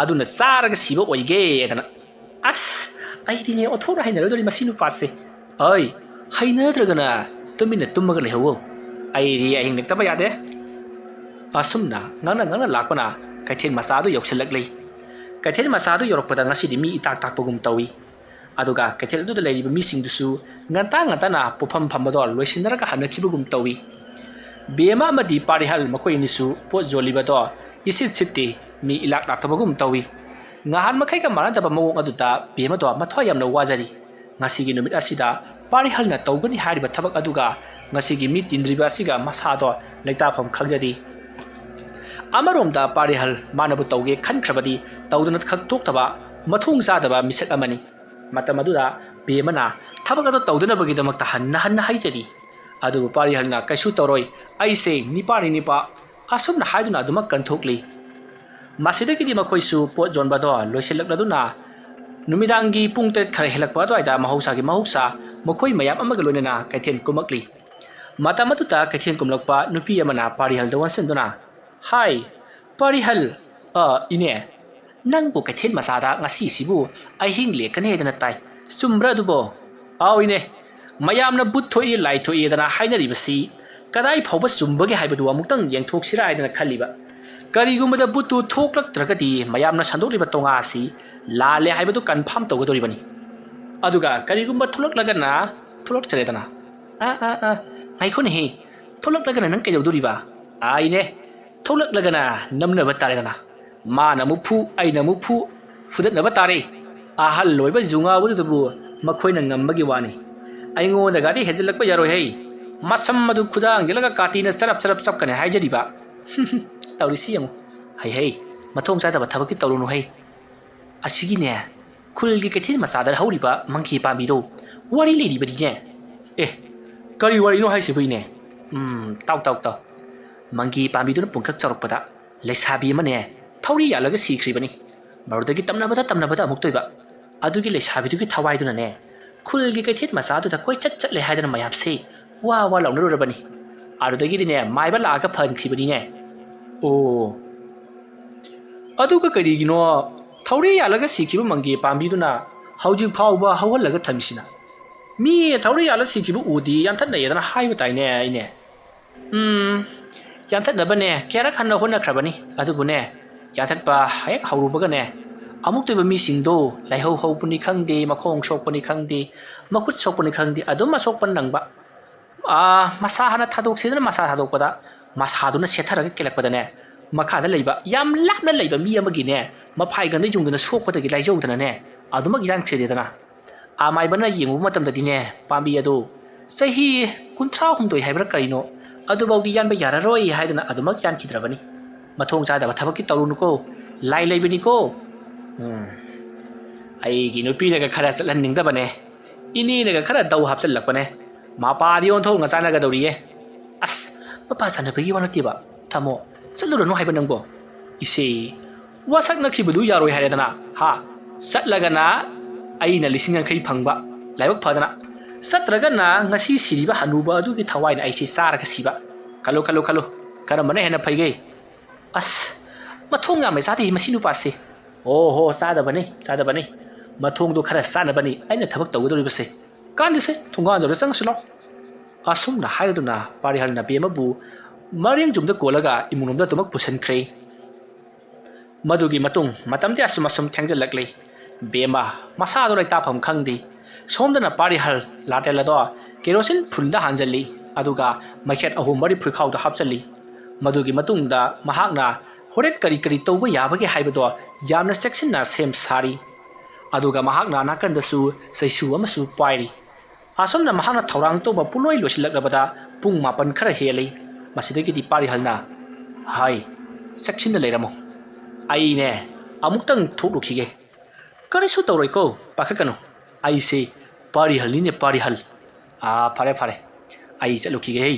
ꯑꯗꯨꯅ ꯆꯥꯔꯒ ꯁꯤꯕ ꯑꯣꯏꯒꯦꯗꯅ꯫ ꯑꯁ, ꯑꯩꯗꯤꯅꯦ ꯑꯣꯟꯊꯣꯛꯅ ꯍꯩꯅꯔꯣꯏꯗꯧꯔꯤ ꯃꯁꯤ ꯅꯨꯄꯥꯁꯦ꯫ ꯑꯩ ꯍꯩꯅꯗ꯭ꯔꯒꯅ ꯇꯨꯃꯤꯟꯅ ꯇꯨꯝꯃꯒ ꯂꯩꯍꯧꯋꯣ꯫ ꯑꯩꯗꯤ ꯑꯍꯤꯡ ꯂꯦꯛꯇꯕ ꯌꯥꯗꯦ꯫ ꯑꯁꯨꯝꯅ ꯉꯥꯡꯅ ꯉꯥꯡꯅ ꯂꯥꯛꯄꯅ ꯀꯩꯊꯦꯜ ꯃꯆꯥꯗꯨ ꯌꯧꯁꯤꯜꯂꯛꯂꯤ꯫ ꯀꯩꯊꯦꯜ ꯃꯆꯥꯗꯨ ꯌꯧꯔꯛꯄꯗ ꯉꯁꯤꯗꯤ ꯃꯤ ꯏꯇꯥꯛ ꯇꯥꯛꯄꯒꯨꯝ ꯇꯧꯏ꯫ ꯑꯗꯨꯒ ꯀꯩꯊꯦꯜ ꯑꯗꯨꯗ ꯂꯩꯔꯤꯕ ꯃꯤꯁꯤꯡꯗꯨꯁꯨ ꯉꯟꯇꯥ ꯉꯟꯇꯥꯅ ꯄꯣꯠꯐꯝ ꯐꯝꯕꯗꯣ ꯂꯣꯏꯁꯤꯟꯅꯔꯒ ꯍꯟꯅꯈꯤꯕꯒꯨꯝ ꯇꯧꯏ꯫ ꯕꯦꯝꯃ ꯑꯃꯗꯤ ꯄꯥꯔꯤꯍꯜ ꯃꯈꯣꯏ ꯑꯅꯤꯁꯨ ꯄꯣꯠ ꯌꯣꯜꯂꯤꯕꯗꯣ ꯏꯁꯤꯠ ꯁꯤꯠꯇꯦ, ꯃꯤ ꯏꯂꯥꯛ ꯂꯥꯛꯇꯕꯒꯨꯝ ꯇꯧꯏ꯫ ꯉꯍꯥꯟ ꯃꯈꯩꯒ ꯃꯥꯟꯅꯗꯕ ꯃꯑꯣꯡ ꯑꯗꯨꯗ ꯕꯦꯝꯃꯗꯣ ꯃꯊ꯭ꯋꯥꯏ ꯌꯥꯝꯅ ꯋꯥꯖꯔꯤ꯫ ꯉꯁꯤꯒꯤ ꯅꯨꯃꯤꯠ ꯑꯁꯤꯗ ꯄꯥꯔꯤꯍꯜꯅ ꯇꯧꯒꯅꯤ ꯍꯥꯏꯔꯤꯕ ꯊꯕꯛ ꯑꯗꯨꯒ ꯉꯁꯤꯒꯤ ꯃꯤ ꯇꯤꯟꯗ꯭ꯔꯤꯕ ꯑꯁꯤꯒ ꯃꯁꯥꯗꯣ ꯂꯩꯇꯥꯐꯝ ꯈꯪꯖꯗꯦ꯫ ꯑꯃꯔꯣꯝꯗ ꯄꯥꯔꯤꯍꯜ ꯃꯥꯅꯕꯨ ꯇꯧꯒꯦ ꯈꯟꯈ꯭ꯔꯕꯗꯤ ꯇꯧꯗꯅ ꯈꯛ ꯊꯣꯛꯇꯕ ꯃꯊꯣꯡ ꯆꯥꯗꯕ ꯃꯤꯁꯛ ꯑꯃꯅꯤ꯫ ꯃꯇꯝ ꯑꯗꯨꯗ ꯕꯦꯝꯃꯅ ꯊꯕꯛ ꯑꯗꯨ ꯇꯧꯗꯅꯕꯒꯤꯗꯃꯛꯇ ꯍꯟꯅ ꯍꯟꯅ ꯍꯥꯏꯖꯔꯤ꯫ ꯑꯗꯨꯕꯨ ꯄꯥꯔꯤꯍꯜꯅ "ꯀꯩꯁꯨ ꯇꯧꯔꯣꯏ, ꯑꯩꯁꯦ ꯅꯤꯄꯥꯅꯤ ꯅꯤꯄꯥ" ꯑꯁꯨꯝꯅ ꯍꯥꯏꯗꯨꯅ ꯑꯗꯨꯃꯛ ꯀꯟꯊꯣꯛꯂꯤ꯫ ꯃꯁꯤꯗꯒꯤꯗꯤ ꯃꯈꯣꯏꯁꯨ ꯄꯣꯠ ꯌꯣꯟꯕꯗꯣ ꯂꯣꯏꯁꯤꯜꯂꯛꯂꯗꯨꯅ ꯅꯨꯃꯤꯗꯥꯡꯒꯤ ꯄꯨꯡ ꯇꯔꯦꯠ ꯈꯔ ꯍꯦꯜꯂꯛꯄ ꯑꯗꯨꯋꯥꯏꯗ ꯃꯍꯧꯁꯥꯒꯤ ꯃꯍꯧꯁꯥ ꯃꯈꯣꯏ ꯃꯌꯥꯝ ꯑꯃꯒ ꯂꯣꯏꯅꯅ ꯀꯩꯊꯦꯜ ꯀꯨꯝꯃꯛꯂꯤ꯫ ꯃꯇꯝ ꯑꯗꯨꯗ ꯀꯩꯊꯦꯜ ꯀꯨꯝꯂꯛꯄ ꯅꯨꯄꯤ ꯑꯃꯅ ꯄꯥꯔꯤꯍꯜꯗ ꯑꯣꯟꯁꯤꯟꯗꯨꯅ, "ꯍꯥꯏ, ꯄꯥꯔꯤꯍꯜ, ꯑ, ꯏꯅꯦ, ꯅꯪꯕꯨ ꯀꯩꯊꯦꯜ ꯃꯆꯥꯗ ꯉꯁꯤꯁꯤꯕꯨ ꯑꯍꯤꯡ ꯂꯦꯛꯀꯅꯤ ꯍꯥꯏꯗꯅ ꯇꯥꯏ꯫ ꯆꯨꯝꯕ꯭ꯔꯥ ꯑꯗꯨꯕꯣ?" "ꯑꯥꯎ ꯏꯅꯦ, ꯃꯌꯥꯝꯅ ꯕꯨꯠ ꯊꯣꯛꯏ ꯂꯥꯏ ꯊꯣꯛꯏꯗꯅ ꯍꯥꯏꯅꯔꯤꯕꯁꯤ ꯀꯗꯥꯏ ꯐꯥꯎꯕ ꯆꯨꯝꯕꯒꯦ ꯍꯥꯏꯕꯗꯨ ꯑꯃꯨꯛꯇꯪ ꯌꯦꯡꯊꯣꯛꯁꯤꯔꯥ ꯍꯥꯏꯗꯅ ꯈꯜꯂꯤꯕ꯫ ꯀꯔꯤꯒꯨꯝꯕꯗ ꯕꯨꯠꯇꯨ ꯊꯣꯛꯂꯛꯇ꯭ꯔꯒꯗꯤ ꯃꯌꯥꯝꯅ ꯁꯟꯗꯣꯛꯂꯤꯕ ꯇꯣꯉꯥ ꯑꯁꯤ ꯂꯥꯜꯂꯦ ꯍꯥꯏꯕꯗꯨ ꯀꯟꯐꯥꯝ ꯇꯧꯒꯗꯧꯔꯤꯕꯅꯤ꯫ ꯑꯗꯨꯒ ꯀꯔꯤꯒꯨꯝꯕ ꯊꯣꯛꯂꯛꯂꯒꯅ ꯊꯣꯛꯂꯛꯆꯔꯦꯗꯅ꯫ ꯑꯥ, ꯑꯥ, ꯑꯥ, ꯉꯥꯏꯈꯣꯅꯦꯍꯦ, ꯊꯣꯛꯂꯛꯂꯒꯅ ꯅꯪ ꯀꯩꯗꯧꯗꯣꯔꯤꯕ?" "ꯑꯥ ꯏꯅꯦ, ꯊꯣꯛꯂꯛꯂꯒꯅ ꯅꯝꯅꯕ ꯇꯥꯔꯦꯗꯅ꯫ ꯃꯥꯅ ꯑꯃꯨꯛ ꯐꯨ, ꯑꯩꯅ ꯑꯃꯨꯛ ꯐꯨ, ꯐꯨꯗꯠꯅꯕ ꯇꯥꯔꯦ꯫ ꯑꯍꯜ ꯑꯣꯏꯕ ꯖꯨꯉꯥꯎꯕꯗꯨꯗꯕꯨ ꯃꯈꯣꯏꯅ ꯉꯝꯕꯒꯤ ꯋꯥꯅꯤ꯫ ꯑꯩꯉꯣꯟꯗꯒꯗꯤ ꯍꯦꯟꯖꯤꯜꯂꯛꯄ ꯌꯥꯔꯣꯏ ꯍꯩ꯫ ꯃꯁꯝ ꯑꯗꯨ ꯈꯨꯗꯥꯡ ꯌꯦꯜꯂꯒ ꯀꯥꯇꯤꯅ ꯆꯔꯞ ꯆꯔꯞ ꯆꯞꯀꯅꯤ ꯍꯥꯏꯖꯔꯤꯕ꯫ ꯇꯧꯔꯤꯁꯤ ꯌꯦꯡꯉꯨ꯫ ꯍꯩ ꯍꯩ, ꯃꯊꯣꯡ ꯆꯥꯗꯕ ꯊꯕꯛꯇꯤ ꯇꯧꯔꯨꯅꯨ ꯍꯩ꯫ ꯑꯁꯤꯒꯤꯅꯦ, ꯈꯨꯜꯒꯤ ꯀꯩꯊꯦꯜ ꯃꯆꯥꯗ ꯍꯧꯔꯤꯕ ꯃꯪꯒꯦ ꯄꯥꯝꯕꯤꯗꯣ ꯋꯥꯔꯤ ꯂꯩꯔꯤꯕꯅꯤꯅꯦ꯫" "ꯑꯦ, ꯀꯔꯤ ꯋꯥꯔꯤꯅꯣ ꯍꯥꯏꯁꯤꯕꯨ ꯏꯅꯦ?" "ꯎꯝ, ꯇꯥꯎ, ꯇꯥꯎ, ꯇꯥꯎ꯫ ꯃꯪꯒꯦ ꯄꯥꯝꯕꯤꯗꯨꯅ ꯄꯨꯡꯀꯛ ꯆꯥꯎꯔꯛꯄꯗ ꯂꯩꯁꯥꯕꯤ ꯑꯃꯅꯦ ꯊꯧꯔꯤ ꯌꯥꯜꯂꯒ ꯁꯤꯈ꯭ꯔꯤꯕꯅꯤ꯫ ꯃꯗꯨꯗꯒꯤ ꯇꯝꯅꯕꯗ ꯇꯝꯅꯕꯗ ꯑꯃꯨꯛꯇꯣꯏꯕ꯫ ꯑꯗꯨꯒꯤ ꯂꯩꯁꯥꯕꯤꯗꯨꯒꯤ ꯊꯋꯥꯏꯗꯨꯅꯅꯦ ꯈꯨꯜꯒꯤ ꯀꯩꯊꯦꯜ ꯃꯆꯥꯗꯨꯗ ꯀꯣꯏꯆꯠ ꯆꯠꯂꯦ ꯍꯥꯏꯗꯅ ꯃꯌꯥꯝꯁꯦ ꯋꯥ ꯋꯥ ꯂꯥꯎꯅꯔꯨꯔꯕꯅꯤ꯫ ꯑꯗꯨꯗꯒꯤꯗꯤꯅꯦ ꯃꯥꯏꯕ ꯂꯥꯛꯑꯒ ꯐꯍꯟꯈꯤꯕꯅꯤꯅꯦ꯫" "ꯑꯣ, ꯑꯗꯨꯒ ꯀꯔꯤꯒꯤꯅꯣ ꯊꯧꯔꯤ ꯌꯥꯜꯂꯒ ꯁꯤꯈꯤꯕ ꯃꯪꯒꯦ ꯄꯥꯝꯕꯤꯗꯨꯅ ꯍꯧꯖꯤꯛ ꯐꯥꯎꯕ ꯍꯧꯍꯜꯂꯒ ꯊꯝꯃꯤꯁꯤꯅ? ꯃꯤ ꯊꯧꯔꯤ ꯌꯥꯜꯂ ꯁꯤꯈꯤꯕ ꯎꯗꯤ ꯌꯥꯟꯊꯠꯅꯩꯌꯦꯗꯅ ꯍꯥꯏꯕ ꯇꯥꯏꯅꯦ ꯏꯅꯦ?" "ꯎꯝ, ꯌꯥꯟꯊꯠꯅꯕꯅꯦ ꯀꯌꯥꯔꯛ ꯍꯟꯅ ꯍꯣꯠꯅꯈ꯭ꯔꯕꯅꯤ, ꯑꯗꯨꯕꯨꯅꯦ, ꯌꯥꯟꯊꯠꯄ ꯍꯦꯛ ꯍꯧꯔꯨꯕꯒꯅꯦ, ꯑꯃꯨꯛꯇꯣꯏꯕ ꯃꯤꯁꯤꯡꯗꯣ ꯂꯥꯏꯍꯧ ꯍꯧꯕꯅꯤ ꯈꯪꯗꯦ, ꯃꯈꯣꯡ ꯁꯣꯛꯄꯅꯤ ꯈꯪꯗꯦ, ꯃꯈꯨꯠ ꯁꯣꯛꯄꯅꯤ ꯈꯪꯗꯦ, ꯑꯗꯨꯝ ꯑꯁꯣꯛꯄ ꯅꯪꯕ꯫ ꯑꯥ, ꯃꯁꯥ ꯍꯥꯟꯅ ꯊꯥꯗꯣꯛꯁꯤꯗꯅ ꯃꯁꯥ ꯊꯥꯗꯣꯛꯄꯗ, ꯃꯁꯥꯗꯨꯅ ꯁꯦꯠꯊꯔꯒ ꯀꯦꯜꯂꯛꯄꯗꯅꯦ, ꯃꯈꯥꯗ ꯂꯩꯕ ꯌꯥꯝ ꯂꯥꯞꯅ ꯂꯩꯕ ꯃꯤ ꯑꯃꯒꯤꯅꯦ, ꯃꯐꯥꯏꯒꯟꯗ ꯌꯨꯡꯗꯨꯅ ꯁꯣꯛꯄꯗꯒꯤ ꯂꯥꯏꯖꯧꯗꯅꯅꯦ, ꯑꯗꯨꯃꯛ ꯌꯥꯟꯈ꯭ꯔꯦꯗꯅ꯫ ꯑꯃꯥꯏꯕꯅ ꯌꯦꯡꯉꯨꯕ ꯃꯇꯝꯗꯗꯤꯅꯦ, ꯄꯥꯝꯕꯤ ꯑꯗꯨ ꯆꯍꯤ ꯀꯨꯟꯊ꯭ꯔꯥ ꯍꯨꯝꯗꯣꯏ ꯍꯥꯏꯕ꯭ꯔꯥ ꯀꯔꯤꯅꯣ, ꯑꯗꯨꯐꯥꯎꯗꯤ ꯌꯥꯟꯕ ꯌꯥꯔꯔꯣꯏ ꯍꯥꯏꯗꯅ ꯑꯗꯨꯃꯛ ꯌꯥꯟꯈꯤꯗ꯭ꯔꯕꯅꯤ꯫ ꯃꯊꯣꯡ ꯆꯥꯗꯕ ꯊꯕꯛꯇꯤ ꯇꯧꯔꯨꯅꯨꯀꯣ, ꯂꯥꯏ ꯂꯩꯕꯅꯤꯀꯣ꯫ ꯎꯝ, ꯑꯩꯒꯤ ꯅꯨꯄꯤꯅꯒ ꯈꯔ ꯆꯠꯍꯟꯅꯤꯡꯗꯕꯅꯦ, ꯏꯅꯦꯅꯒ ꯈꯔ ꯗꯧ ꯍꯥꯞꯆꯤꯜꯂꯛꯄꯅꯦ꯫ ꯃꯄꯥꯗꯤ ꯑꯣꯟꯊꯣꯛꯅ ꯆꯥꯟꯅꯒꯗꯧꯔꯤꯌꯦ꯫ ꯑꯁ, ꯃꯄꯥ ꯆꯥꯟꯅꯕꯒꯤ ꯋꯥ ꯅꯠꯇꯦꯕ, ꯇꯥꯃꯣ, ꯆꯠꯂꯨꯔꯅꯨ ꯍꯥꯏꯕ ꯅꯪꯕꯣ꯫ ꯏꯆꯦ, ꯋꯥꯁꯛꯅꯈꯤꯕꯗꯨ ꯌꯥꯔꯣꯏ ꯍꯥꯏꯔꯦꯗꯅ, ꯍꯥ? ꯆꯠꯂꯒꯅ ꯑꯩꯅ ꯂꯤꯁꯤꯡ ꯌꯥꯡꯈꯩ ꯐꯪꯕ, ꯂꯥꯏꯕꯛ ꯐꯗꯅ꯫ ꯆꯠꯇ꯭ꯔꯒꯅ ꯉꯁꯤ ꯁꯤꯔꯤꯕ ꯍꯅꯨꯕ ꯑꯗꯨꯒꯤ ꯊꯋꯥꯏꯅ ꯑꯩꯁꯤ ꯆꯥꯔꯒ ꯁꯤꯕ꯫ ꯈꯜꯂꯨ, ꯈꯜꯂꯨ, ꯈꯜꯂꯨ꯫ ꯀꯔꯝꯕꯅ ꯍꯦꯟꯅ ꯐꯩꯒꯦ? ꯑꯁ, ꯃꯊꯣꯡ ꯌꯥꯝꯅ ꯆꯥꯗꯦ ꯃꯁꯤ ꯅꯨꯄꯥꯁꯦ꯫ ꯑꯣ ꯍꯣ, ꯆꯥꯗꯕꯅꯤ, ꯆꯥꯗꯕꯅꯤ꯫ ꯃꯊꯣꯡꯗꯣ ꯈꯔ ꯆꯥꯅꯕꯅꯤ ꯑꯩꯅ ꯊꯕꯛ ꯇꯧꯒꯗꯧꯔꯤꯕꯁꯦ꯫ ꯀꯥꯟꯗꯦꯁꯦ, ꯊꯣꯡꯒꯥꯟꯗꯨꯗ ꯆꯪꯉꯁꯤ ꯂꯥꯎ꯫ ꯑꯁꯨꯝꯅ ꯍꯥꯏꯔꯗꯨꯅ ꯄꯥꯔꯤꯍꯜꯅ ꯕꯦꯝ ꯑꯃꯕꯨ ꯃꯔꯦꯡ ꯆꯨꯝꯗ ꯀꯣꯜꯂꯒ ꯏꯃꯨꯡꯂꯣꯝꯗ ꯑꯗꯨꯃꯛ ꯄꯨꯁꯤꯟꯈ꯭ꯔꯦ꯫ ꯃꯗꯨꯒꯤ ꯃꯇꯨꯡ ꯃꯇꯝꯗꯤ ꯑꯁꯨꯝ ꯑꯁꯨꯝ ꯊꯦꯡꯖꯤꯜꯂꯛꯂꯤ꯫ ꯕꯦꯝꯃ ꯃꯁꯥꯗꯣ ꯂꯩꯇꯥꯐꯝ ꯈꯪꯗꯦ꯫ ꯁꯣꯝꯗꯅ ꯄꯥꯔꯤꯍꯜ ꯂꯥꯇꯦꯜ ꯑꯗꯣ ꯀꯦꯔꯣꯁꯤꯟ ꯐꯨꯜꯗ ꯍꯥꯟꯖꯜꯂꯤ, ꯑꯗꯨꯒ ꯃꯩꯈꯦꯠ ꯑꯍꯨꯝ ꯃꯔꯤ ꯐꯨꯔꯤꯈꯥꯎꯗ ꯍꯥꯞꯆꯜꯂꯤ꯫ ꯃꯗꯨꯒꯤ ꯃꯇꯨꯡꯗ ꯃꯍꯥꯛꯅ ꯍꯣꯔꯦꯟ ꯀꯔꯤ ꯀꯔꯤ ꯇꯧꯕ ꯌꯥꯕꯒꯦ ꯍꯥꯏꯕꯗꯣ ꯌꯥꯝꯅ ꯆꯦꯛꯁꯤꯟꯅ ꯁꯦꯝ ꯁꯥꯔꯤ꯫ ꯑꯗꯨꯒ ꯃꯍꯥꯛꯅ ꯅꯥꯀꯟꯗꯁꯨ ꯆꯩꯁꯨ ꯑꯃꯁꯨ ꯄꯥꯏꯔꯤ꯫ ꯑꯁꯨꯝꯅ ꯃꯍꯥꯛꯅ ꯊꯧꯔꯥꯡ ꯇꯧꯕ ꯄꯨꯡꯂꯣꯏ ꯂꯣꯏꯁꯤꯜꯂꯛꯂꯕꯗ ꯄꯨꯡ ꯃꯥꯄꯟ ꯈꯔ ꯍꯦꯜꯂꯤ꯫ ꯃꯁꯤꯗꯒꯤꯗꯤ ꯄꯥꯔꯤꯍꯜꯅ, "ꯍꯥꯏ, ꯆꯦꯛꯁꯤꯟꯅ ꯂꯩꯔꯝꯃꯨ꯫ ꯑꯩꯅꯦ, ꯑꯃꯨꯛꯇꯪ ꯊꯣꯛꯂꯨꯈꯤꯒꯦ꯫" "ꯀꯔꯤꯁꯨ ꯇꯧꯔꯣꯏꯀꯣ, ꯄꯥꯈꯠꯀꯅꯨ꯫ ꯑꯩꯁꯦ ꯄꯥꯔꯤꯍꯜꯅꯤꯅꯦ, ꯄꯥꯔꯤꯍꯜ꯫ ꯑꯥ, ꯐꯔꯦ, ꯐꯔꯦ꯫ ꯑꯩ ꯆꯠꯂꯨꯈꯤꯒꯦ ꯍꯦ꯫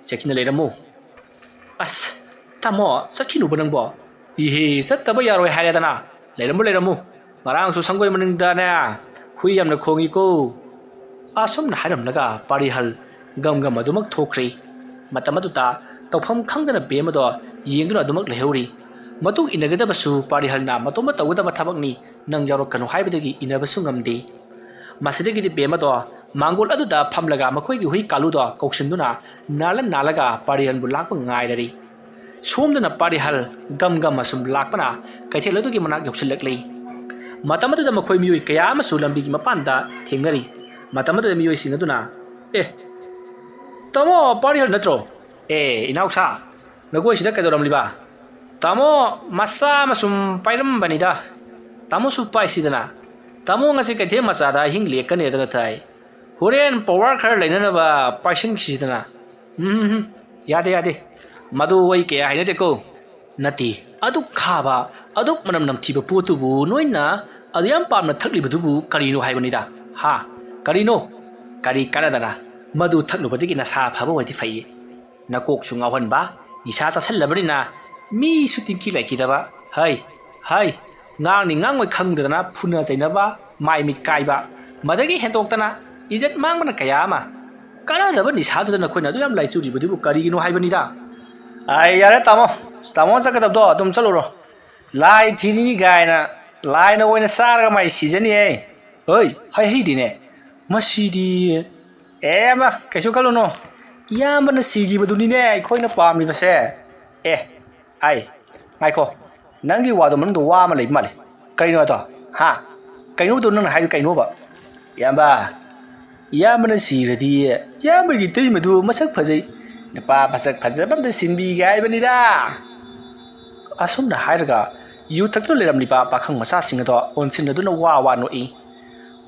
ꯆꯦꯛꯁꯤꯟꯅ ꯂꯩꯔꯝꯃꯨ꯫" "ꯑꯁ, ꯇꯥꯃꯣ, ꯆꯠꯈꯤꯅꯨꯕ ꯅꯪꯕꯣ?" "ꯏꯍꯦ, ꯆꯠꯇꯕ ꯌꯥꯔꯣꯏ ꯍꯥꯏꯔꯦꯗꯅ꯫ ꯂꯩꯔꯝꯃꯨ, ꯂꯩꯔꯝꯃꯨ꯫ ꯉꯔꯥꯡꯁꯨ ꯁꯪꯒꯣꯏ ꯃꯅꯤꯡꯗꯅꯦ ꯍꯨꯏ ꯌꯥꯝꯅ ꯈꯣꯡꯉꯤꯀꯣ꯫" ꯑꯁꯨꯝꯅ ꯍꯥꯏꯔꯝꯂꯒ ꯄꯥꯔꯤꯍꯜ ꯒꯝ ꯒꯝ ꯑꯗꯨꯃꯛ ꯊꯣꯛꯈ꯭ꯔꯦ꯫ ꯃꯇꯝ ꯑꯗꯨꯗ ꯇꯧꯐꯝ ꯈꯪꯗꯅ ꯕꯦꯝ ꯑꯗꯣ ꯌꯦꯡꯗꯨꯅ ꯑꯗꯨꯃꯛ ꯂꯩꯍꯧꯔꯤ꯫ ꯃꯇꯨꯡ ꯏꯟꯅꯒꯗꯕꯁꯨ ꯄꯥꯔꯤꯍꯜꯅ ꯃꯇꯣꯝꯇ ꯇꯧꯒꯗꯕ ꯊꯕꯛꯅꯤ, ꯅꯪ ꯌꯥꯎꯔꯛꯀꯅꯨ ꯍꯥꯏꯕꯗꯒꯤ ꯏꯟꯅꯕꯁꯨ ꯉꯝꯗꯦ꯫ ꯃꯁꯤꯗꯒꯤꯗꯤ ꯕꯦꯝ ꯑꯗꯣ ꯃꯥꯡꯒꯣꯜ ꯑꯗꯨꯗ ꯐꯝꯂꯒ ꯃꯈꯣꯏꯒꯤ ꯍꯨꯏ ꯀꯥꯂꯨꯗꯣ ꯀꯧꯁꯤꯟꯗꯨꯅ ꯅꯥꯜꯂ ꯅꯥꯜꯂꯒ ꯄꯥꯔꯤꯍꯟꯕꯨ ꯂꯥꯛꯄ ꯉꯥꯏꯔꯔꯤ꯫ ꯁꯣꯝꯗꯅ ꯄꯥꯔꯤꯍꯜ ꯒꯝ ꯒꯝ ꯑꯁꯨꯝ ꯂꯥꯛꯄꯅ ꯀꯩꯊꯦꯜ ꯑꯗꯨꯒꯤ ꯃꯅꯥꯛ ꯌꯧꯁꯤꯜꯂꯛꯂꯤ꯫ ꯃꯇꯝ ꯑꯗꯨꯗ ꯃꯈꯣꯏ ꯃꯤꯑꯣꯏ ꯀꯌꯥ ꯑꯃꯁꯨ ꯂꯝꯕꯤꯒꯤ ꯃꯄꯥꯟꯗ ꯊꯦꯡꯅꯔꯤ꯫ ꯃꯇꯝ ꯑꯗꯨꯗ ꯃꯤꯑꯣꯏꯁꯤꯡ ꯑꯗꯨꯅ, "ꯑꯦ, ꯇꯥꯃꯣ ꯄꯥꯔꯤꯍꯜ ꯅꯠꯇ꯭ꯔꯣ? ꯑꯦ, ꯏꯅꯥꯎꯁꯥ, ꯅꯈꯣꯏꯁꯤꯗ ꯀꯩꯗꯧꯔꯝꯂꯤꯕ? ꯇꯥꯃꯣ, ꯃꯆꯥ ꯑꯃ ꯁꯨꯝ ꯄꯥꯏꯔꯝꯕꯅꯤꯗ꯫ ꯇꯥꯃꯣꯁꯨ ꯄꯥꯏꯁꯤꯗꯅ꯫ ꯇꯥꯃꯣ ꯉꯁꯤ ꯀꯩꯊꯦꯜ ꯃꯆꯥꯗ ꯑꯍꯤꯡ ꯂꯦꯛꯀꯅꯦꯗꯅ ꯇꯥꯏ꯫ ꯍꯣꯔꯦꯟ ꯄꯋꯥꯔ ꯈꯔ ꯂꯩꯅꯅꯕ ꯄꯥꯏꯁꯤꯟꯈꯤꯁꯤꯗꯅ꯫" "ꯎꯝ, ꯌꯥꯗꯦ, ꯌꯥꯗꯦ꯫ ꯃꯗꯨ ꯑꯩ ꯀꯌꯥ ꯍꯩꯅꯗꯦꯀꯣ꯫" "ꯅꯠꯇꯦ, ꯑꯗꯨꯛ ꯈꯥꯕ, ꯑꯗꯨꯛ ꯃꯅꯝ ꯅꯝꯊꯤꯕ ꯄꯣꯠꯇꯨꯕꯨ ꯅꯣꯏꯅ ꯑꯗꯨ ꯌꯥꯝ ꯄꯥꯝꯅ ꯊꯛꯂꯤꯕꯗꯨꯕꯨ ꯀꯔꯤꯅꯣ ꯍꯥꯏꯕꯅꯤꯗ? ꯍꯥ? ꯀꯔꯤꯅꯣ? ꯀꯔꯤ ꯀꯥꯟꯅꯗꯅ? ꯃꯗꯨ ꯊꯛꯂꯨꯕꯗꯒꯤ ꯅꯁꯥ ꯐꯕ ꯑꯣꯏꯗꯤ ꯐꯩꯌꯦ꯫ ꯅꯀꯣꯛꯁꯨ ꯉꯥꯎꯍꯟꯕ, ꯅꯤꯁꯥ ꯆꯥꯁꯤꯜꯂꯕꯅꯤꯅ ꯃꯤꯁꯨ ꯇꯤꯡꯀꯤ ꯂꯩꯈꯤꯗꯕ꯫ ꯍꯩ, ꯍꯩ, ꯉꯥꯡꯅꯤ ꯉꯥꯡꯉꯣꯏ ꯈꯪꯗꯗꯅ ꯐꯨꯅ ꯆꯩꯅꯕ, ꯃꯥꯏ ꯃꯤꯠ ꯀꯥꯏꯕ, ꯃꯗꯒꯤ ꯍꯦꯟꯗꯣꯛꯇꯅ ꯏꯖꯠ ꯃꯥꯡꯕꯅ ꯀꯌꯥ ꯑꯃ꯫ ꯀꯥꯟꯅꯗꯕ ꯅꯤꯁꯥꯗꯨꯗ ꯅꯈꯣꯏꯅ ꯑꯗꯨ ꯌꯥꯝ ꯂꯥꯏꯆꯨꯔꯤꯕꯗꯨꯕꯨ ꯀꯔꯤꯒꯤꯅꯣ ꯍꯥꯏꯕꯅꯤꯗ?" "ꯑꯩ ꯌꯥꯔꯦ ꯇꯥꯃꯣ, ꯇꯥꯃꯣ ꯆꯠꯀꯗꯕꯗꯣ ꯑꯗꯨꯝ ꯆꯠꯂꯨꯔꯣ꯫ ꯂꯥꯏ ꯊꯤꯔꯤꯅꯤ ꯀꯥꯏꯅ ꯂꯥꯏꯅ ꯑꯣꯏꯅ ꯆꯥꯔꯒ ꯃꯥꯏ ꯁꯤꯖꯅꯤꯍꯦ꯫ ꯍꯣꯏ, ꯍꯩ ꯍꯩꯗꯤꯅꯦ꯫ ꯃꯁꯤꯗꯤ꯫ ꯑꯦ, ꯑꯃ, ꯀꯩꯁꯨ ꯈꯜꯂꯨꯅꯨ꯫ ꯏꯌꯥꯝꯕꯅ ꯁꯤꯈꯤꯕꯗꯨꯅꯤꯅꯦ ꯑꯩꯈꯣꯏꯅ ꯄꯥꯝꯂꯤꯕꯁꯦ꯫ ꯑꯦ, ꯑꯩ, ꯉꯥꯏꯈꯣ꯫ ꯅꯪꯒꯤ ꯋꯥꯗꯣ ꯃꯅꯨꯡꯗ ꯋꯥ ꯑꯃ ꯂꯩꯕ ꯃꯥꯜꯂꯦ꯫ ꯀꯩꯅꯣ ꯑꯗꯣ? ꯍꯥ? ꯀꯩꯅꯣꯗꯣ ꯅꯪꯅ ꯍꯥꯏꯗꯣ ꯀꯩꯅꯣꯕ? ꯏꯌꯥꯝꯕ, ꯏꯌꯥꯝꯕꯅ ꯁꯤꯔꯗꯤ ꯏꯌꯥꯝꯕꯒꯤ ꯏꯇꯩꯃꯗꯨ ꯃꯁꯛ ꯐꯖꯩ꯫ ꯅꯨꯄꯥ ꯃꯁꯛ ꯐꯖꯕ ꯑꯝꯇ ꯁꯤꯟꯕꯤꯒꯦ ꯍꯥꯏꯕꯅꯤꯗ꯫" ꯑꯁꯨꯝꯅ ꯍꯥꯏꯔꯒ ꯌꯨ ꯊꯛꯇꯨꯅ ꯂꯩꯔꯝꯂꯤꯕ ꯄꯥꯈꯪ ꯃꯆꯥꯁꯤꯡ ꯑꯗꯣ ꯑꯣꯟꯁꯤꯟꯅꯗꯨꯅ ꯋꯥ ꯋꯥ ꯅꯣꯛꯏ꯫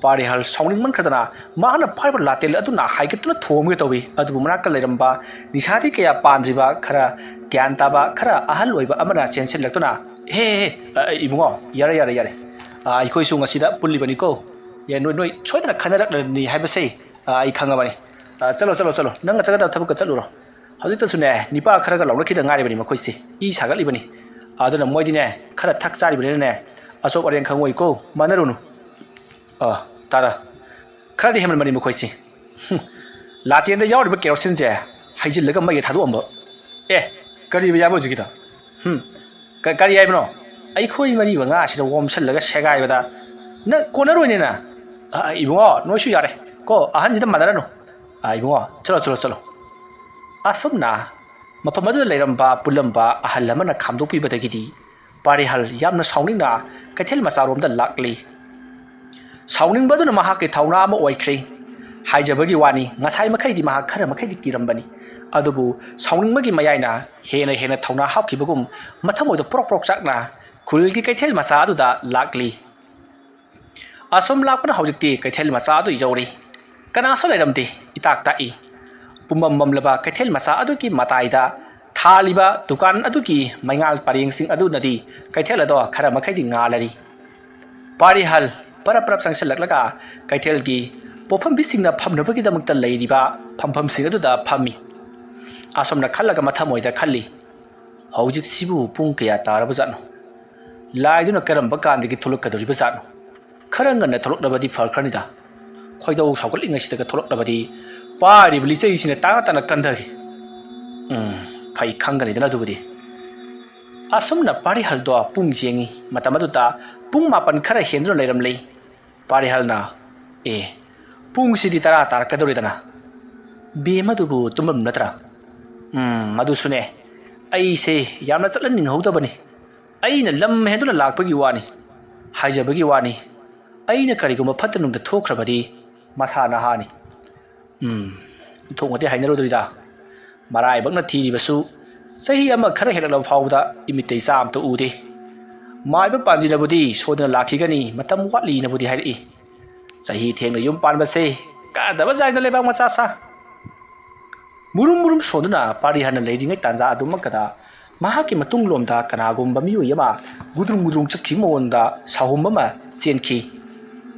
ꯄꯥꯔꯤꯍꯜ ꯁꯥꯎꯅꯤꯡꯃꯟꯈ꯭ꯔꯗꯅ ꯃꯍꯥꯛꯅ ꯄꯥꯏꯕ ꯂꯥꯇꯦꯟ ꯑꯗꯨꯅ ꯍꯥꯏꯒꯠꯇꯨꯅ ꯊꯣꯝꯒꯦ ꯇꯧꯏ꯫ ꯑꯗꯨꯕꯨ ꯃꯅꯥꯛꯇ ꯂꯩꯔꯝꯕ ꯅꯤꯁꯥꯗꯤ ꯀꯌꯥ ꯄꯥꯟꯗ꯭ꯔꯤꯕ, ꯈꯔ ꯒ꯭ꯌꯥꯟ ꯇꯥꯕ, ꯈꯔ ꯑꯍꯜ ꯑꯣꯏꯕ ꯑꯃꯅ ꯆꯦꯟꯁꯤꯜꯂꯛꯇꯨꯅ, "ꯍꯦ, ꯍꯦ, ꯍꯦ, ꯑ, ꯑ, ꯏꯕꯨꯡꯉꯣ, ꯌꯥꯔꯦ, ꯌꯥꯔꯦ, ꯌꯥꯔꯦ꯫ ꯑ, ꯑꯩꯈꯣꯏꯁꯨ ꯉꯁꯤꯗ ꯄꯨꯜꯂꯤꯕꯅꯤꯀꯣ꯫ ꯌꯥ, ꯅꯣꯏ, ꯅꯣꯏ ꯁꯣꯏꯗꯅ ꯈꯟꯅꯔꯛꯂꯅꯤ ꯍꯥꯏꯕꯁꯦ, ꯑ, ꯑꯩ ꯈꯪꯉꯕꯅꯤ꯫ ꯑ, ꯆꯠꯂꯣ, ꯆꯠꯂꯣ, ꯆꯠꯂꯣ꯫ ꯅꯪꯒ ꯆꯠꯀꯗꯕ ꯊꯕꯛꯀ ꯆꯠꯂꯨꯔꯣ꯫ ꯍꯧꯖꯤꯛꯇꯁꯨꯅꯦ, ꯅꯤꯄꯥ ꯈꯔꯒ ꯂꯥꯎꯅꯈꯤꯗ ꯉꯥꯏꯔꯤꯕꯅꯤ ꯃꯈꯣꯏꯁꯦ꯫ ꯏ ꯁꯥꯒꯠꯂꯤꯕꯅꯤ꯫ ꯑꯗꯨꯅ ꯃꯣꯏꯗꯤꯅꯦ, ꯈꯔ ꯊꯛ ꯆꯥꯔꯤꯕꯅꯤꯅꯅꯦ, ꯑꯆꯣꯞ ꯑꯔꯦꯡ ꯈꯪꯉꯣꯏꯀꯣ, ꯃꯥꯟꯅꯔꯨꯅꯨ꯫" ꯑ, ꯇꯥꯗ꯫ ꯈꯔꯗꯤ ꯍꯦꯟꯃꯟꯕꯅꯤ ꯃꯈꯣꯏꯁꯤ꯫ ꯍꯨꯝ꯫ ꯂꯥꯇꯦꯟꯗ ꯌꯥꯎꯔꯤꯕ ꯀꯦꯔꯣꯁꯤꯟꯁꯦ ꯍꯩꯖꯤꯜꯂꯒ ꯃꯩꯗ ꯊꯥꯗꯣꯛꯑꯝꯕ꯫ ꯑꯦ, ꯀꯔꯤꯕ ꯌꯥꯕ ꯍꯧꯖꯤꯛꯀꯤꯗꯣ? ꯍꯨꯝ꯫ ꯀ-, ꯀꯔꯤ ꯍꯥꯏꯕꯅꯣ? ꯑꯩꯈꯣꯏ ꯃꯔꯤ ꯃꯉꯥ ꯑꯁꯤꯗ ꯑꯣꯝꯁꯤꯜꯂꯒ ꯁꯦꯒꯥꯏꯕꯗ ꯅꯪ ꯀꯣꯟꯅꯔꯣꯏꯅꯦꯅ꯫ ꯑ, ꯏꯕꯨꯡꯉꯣ, ꯅꯣꯏꯁꯨ ꯌꯥꯔꯦ꯫ ꯀꯣ, ꯑꯍꯟꯁꯤꯗ ꯃꯥꯟꯅꯔꯅꯨ꯫ ꯑꯥ, ꯏꯕꯨꯡꯉꯣ, ꯆꯠꯂꯣ, ꯆꯠꯂꯣ, ꯆꯠꯂꯣ꯫ ꯑꯁꯨꯝꯅ ꯃꯐꯝ ꯑꯗꯨꯗ ꯂꯩꯔꯝꯕ ꯄꯨꯜꯂꯝꯕ ꯑꯍꯜ ꯑꯃꯅ ꯈꯥꯝꯗꯣꯛꯄꯤꯕꯗꯒꯤꯗꯤ ꯄꯥꯔꯤꯍꯜ ꯌꯥꯝꯅ ꯁꯥꯎꯅꯤꯡꯅ ꯀꯩꯊꯦꯜ ꯃꯆꯥꯔꯣꯝꯗ ꯂꯥꯛꯂꯤ꯫ ꯁꯥꯎꯅꯤꯡꯕ ꯑꯗꯨꯅ ꯃꯍꯥꯛꯀꯤ ꯊꯧꯅꯥ ꯑꯃ ꯑꯣꯏꯈ꯭ꯔꯦ꯫ ꯍꯥꯏꯖꯕꯒꯤ ꯋꯥꯅꯤ, ꯉꯁꯥꯏ ꯃꯈꯩꯗꯤ ꯃꯍꯥꯛ ꯈꯔ ꯃꯈꯩꯗꯤ ꯀꯤꯔꯝꯕꯅꯤ꯫ ꯑꯗꯨꯕꯨ ꯁꯥꯎꯅꯤꯡꯕꯒꯤ ꯃꯌꯥꯏꯅ ꯍꯦꯟꯅ ꯍꯦꯟꯅ ꯊꯧꯅꯥ ꯍꯥꯞꯈꯤꯕꯒꯨꯝ ꯃꯊꯃꯣꯏꯗ ꯄ꯭ꯔꯣꯛ ꯄ꯭ꯔꯣꯛ ꯆꯥꯛꯅ ꯈꯨꯜꯒꯤ ꯀꯩꯊꯦꯜ ꯃꯆꯥ ꯑꯗꯨꯗ ꯂꯥꯛꯂꯤ꯫ ꯑꯁꯨꯝ ꯂꯥꯛꯄꯅ ꯍꯧꯖꯤꯛꯇꯤ ꯀꯩꯊꯦꯜ ꯃꯆꯥ ꯑꯗꯨ ꯌꯧꯔꯦ꯫ ꯀꯅꯥꯁꯨ ꯂꯩꯔꯝꯗꯦ, ꯏꯇꯥꯛ ꯇꯥꯛꯏ꯫ ꯄꯨꯝꯃꯝ ꯃꯝꯂꯕ ꯀꯩꯊꯦꯜ ꯃꯆꯥ ꯑꯗꯨꯒꯤ ꯃꯇꯥꯏꯗ ꯊꯥꯜꯂꯤꯕ ꯗꯨꯀꯥꯟ ꯑꯗꯨꯒꯤ ꯃꯩꯉꯥꯜ ꯄꯔꯦꯡꯁꯤꯡ ꯑꯗꯨꯅꯗꯤ ꯀꯩꯊꯦꯜ ꯑꯗꯣ ꯈꯔ ꯃꯈꯩꯗꯤ ꯉꯥꯜꯂꯔꯤ꯫ ꯄꯥꯔꯤꯍꯜ ꯄꯔꯞ ꯄꯔꯞ ꯆꯪꯁꯤꯜꯂꯛꯂꯒ ꯀꯩꯊꯦꯜꯒꯤ ꯄꯣꯐꯝꯕꯤꯁꯤꯡꯅ ꯐꯝꯅꯕꯒꯤꯗꯃꯛꯇ ꯂꯩꯔꯤꯕ ꯐꯝꯐꯝꯁꯤꯡ ꯑꯗꯨꯗ ꯐꯝꯃꯤ꯫ ꯑꯁꯨꯝꯅ ꯈꯜꯂꯒ ꯃꯊꯃꯣꯏꯗ ꯈꯜꯂꯤ, "ꯍꯧꯖꯤꯛꯁꯤꯕꯨ ꯄꯨꯡ ꯀꯌꯥ ꯇꯥꯔꯕꯖꯥꯠꯅꯣ? ꯂꯥꯏꯗꯨꯅ ꯀꯔꯝꯕ ꯀꯥꯟꯗꯒꯤ ꯊꯣꯛꯂꯛꯀꯗꯧꯔꯤꯕꯖꯥꯠꯅꯣ? ꯈꯔ ꯉꯟꯅ ꯊꯣꯛꯂꯛꯂꯕꯗꯤ ꯐꯈ꯭ꯔꯅꯤꯗ꯫" ꯈꯣꯏꯗꯧ ꯁꯥꯎꯒꯠꯂꯤꯉꯩꯁꯤꯗꯒ ꯊꯣꯛꯂꯛꯂꯕꯗꯤ ꯄꯥꯏꯔꯤꯕ ꯂꯤꯆꯩꯁꯤꯅ ꯇꯥꯅ ꯇꯥꯅ ꯀꯟꯊꯒꯦ꯫ ꯎꯝ, ꯐꯩ ꯈꯪꯒꯅꯤꯗꯅ ꯑꯗꯨꯕꯨꯗꯤ꯫ ꯑꯁꯨꯝꯅ ꯄꯥꯔꯤꯍꯜꯗꯣ ꯄꯨꯡ ꯌꯦꯡꯉꯤ꯫ ꯃꯇꯝ ꯑꯗꯨꯗ ꯄꯨꯡ ꯃꯥꯄꯟ ꯈꯔ ꯍꯦꯟꯗꯨꯅ ꯂꯩꯔꯝꯂꯦ꯫ ꯄꯥꯔꯤꯍꯜꯅ, "ꯑꯦ, ꯄꯨꯡꯁꯤꯗꯤ ꯇꯔꯥ ꯇꯥꯔꯛꯀꯗꯧꯔꯦꯗꯅ꯫ ꯕꯦꯝ ꯑꯗꯨꯕꯨ ꯇꯨꯝꯃꯝ ꯅꯠꯇ꯭ꯔꯥ?" "ꯎꯝ, ꯑꯗꯨꯁꯨꯅꯦ꯫ ꯑꯩꯁꯦ ꯌꯥꯝꯅ ꯆꯠꯍꯟꯅꯤꯡꯍꯧꯗꯕꯅꯤ꯫ ꯑꯩꯅ ꯂꯝ ꯍꯦꯟꯗꯨꯅ ꯂꯥꯛꯄꯒꯤ ꯋꯥꯅꯤ꯫ ꯍꯥꯏꯖꯕꯒꯤ ꯋꯥꯅꯤ꯫ ꯑꯩꯅ ꯀꯔꯤꯒꯨꯝꯕ ꯐꯠꯇ ꯅꯨꯡꯗ ꯊꯣꯛꯈ꯭ꯔꯕꯗꯤ ꯃꯁꯥ ꯅꯍꯥꯅꯤ꯫" ꯎꯝ, ꯊꯣꯛꯅꯗꯤ ꯍꯥꯏꯅꯔꯨꯗꯣꯔꯤꯗ꯫ ꯃꯔꯥꯏꯕꯛꯅ ꯊꯤꯔꯤꯕꯁꯨ ꯆꯍꯤ ꯑꯃ ꯈꯔ ꯍꯦꯜꯂꯛꯂꯕ ꯐꯥꯎꯕꯗ ꯏꯃꯤꯠꯇ ꯏꯆꯥ ꯑꯝꯇ ꯎꯗꯦ꯫ ꯃꯥꯏꯕ ꯄꯥꯟꯖꯤꯅꯕꯨꯗꯤ ꯁꯣꯏꯗꯅ ꯂꯥꯛꯈꯤꯒꯅꯤ, ꯃꯇꯝ ꯋꯥꯠꯂꯤꯅꯕꯨꯗꯤ ꯍꯥꯏꯔꯛꯏ꯫ ꯆꯍꯤ ꯊꯦꯡꯅ ꯌꯨꯝ ꯄꯥꯟꯕꯁꯦ ꯀꯥꯟꯅꯗꯕ ꯖꯥꯏꯗ ꯂꯩꯕꯥꯛ ꯃꯆꯥ ꯁꯥ꯫ ꯃꯨꯔꯨꯝ ꯃꯨꯔꯨꯝ ꯁꯣꯟꯗꯨꯅ ꯄꯥꯔꯤꯍꯜꯅ ꯂꯩꯔꯤꯉꯩ ꯇꯥꯟꯖꯥ ꯑꯗꯨꯃꯛꯇꯗ ꯃꯍꯥꯛꯀꯤ ꯃꯇꯨꯡꯂꯣꯝꯗ ꯀꯅꯥꯒꯨꯝꯕ ꯃꯤꯑꯣꯏ ꯑꯃ ꯒꯨꯗ꯭ꯔꯨꯡ ꯒꯨꯗ꯭ꯔꯨꯡ ꯆꯠꯈꯤꯕ ꯃꯑꯣꯡꯗ ꯁꯥꯍꯨꯝ ꯑꯃ ꯆꯦꯟꯈꯤ꯫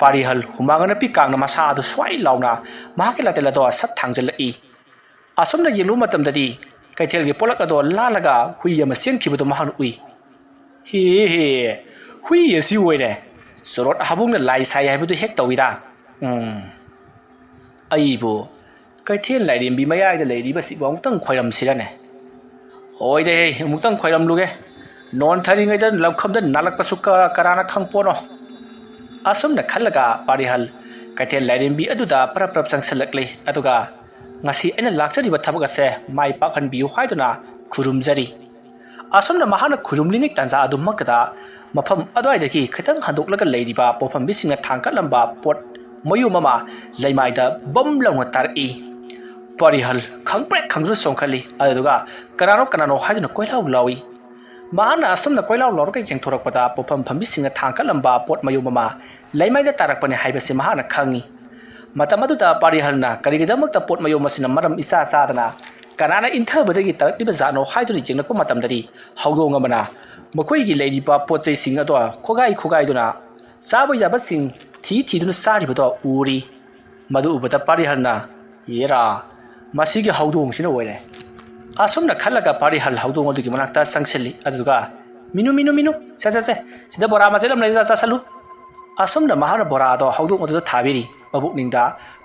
ꯄꯥꯔꯤꯍꯜ ꯍꯨꯃꯥꯡ ꯑꯅꯞꯄꯤ ꯀꯥꯡꯅ ꯃꯁꯥ ꯑꯗꯨ ꯁ꯭ꯋꯥꯏ ꯂꯥꯎꯅ ꯃꯍꯥꯛꯀꯤ ꯂꯥꯇꯦꯜ ꯑꯗꯣ ꯁꯠ ꯊꯥꯡꯖꯜꯂꯛꯏ꯫ ꯑꯁꯨꯝꯅ ꯌꯦꯡꯂꯨꯕ ꯃꯇꯝꯗꯗꯤ ꯀꯩꯊꯦꯜꯒꯤ ꯄꯣꯂꯛ ꯑꯗꯣ ꯂꯥꯜꯂꯒ ꯍꯨꯏ ꯑꯃ ꯆꯦꯟꯈꯤꯕꯗꯨ ꯃꯍꯥꯛꯅ ꯎꯏ꯫ "ꯍꯦ ꯍꯦ, ꯍꯨꯏ ꯑꯁꯤ ꯑꯣꯏꯔꯦ꯫ ꯆꯣꯔꯣꯠ ꯍꯥꯕꯨꯡꯅ ꯂꯥꯏ ꯁꯥꯏ ꯍꯥꯏꯕꯗꯨ ꯍꯦꯛ ꯇꯧꯏꯗ꯫ ꯎꯝ, ꯑꯩꯕꯨ ꯀꯩꯊꯦꯜ ꯂꯥꯏꯔꯦꯝꯕꯤ ꯃꯌꯥꯏꯗ ꯂꯩꯔꯤꯕꯁꯤꯕꯨ ꯑꯃꯨꯛꯇꯪ ꯈꯣꯏꯔꯝꯁꯤꯔꯅꯦ? ꯍꯣꯏꯗ ꯍꯦ, ꯑꯃꯨꯛꯇꯪ ꯈꯣꯏꯔꯝꯂꯨꯒꯦ꯫ ꯅꯣꯟꯊꯔꯤꯉꯩꯗ ꯂꯧꯈꯝꯗ ꯅꯥꯜꯂꯛꯄꯁꯨ ꯀ-, ꯀꯅꯥꯅ ꯈꯪꯄꯣꯠꯅꯣ?" ꯑꯁꯨꯝꯅ ꯈꯜꯂꯒ ꯄꯥꯔꯤꯍꯜ ꯀꯩꯊꯦꯜ ꯂꯥꯏꯔꯦꯝꯕꯤ ꯑꯗꯨꯗ ꯄꯔꯞ ꯄꯔꯞ ꯆꯪꯁꯤꯜꯂꯛꯂꯤ꯫ ꯑꯗꯨꯒ ꯉꯁꯤ ꯑꯩꯅ ꯂꯥꯛꯆꯔꯤꯕ ꯊꯕꯛ ꯑꯁꯦ ꯃꯥꯏ ꯄꯥꯛꯍꯟꯕꯤꯌꯨ ꯍꯥꯏꯗꯨꯅ ꯈꯨꯔꯨꯝꯖꯔꯤ꯫ ꯑꯁꯨꯝꯅ ꯃꯍꯥꯛꯅ ꯈꯨꯔꯨꯝꯂꯤꯉꯩ ꯇꯥꯟꯖꯥ ꯑꯗꯨꯃꯛꯇꯗ ꯃꯐꯝ ꯑꯗꯨꯋꯥꯏꯗꯒꯤ ꯈꯤꯇꯪ ꯍꯟꯗꯣꯛꯂꯒ ꯂꯩꯔꯤꯕ ꯄꯣꯐꯝꯕꯤꯁꯤꯡꯅ ꯊꯥꯡꯒꯠꯂꯝꯕ ꯄꯣꯠ ꯃꯌꯨꯝ ꯑꯃ ꯂꯩꯃꯥꯏꯗ ꯕꯝ ꯂꯥꯎꯅ ꯇꯥꯔꯛꯏ꯫ ꯄꯥꯔꯤꯍꯜ ꯈꯪꯄ꯭ꯔꯦꯛ ꯈꯪꯗꯨꯅ ꯆꯣꯡꯈꯠꯂꯤ꯫ ꯑꯗꯨꯗꯨꯒ ꯀꯅꯥꯅꯣ ꯀꯅꯥꯅꯣ ꯍꯥꯏꯗꯨꯅ ꯀꯣꯏꯂꯥꯎ ꯂꯥꯎꯏ꯫ ꯃꯍꯥꯛꯅ ꯑꯁꯨꯝꯅ ꯀꯣꯏꯂꯥꯎ ꯂꯥꯎꯔꯒ ꯌꯦꯡꯊꯣꯔꯛꯄꯗ ꯄꯣꯐꯝ ꯐꯝꯕꯤꯁꯤꯡꯅ ꯊꯥꯡꯒꯠꯂꯝꯕ ꯄꯣꯠ ꯃꯌꯨꯝ ꯑꯃ ꯂꯩꯃꯥꯏꯗ ꯇꯥꯔꯛꯄꯅꯤ ꯍꯥꯏꯕꯁꯤ ꯃꯍꯥꯛꯅ ꯈꯪꯏ꯫ ꯃꯇꯝ ꯑꯗꯨꯗ ꯄꯥꯔꯤꯍꯜꯅ ꯀꯔꯤꯒꯤꯗꯃꯛꯇ ꯄꯣꯠ ꯃꯌꯨꯝ ꯑꯁꯤꯅ ꯃꯔꯝ ꯏꯆꯥ ꯆꯥꯗꯅ ꯀꯅꯥꯅ ꯏꯟꯊꯕꯗꯒꯤ ꯇꯥꯔꯛꯂꯤꯕ ꯖꯥꯠꯅꯣ ꯍꯥꯏꯗꯨꯅ ꯌꯦꯡꯂꯛꯄ ꯃꯇꯝꯗꯗꯤ ꯍꯧꯗꯣꯡ ꯑꯃꯅ ꯃꯈꯣꯏꯒꯤ ꯂꯩꯔꯤꯕ ꯄꯣꯠ ꯆꯩꯁꯤꯡ ꯑꯗꯣ ꯈꯣꯒꯥꯏ ꯈꯣꯒꯥꯏꯗꯨꯅ ꯆꯥꯕ ꯌꯥꯕꯁꯤꯡ ꯊꯤ ꯊꯤꯗꯨꯅ ꯆꯥꯔꯤꯕꯗꯣ ꯎꯔꯤ꯫ ꯃꯗꯨ ꯎꯕꯗ ꯄꯥꯔꯤꯍꯜꯅ, "ꯌꯦꯔꯥ, ꯃꯁꯤꯒꯤ ꯍꯧꯗꯣꯡꯁꯤꯅ ꯑꯣꯏꯔꯦ"꯫ ꯑꯁꯨꯝꯅ ꯈꯜꯂꯒ ꯄꯥꯔꯤꯍꯜ ꯍꯧꯗꯣꯡ ꯑꯗꯨꯒꯤ ꯃꯅꯥꯛꯇ ꯆꯪꯁꯤꯜꯂꯤ꯫ ꯑꯗꯨꯒ, "ꯃꯤꯅꯨ, ꯃꯤꯅꯨ, ꯃꯤꯅꯨ, ꯁꯦ, ꯁꯦ, ꯁꯦ, ꯁꯤꯗ ꯕꯣꯔꯥ ꯃꯆꯦꯠ ꯑꯃ ꯂꯩ, ꯆꯥ, ꯆꯥꯁꯜꯂꯨ"꯫ ꯑꯁꯨꯝꯅ ꯃꯍꯥꯛꯅ ꯕꯣꯔꯥ ꯑꯗꯣ ꯍꯧꯗꯣꯡ ꯑꯗꯨꯗ ꯊꯥꯕꯤꯔꯤ꯫ ꯃꯕꯨꯛꯅꯤꯡꯗ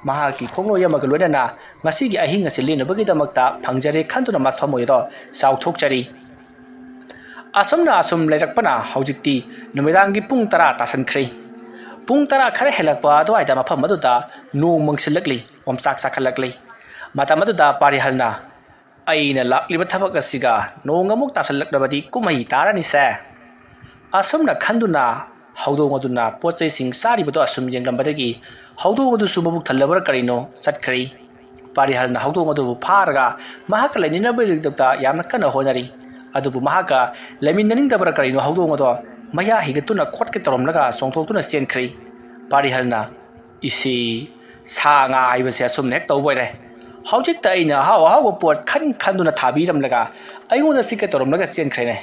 ꯃꯍꯥꯛꯀꯤ ꯈꯣꯡꯂꯣꯏ ꯑꯃꯒ ꯂꯣꯏꯅꯅ ꯉꯁꯤꯒꯤ ꯑꯍꯤꯡ ꯑꯁꯤ ꯂꯦꯟꯅꯕꯒꯤꯗꯃꯛꯇ ꯐꯪꯖꯔꯦ ꯈꯟꯗꯨꯅ ꯃꯊꯃꯣꯏ ꯑꯗꯣ ꯆꯥꯎꯊꯣꯛꯆꯔꯤ꯫ ꯑꯁꯨꯝꯅ ꯑꯁꯨꯝ ꯂꯩꯔꯛꯄꯅ ꯍꯧꯖꯤꯛꯇꯤ ꯅꯨꯃꯤꯗꯥꯡꯒꯤ ꯄꯨꯡ ꯇꯔꯥ ꯇꯥꯁꯟꯈ꯭ꯔꯦ꯫ ꯄꯨꯡ ꯇꯔꯥ ꯈꯔ ꯍꯦꯜꯂꯛꯄ ꯑꯗꯨꯋꯥꯏꯗ ꯃꯐꯝ ꯑꯗꯨꯗ ꯅꯣꯡ ꯃꯪꯁꯤꯜꯂꯛꯂꯤ, ꯑꯣꯝꯆꯥꯛ ꯆꯥꯛꯈꯠꯂꯛꯂꯤ꯫ ꯃꯇꯝ ꯑꯗꯨꯗ ꯄꯥꯔꯤꯍꯜꯅ, "ꯑꯩꯅ ꯂꯥꯛꯂꯤꯕ ꯊꯕꯛ ꯑꯁꯤꯒ ꯅꯣꯡ ꯑꯃꯨꯛ ꯇꯥꯁꯜꯂꯛꯂꯕꯗꯤ ꯀꯨꯝꯍꯩ ꯇꯥꯔꯅꯤꯁꯦ"꯫ ꯑꯁꯨꯝꯅ ꯈꯟꯗꯨꯅ ꯍꯧꯗꯣꯡ ꯑꯗꯨꯅ ꯄꯣꯠ ꯆꯩꯁꯤꯡ ꯆꯥꯔꯤꯕꯗꯣ ꯑꯁꯨꯝ ꯌꯦꯡꯂꯝꯕꯗꯒꯤ ꯍꯧꯗꯣꯡ ꯑꯗꯨꯁꯨ ꯃꯕꯨꯛ ꯊꯜꯂꯕ꯭ꯔꯥ ꯀꯔꯤꯅꯣ ꯆꯠꯈ꯭ꯔꯦ꯫ ꯄꯥꯔꯤꯍꯜꯅ ꯍꯧꯗꯣꯡ ꯑꯗꯨꯕꯨ ꯐꯥꯔꯒ ꯃꯍꯥꯛꯀ ꯂꯩꯃꯤꯟꯅꯕꯒꯤꯗꯃꯛꯇ ꯌꯥꯝꯅ ꯀꯟꯅ ꯍꯣꯠꯅꯔꯤ꯫ ꯑꯗꯨꯕꯨ ꯃꯍꯥꯛꯀ ꯂꯩꯃꯤꯟꯅꯅꯤꯡꯗꯕ꯭ꯔꯥ ꯀꯔꯤꯅꯣ ꯍꯧꯗꯣꯡ ꯑꯗꯣ ꯃꯌꯥ ꯍꯤꯒꯠꯇꯨꯅ ꯈꯣꯠꯀꯦ ꯇꯧꯔꯝꯂꯒ ꯆꯣꯡꯊꯣꯛꯇꯨꯅ ꯆꯦꯟꯈ꯭ꯔꯦ꯫ ꯄꯥꯔꯤꯍꯜꯅ, "ꯏꯁꯤ, ꯁꯥ ꯉꯥ ꯍꯥꯏꯕꯁꯦ ꯑꯁꯨꯝꯅ ꯍꯦꯛ ꯇꯧꯕ ꯑꯣꯏꯔꯦ꯫ ꯍꯧꯖꯤꯛꯇ ꯑꯩꯅ ꯑꯍꯥꯎ ꯑꯍꯥꯎꯕ ꯄꯣꯠ ꯈꯟ ꯈꯟꯗꯨꯅ ꯊꯥꯕꯤꯔꯝꯂꯒ ꯑꯩꯉꯣꯟꯗ ꯆꯤꯛꯀꯦ ꯇꯧꯔꯝꯂꯒ ꯆꯦꯟꯈ꯭ꯔꯦꯅꯦ꯫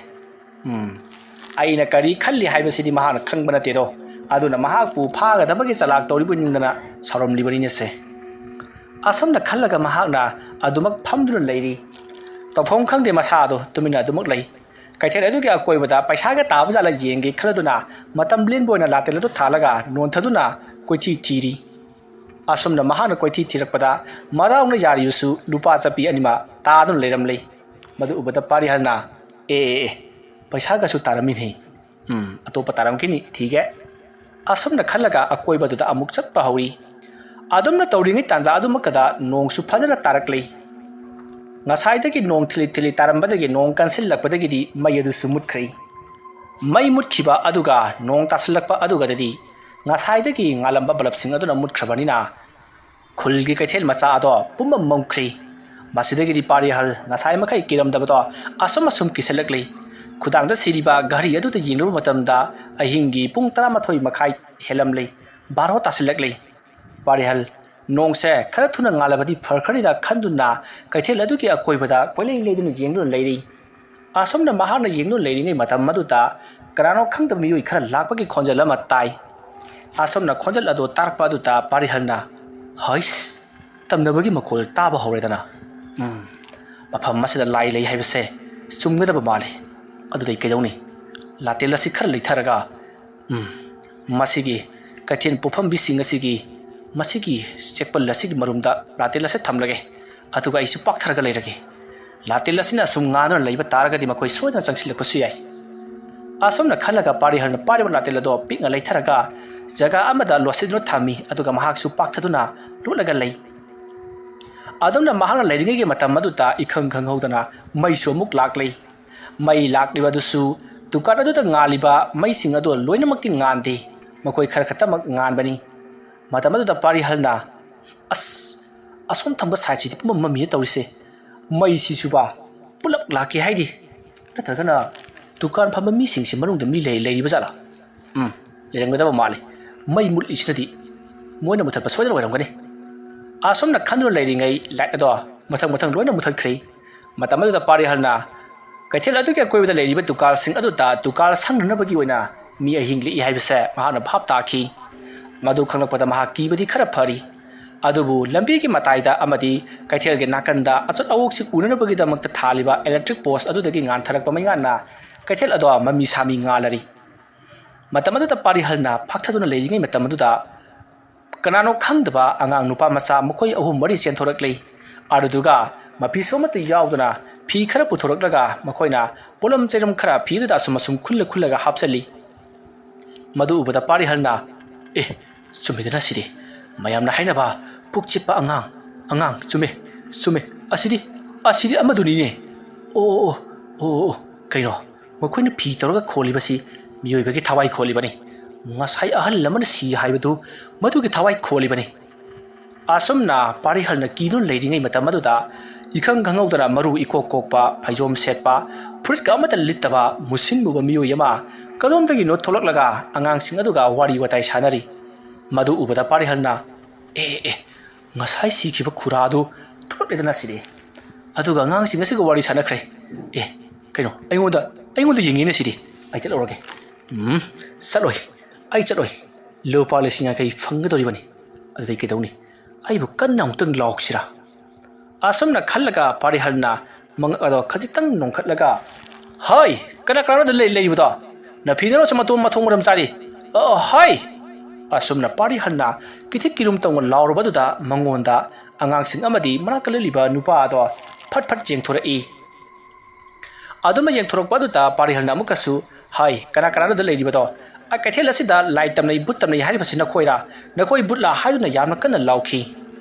ꯎꯝ, ꯑꯩꯅ ꯀꯔꯤ ꯈꯜꯂꯤ ꯍꯥꯏꯕꯁꯤꯗꯤ ꯃꯍꯥꯛꯅ ꯈꯪꯕ ꯅꯠꯇꯦꯗꯣ꯫ ꯑꯗꯨꯅ ꯃꯍꯥꯛꯄꯨ ꯐꯥꯒꯗꯕꯒꯤ ꯆꯂꯥꯛ ꯇꯧꯔꯤꯕ ꯅꯤꯡꯗꯅ ꯁꯥꯎꯔꯝꯂꯤꯕꯅꯤꯅꯦꯁꯦ"꯫ ꯑꯁꯨꯝꯅ ꯈꯜꯂꯒ ꯃꯍꯥꯛꯅ ꯑꯗꯨꯃꯛ ꯐꯝꯗꯨꯅ ꯂꯩꯔꯤ꯫ ꯇꯧꯐꯝ ꯈꯪꯗꯦ, ꯃꯁꯥ ꯑꯗꯨ ꯇꯨꯃꯤꯟꯅ ꯑꯗꯨꯃꯛ ꯂꯩ꯫ ꯀꯩꯊꯦꯜ ꯑꯗꯨꯒꯤ ꯑꯀꯣꯏꯕꯗ ꯄꯩꯁꯥꯒ ꯇꯥꯕ ꯖꯥꯠꯂ ꯌꯦꯡꯒꯦ ꯈꯜꯂꯗꯨꯅ ꯃꯇꯝ ꯂꯦꯟꯕ ꯑꯣꯏꯅ ꯂꯥꯇꯦꯜ ꯑꯗꯨ ꯊꯥꯜꯂꯒ ꯅꯣꯟꯊꯗꯨꯅ ꯀꯣꯏꯊꯤ ꯊꯤꯔꯤ꯫ ꯑꯁꯨꯝꯅ ꯃꯍꯥꯛꯅ ꯀꯣꯏꯊꯤ ꯊꯤꯔꯛꯄꯗ ꯃꯗꯥꯎꯅ ꯌꯥꯔꯤꯕꯁꯨ ꯂꯨꯄꯥ ꯆꯠꯄꯤ ꯑꯅꯤꯃꯛ ꯇꯥꯗꯨꯅ ꯂꯩꯔꯝꯂꯦ꯫ ꯃꯗꯨ ꯎꯕꯗ ꯄꯥꯔꯤꯍꯜꯅ, "ꯑꯦ, ꯑꯦ, ꯑꯦ, ꯄꯩꯁꯥꯒꯁꯨ ꯇꯥꯔꯝꯃꯤꯅꯦ꯫ ꯎꯝ, ꯑꯇꯣꯞꯄ ꯇꯥꯔꯝꯈꯤꯅꯤ, ꯊꯤꯒꯦ"꯫ ꯑꯁꯨꯝꯅ ꯈꯜꯂꯒ ꯑꯀꯣꯏꯕꯗꯨꯗ ꯑꯃꯨꯛ ꯆꯠꯄ ꯍꯧꯔꯤ꯫ ꯑꯗꯨꯝꯅ ꯇꯧꯔꯤꯉꯩ ꯇꯥꯟꯖꯥ ꯑꯗꯨꯃꯛꯇꯗ ꯅꯣꯡꯁꯨ ꯐꯖꯅ ꯇꯥꯔꯛꯂꯤ꯫ ꯉꯁꯥꯏꯗꯒꯤ ꯅꯣꯡ ꯊꯤꯂꯤ ꯊꯤꯂꯤ ꯇꯥꯔꯝꯕꯗꯒꯤ ꯅꯣꯡ ꯀꯟꯁꯤꯜꯂꯛꯄꯗꯒꯤꯗꯤ ꯃꯩ ꯑꯗꯨꯁꯨ ꯃꯨꯠꯈ꯭ꯔꯦ꯫ ꯃꯩ ꯃꯨꯠꯈꯤꯕ ꯑꯗꯨꯒ ꯅꯣꯡ ꯇꯥꯁꯤꯜꯂꯛꯄ ꯑꯗꯨꯒꯗꯗꯤ ꯉꯁꯥꯏꯗꯒꯤ ꯉꯥꯜꯂꯝꯕ ꯕꯂꯕꯁꯤꯡ ꯑꯗꯨꯅ ꯃꯨꯠꯈ꯭ꯔꯕꯅꯤꯅ ꯈꯨꯜꯒꯤ ꯀꯩꯊꯦꯜ ꯃꯆꯥ ꯑꯗꯣ ꯄꯨꯝꯃꯝ ꯃꯝꯈ꯭ꯔꯦ꯫ ꯃꯁꯤꯗꯒꯤꯗꯤ ꯄꯥꯔꯤꯍꯜ ꯉꯁꯥꯏ ꯃꯈꯩ ꯀꯤꯔꯝꯗꯕꯗꯣ ꯑꯁꯨꯝ ꯑꯁꯨꯝ ꯀꯤꯁꯜꯂꯛꯂꯤ꯫ ꯈꯨꯗꯥꯡꯗ ꯁꯤꯔꯤꯕ ꯘꯔꯤ ꯑꯗꯨꯗ ꯌꯦꯡꯂꯨꯕ ꯃꯇꯝꯗ ꯑꯍꯤꯡꯒꯤ ꯄꯨꯡ ꯇꯔꯥꯃꯥꯊꯣꯏ ꯃꯈꯥꯏ ꯍꯦꯜꯂꯝꯂꯦ꯫ ꯕꯥꯔꯣ ꯇꯥꯁꯤꯜꯂꯛꯂꯦ꯫ ꯄꯥꯔꯤꯍꯜ ꯅꯣꯡꯁꯦ ꯈꯔ ꯊꯨꯅ ꯉꯥꯜꯂꯕꯗꯤ ꯐꯈ꯭ꯔꯅꯤꯗ ꯈꯟꯗꯨꯅ ꯀꯩꯊꯦꯜ ꯑꯗꯨꯒꯤ ꯑꯀꯣꯏꯕꯗ ꯀꯣꯏꯂꯩ ꯂꯩꯗꯨꯅ ꯌꯦꯡꯗꯨꯅ ꯂꯩꯔꯤ꯫ ꯑꯁꯨꯝꯅ ꯃꯍꯥꯛꯅ ꯌꯦꯡꯗꯨꯅ ꯂꯩꯔꯤꯉꯩ ꯃꯇꯝ ꯑꯗꯨꯗ ꯀꯅꯥꯅꯣ ꯈꯪꯗꯕ ꯃꯤꯑꯣꯏ ꯈꯔ ꯂꯥꯛꯄꯒꯤ ꯈꯣꯟꯖꯦꯜ ꯑꯃ ꯇꯥꯏ꯫ ꯑꯁꯨꯝꯅ ꯈꯣꯟꯖꯦꯜ ꯑꯗꯨ ꯇꯥꯔꯛꯄ ꯑꯗꯨꯗ ꯄꯥꯔꯤꯍꯜꯅ, "ꯍꯩꯁ, ꯇꯝꯅꯕꯒꯤ ꯃꯈꯣꯜ ꯇꯥꯕ ꯍꯧꯔꯦꯗꯅ꯫ ꯎꯝ, ꯃꯐꯝ ꯑꯁꯤꯗ ꯂꯥꯏ ꯂꯩ ꯍꯥꯏꯕꯁꯦ ꯆꯨꯝꯒꯗꯕ ꯃꯥꯜꯂꯤ꯫ ꯑꯗꯨꯗꯩ ꯀꯩꯗꯧꯅꯤ? ꯂꯥꯇꯦꯜ ꯑꯁꯤ ꯈꯔ ꯂꯩꯊꯔꯒ, ꯎꯝ, ꯃꯁꯤꯒꯤ ꯀꯩꯊꯦꯜ ꯄꯣꯠꯐꯝꯕꯤꯁꯤꯡ ꯑꯁꯤꯒꯤ, ꯃꯁꯤꯒꯤ ꯆꯦꯛꯄꯜ ꯑꯁꯤꯒꯤ ꯃꯔꯨꯝꯗ ꯂꯥꯇꯦꯜ ꯑꯁꯤ ꯊꯝꯂꯒꯦ꯫ ꯑꯗꯨꯒ ꯑꯩꯁꯨ ꯄꯥꯛꯊꯔꯒ ꯂꯩꯔꯒꯦ꯫ ꯂꯥꯇꯦꯜ ꯑꯁꯤꯅ ꯑꯁꯨꯝ ꯉꯥꯟꯗꯨꯅ ꯂꯩꯕ ꯇꯥꯔꯒꯗꯤ ꯃꯈꯣꯏ ꯁꯣꯏꯗꯅ ꯆꯪꯁꯤꯜꯂꯛꯄꯁꯨ ꯌꯥꯏ"꯫ ꯑꯁꯨꯝꯅ ꯈꯜꯂꯒ ꯄꯥꯔꯤꯍꯜꯅ ꯄꯥꯏꯔꯤꯕ ꯂꯥꯇꯦꯜ ꯑꯗꯣ ꯄꯤꯛꯅ ꯂꯩꯊꯔꯒ ꯖꯒꯥ ꯑꯃꯗ ꯂꯣꯠꯁꯤꯟꯗꯨꯅ ꯊꯝꯃꯤ, ꯑꯗꯨꯒ ꯃꯍꯥꯛꯁꯨ ꯄꯥꯛꯊꯗꯨꯅ ꯂꯣꯠꯂꯒ ꯂꯩ꯫ ꯑꯗꯨꯝꯅ ꯃꯍꯥꯛꯅ ꯂꯩꯔꯤꯉꯩꯒꯤ ꯃꯇꯝ ꯑꯗꯨꯗ ꯏꯈꯪ ꯈꯪꯍꯧꯗꯅ ꯃꯩꯁꯨ ꯑꯃꯨꯛ ꯂꯥꯛꯂꯦ꯫ ꯃꯩ ꯂꯥꯛꯂꯤꯕ ꯑꯗꯨꯁꯨ ꯗꯨꯀꯥꯟ ꯑꯗꯨꯗ ꯉꯥꯜꯂꯤꯕ ꯃꯩꯁꯤꯡ ꯑꯗꯨ ꯂꯣꯏꯅꯃꯛꯇꯤ ꯉꯥꯟꯗꯦ, ꯃꯈꯣꯏ ꯈꯔ ꯈꯛꯇꯃꯛ ꯉꯥꯟꯕꯅꯤ꯫ ꯃꯇꯝ ꯑꯗꯨꯗ ꯄꯥꯔꯤꯍꯜꯅ, "ꯑꯁ, ꯑꯁꯣꯝ ꯊꯪꯕ ꯁꯥꯏꯠꯁꯤꯗꯤ ꯄꯨꯝꯃꯝ ꯃꯝꯃꯤꯅ ꯇꯧꯔꯤꯁꯦ꯫ ꯃꯩꯁꯤꯁꯨꯕ ꯄꯨꯂꯞ ꯂꯥꯛꯀꯦ ꯍꯥꯏꯗꯤ? ꯅꯠꯇ꯭ꯔꯒꯅ ꯗꯨꯀꯥꯟ ꯐꯝꯕ ꯃꯤꯁꯤꯡꯁꯤ ꯃꯅꯨꯡꯗ ꯃꯤ ꯂꯩ-, ꯂꯩꯔꯤꯕ ꯖꯥꯠꯂꯥ? ꯎꯝ, ꯂꯩꯔꯝꯒꯗꯕ ꯃꯥꯜꯂꯤ꯫ ꯃꯩ ꯃꯨꯠꯂꯤꯁꯤꯅꯗꯤ ꯃꯣꯏꯅ ꯃꯨꯊꯠꯄ ꯁꯣꯏꯗꯅ ꯑꯣꯏꯔꯝꯒꯅꯤ"꯫ ꯑꯁꯨꯝꯅ ꯈꯟꯗꯨꯅ ꯂꯩꯔꯤꯉꯩ ꯂꯥꯏꯠ ꯑꯗꯣ ꯃꯊꯪ ꯃꯊꯪ ꯂꯣꯏꯅ ꯃꯨꯊꯠꯈ꯭ꯔꯦ꯫ ꯃꯇꯝ ꯑꯗꯨꯗ ꯄꯥꯔꯤꯍꯜꯅ ꯀꯩꯊꯦꯜ ꯑꯗꯨꯒꯤ ꯑꯀꯣꯏꯕꯗ ꯂꯩꯔꯤꯕ ꯗꯨꯀꯥꯟꯁꯤꯡ ꯑꯗꯨꯗ ꯗꯨꯀꯥꯟ ꯁꯪꯅꯅꯕꯒꯤ ꯑꯣꯏꯅ ꯃꯤ ꯑꯍꯤꯡ ꯂꯦꯛꯏ ꯍꯥꯏꯕꯁꯦ ꯃꯍꯥꯛꯅ ꯚꯥꯞ ꯇꯥꯈꯤ꯫ ꯃꯗꯨ ꯈꯪꯂꯛꯄꯗ ꯃꯍꯥꯛ ꯀꯤꯕꯗꯤ ꯈꯔ ꯐꯔꯤ꯫ ꯑꯗꯨꯕꯨ ꯂꯝꯕꯤꯒꯤ ꯃꯇꯥꯏꯗ ꯑꯃꯗꯤ ꯀꯩꯊꯦꯜꯒꯤ ꯅꯥꯀꯟꯗ ꯑꯆꯠ ꯑꯋꯣꯛꯁꯤꯡ ꯎꯅꯅꯕꯒꯤꯗꯃꯛꯇ ꯊꯥꯜꯂꯤꯕ electric post ꯑꯗꯨꯗꯒꯤ ꯉꯥꯟꯊꯔꯛꯄ ꯃꯩꯉꯥꯟꯅ ꯀꯩꯊꯦꯜ ꯑꯗꯣ ꯃꯃꯤ ꯁꯥꯃꯤ ꯉꯥꯜꯂꯔꯤ꯫ ꯃꯇꯝ ꯑꯗꯨꯗ ꯄꯥꯔꯤꯍꯜꯅ ꯐꯥꯛꯊꯗꯨꯅ ꯂꯩꯔꯤꯉꯩ ꯃꯇꯝ ꯑꯗꯨꯗ ꯀꯅꯥꯅꯣ ꯈꯪꯗꯕ ꯑꯉꯥꯡ ꯅꯨꯄꯥ ꯃꯆꯥ ꯃꯈꯣꯏ ꯑꯍꯨꯝ ꯃꯔꯤ ꯆꯦꯟꯊꯣꯔꯛꯂꯤ꯫ ꯑꯗꯨꯗꯨꯒ ꯃꯐꯤꯁꯨ ꯑꯃꯠꯇ ꯌꯥꯎꯗꯅ ꯐꯤ ꯈꯔ ꯄꯨꯊꯣꯔꯛꯂꯒ ꯃꯈꯣꯏꯅ ꯄꯣꯠꯂꯝ ꯆꯩꯔꯝ ꯈꯔ ꯐꯤ ꯑꯗꯨꯗ ꯑꯁꯨꯝ ꯑꯁꯨꯝ ꯈꯨꯜꯂ ꯈꯨꯜꯂꯒ ꯍꯥꯞꯆꯜꯂꯤ꯫ ꯃꯗꯨ ꯎꯕꯗ ꯄꯥꯔꯤꯍꯜꯅ, "ꯑꯦ, ꯆꯨꯝꯃꯤꯗꯅ ꯁꯤꯗꯤ꯫ ꯃꯌꯥꯝꯅ ꯍꯥꯏꯅꯕ ꯄꯨꯛ ꯆꯤꯛꯄ ꯑꯉꯥꯡ, ꯑꯉꯥꯡ, ꯆꯨꯝꯃꯦ, ꯆꯨꯝꯃꯦ꯫ ꯑꯁꯤꯗꯤ, ꯑꯁꯤꯗꯤ ꯑꯃꯗꯨꯅꯤꯅꯦ꯫ ꯑꯣ, ꯑꯣ, ꯑꯣ, ꯑꯣ, ꯑꯣ, ꯀꯩꯅꯣ? ꯃꯈꯣꯏꯅ ꯐꯤ ꯇꯧꯔꯒ ꯈꯣꯜꯂꯤꯕꯁꯤ ꯃꯤꯑꯣꯏꯕꯒꯤ ꯊꯋꯥꯏ ꯈꯣꯜꯂꯤꯕꯅꯤ꯫ ꯉꯁꯥꯏ ꯑꯍꯜ ꯑꯃꯅ ꯁꯤ ꯍꯥꯏꯕꯗꯨ ꯃꯗꯨꯒꯤ ꯊꯋꯥꯏ ꯈꯣꯜꯂꯤꯕꯅꯤ꯫" ꯑꯁꯨꯝꯅ ꯄꯥꯔꯤꯍꯜꯅ ꯀꯤꯗꯨꯅ ꯂꯩꯔꯤꯉꯩ ꯃꯇꯝ ꯑꯗꯨꯗ, ꯏꯈꯪ ꯈꯪꯍꯧꯗꯅ ꯃꯔꯨ ꯏꯀꯣꯛ ꯀꯣꯛꯄ, ꯐꯩꯖꯣꯝ ꯁꯦꯠꯄ, ꯐꯨꯔꯤꯠꯀ ꯑꯃꯠꯇ ꯂꯤꯠꯇꯕ, ꯃꯨꯁꯤꯟ ꯃꯨꯕ ꯃꯤꯑꯣꯏ ꯑꯃ ꯀꯗꯣꯝꯗꯒꯤꯅꯣ ꯊꯣꯛꯂꯛꯂꯒ ꯑꯉꯥꯡꯁꯤꯡ ꯑꯗꯨꯒ ꯋꯥꯔꯤ ꯋꯥꯇꯥꯏ ꯁꯥꯟꯅꯔꯤ꯫ ꯃꯗꯨ ꯎꯕꯗ ꯄꯥꯔꯤꯍꯜꯅ, "ꯑꯦ, ꯑꯦ, ꯑꯦ, ꯉꯁꯥꯏ ꯁꯤꯈꯤꯕ ꯈꯨꯔꯥ ꯑꯗꯨ ꯊꯣꯛꯂꯛꯂꯦꯗꯅ ꯁꯤꯗꯤ꯫ ꯑꯗꯨꯒ ꯑꯉꯥꯡꯁꯤꯡ ꯑꯁꯤꯒ ꯋꯥꯔꯤ ꯁꯥꯟꯅꯈ꯭ꯔꯦ꯫ ꯑꯦ, ꯀꯩꯅꯣ, ꯑꯩꯉꯣꯟꯗ, ꯑꯩꯉꯣꯟꯗ ꯌꯦꯡꯉꯤꯅꯦ ꯁꯤꯗꯤ꯫ ꯑꯩ ꯆꯠꯂꯨꯔꯒꯦ꯫" "ꯎꯝ, ꯆꯠꯂꯣꯏ, ꯑꯩ ꯆꯠꯂꯣꯏ꯫ ꯂꯨꯄꯥ ꯂꯤꯁꯤꯡ ꯌꯥꯡꯈꯩ ꯐꯪꯒꯗꯧꯔꯤꯕꯅꯤ꯫ ꯑꯗꯨꯗꯩ ꯀꯩꯗꯧꯅꯤ? ꯑꯩꯕꯨ ꯀꯟꯅ ꯑꯃꯨꯛꯇꯪ ꯂꯥꯎꯁꯤꯔꯥ?" ꯑꯁꯨꯝꯅ ꯈꯜꯂꯒ ꯄꯥꯔꯤꯍꯜꯅ ꯃꯉꯛ ꯑꯗꯣ ꯈꯖꯤꯛꯇꯪ ꯅꯣꯡꯈꯠꯂꯒ, "ꯍꯣꯏ, ꯀꯅꯥ ꯀꯅꯥꯅꯣ ꯑꯗꯨ ꯂꯩ-, ꯂꯩꯔꯤꯕꯗꯣ? ꯅꯐꯤ ꯅꯔꯣꯟꯁꯨ ꯃꯇꯣꯝ ꯃꯊꯣꯡ ꯃꯔꯝ ꯆꯥꯗꯦ꯫ ꯑꯣ, ꯍꯣꯏ!" ꯑꯁꯨꯝꯅ ꯄꯥꯔꯤꯍꯜꯅ ꯀꯤꯊꯤꯛ ꯀꯤꯔꯨꯝ ꯇꯧꯅ ꯂꯥꯎꯔꯨꯕꯗꯨꯗ ꯃꯉꯣꯟꯗ ꯑꯉꯥꯡꯁꯤꯡ ꯑꯃꯗꯤ ꯃꯅꯥꯛꯇ ꯂꯦꯞꯂꯤꯕ ꯅꯨꯄꯥ ꯑꯗꯣ ꯐꯠ ꯐꯠ ꯌꯦꯡꯊꯣꯔꯛꯏ꯫ ꯑꯗꯨꯃ ꯌꯦꯡꯊꯣꯔꯛꯄ ꯑꯗꯨꯗ ꯄꯥꯔꯤꯍꯜꯅ ꯑꯃꯨꯛꯀꯁꯨ, "ꯍꯥꯏ, ꯀꯅꯥ ꯀꯅꯥꯅꯣꯗ ꯂꯩꯔꯤꯕꯗꯣ? ꯑ, ꯀꯩꯊꯦꯜ ꯑꯁꯤꯗ ꯂꯥꯏ ꯇꯝꯅꯩ, ꯚꯨꯠ ꯇꯝꯅꯩ ꯍꯥꯏꯔꯤꯕꯁꯤ ꯅꯈꯣꯏꯔꯥ? ꯅꯈꯣꯏ ꯚꯨꯠꯂꯥ?" ꯍꯥꯏꯗꯨꯅ ꯌꯥꯝꯅ ꯀꯟꯅ ꯂꯥꯎꯈꯤ꯫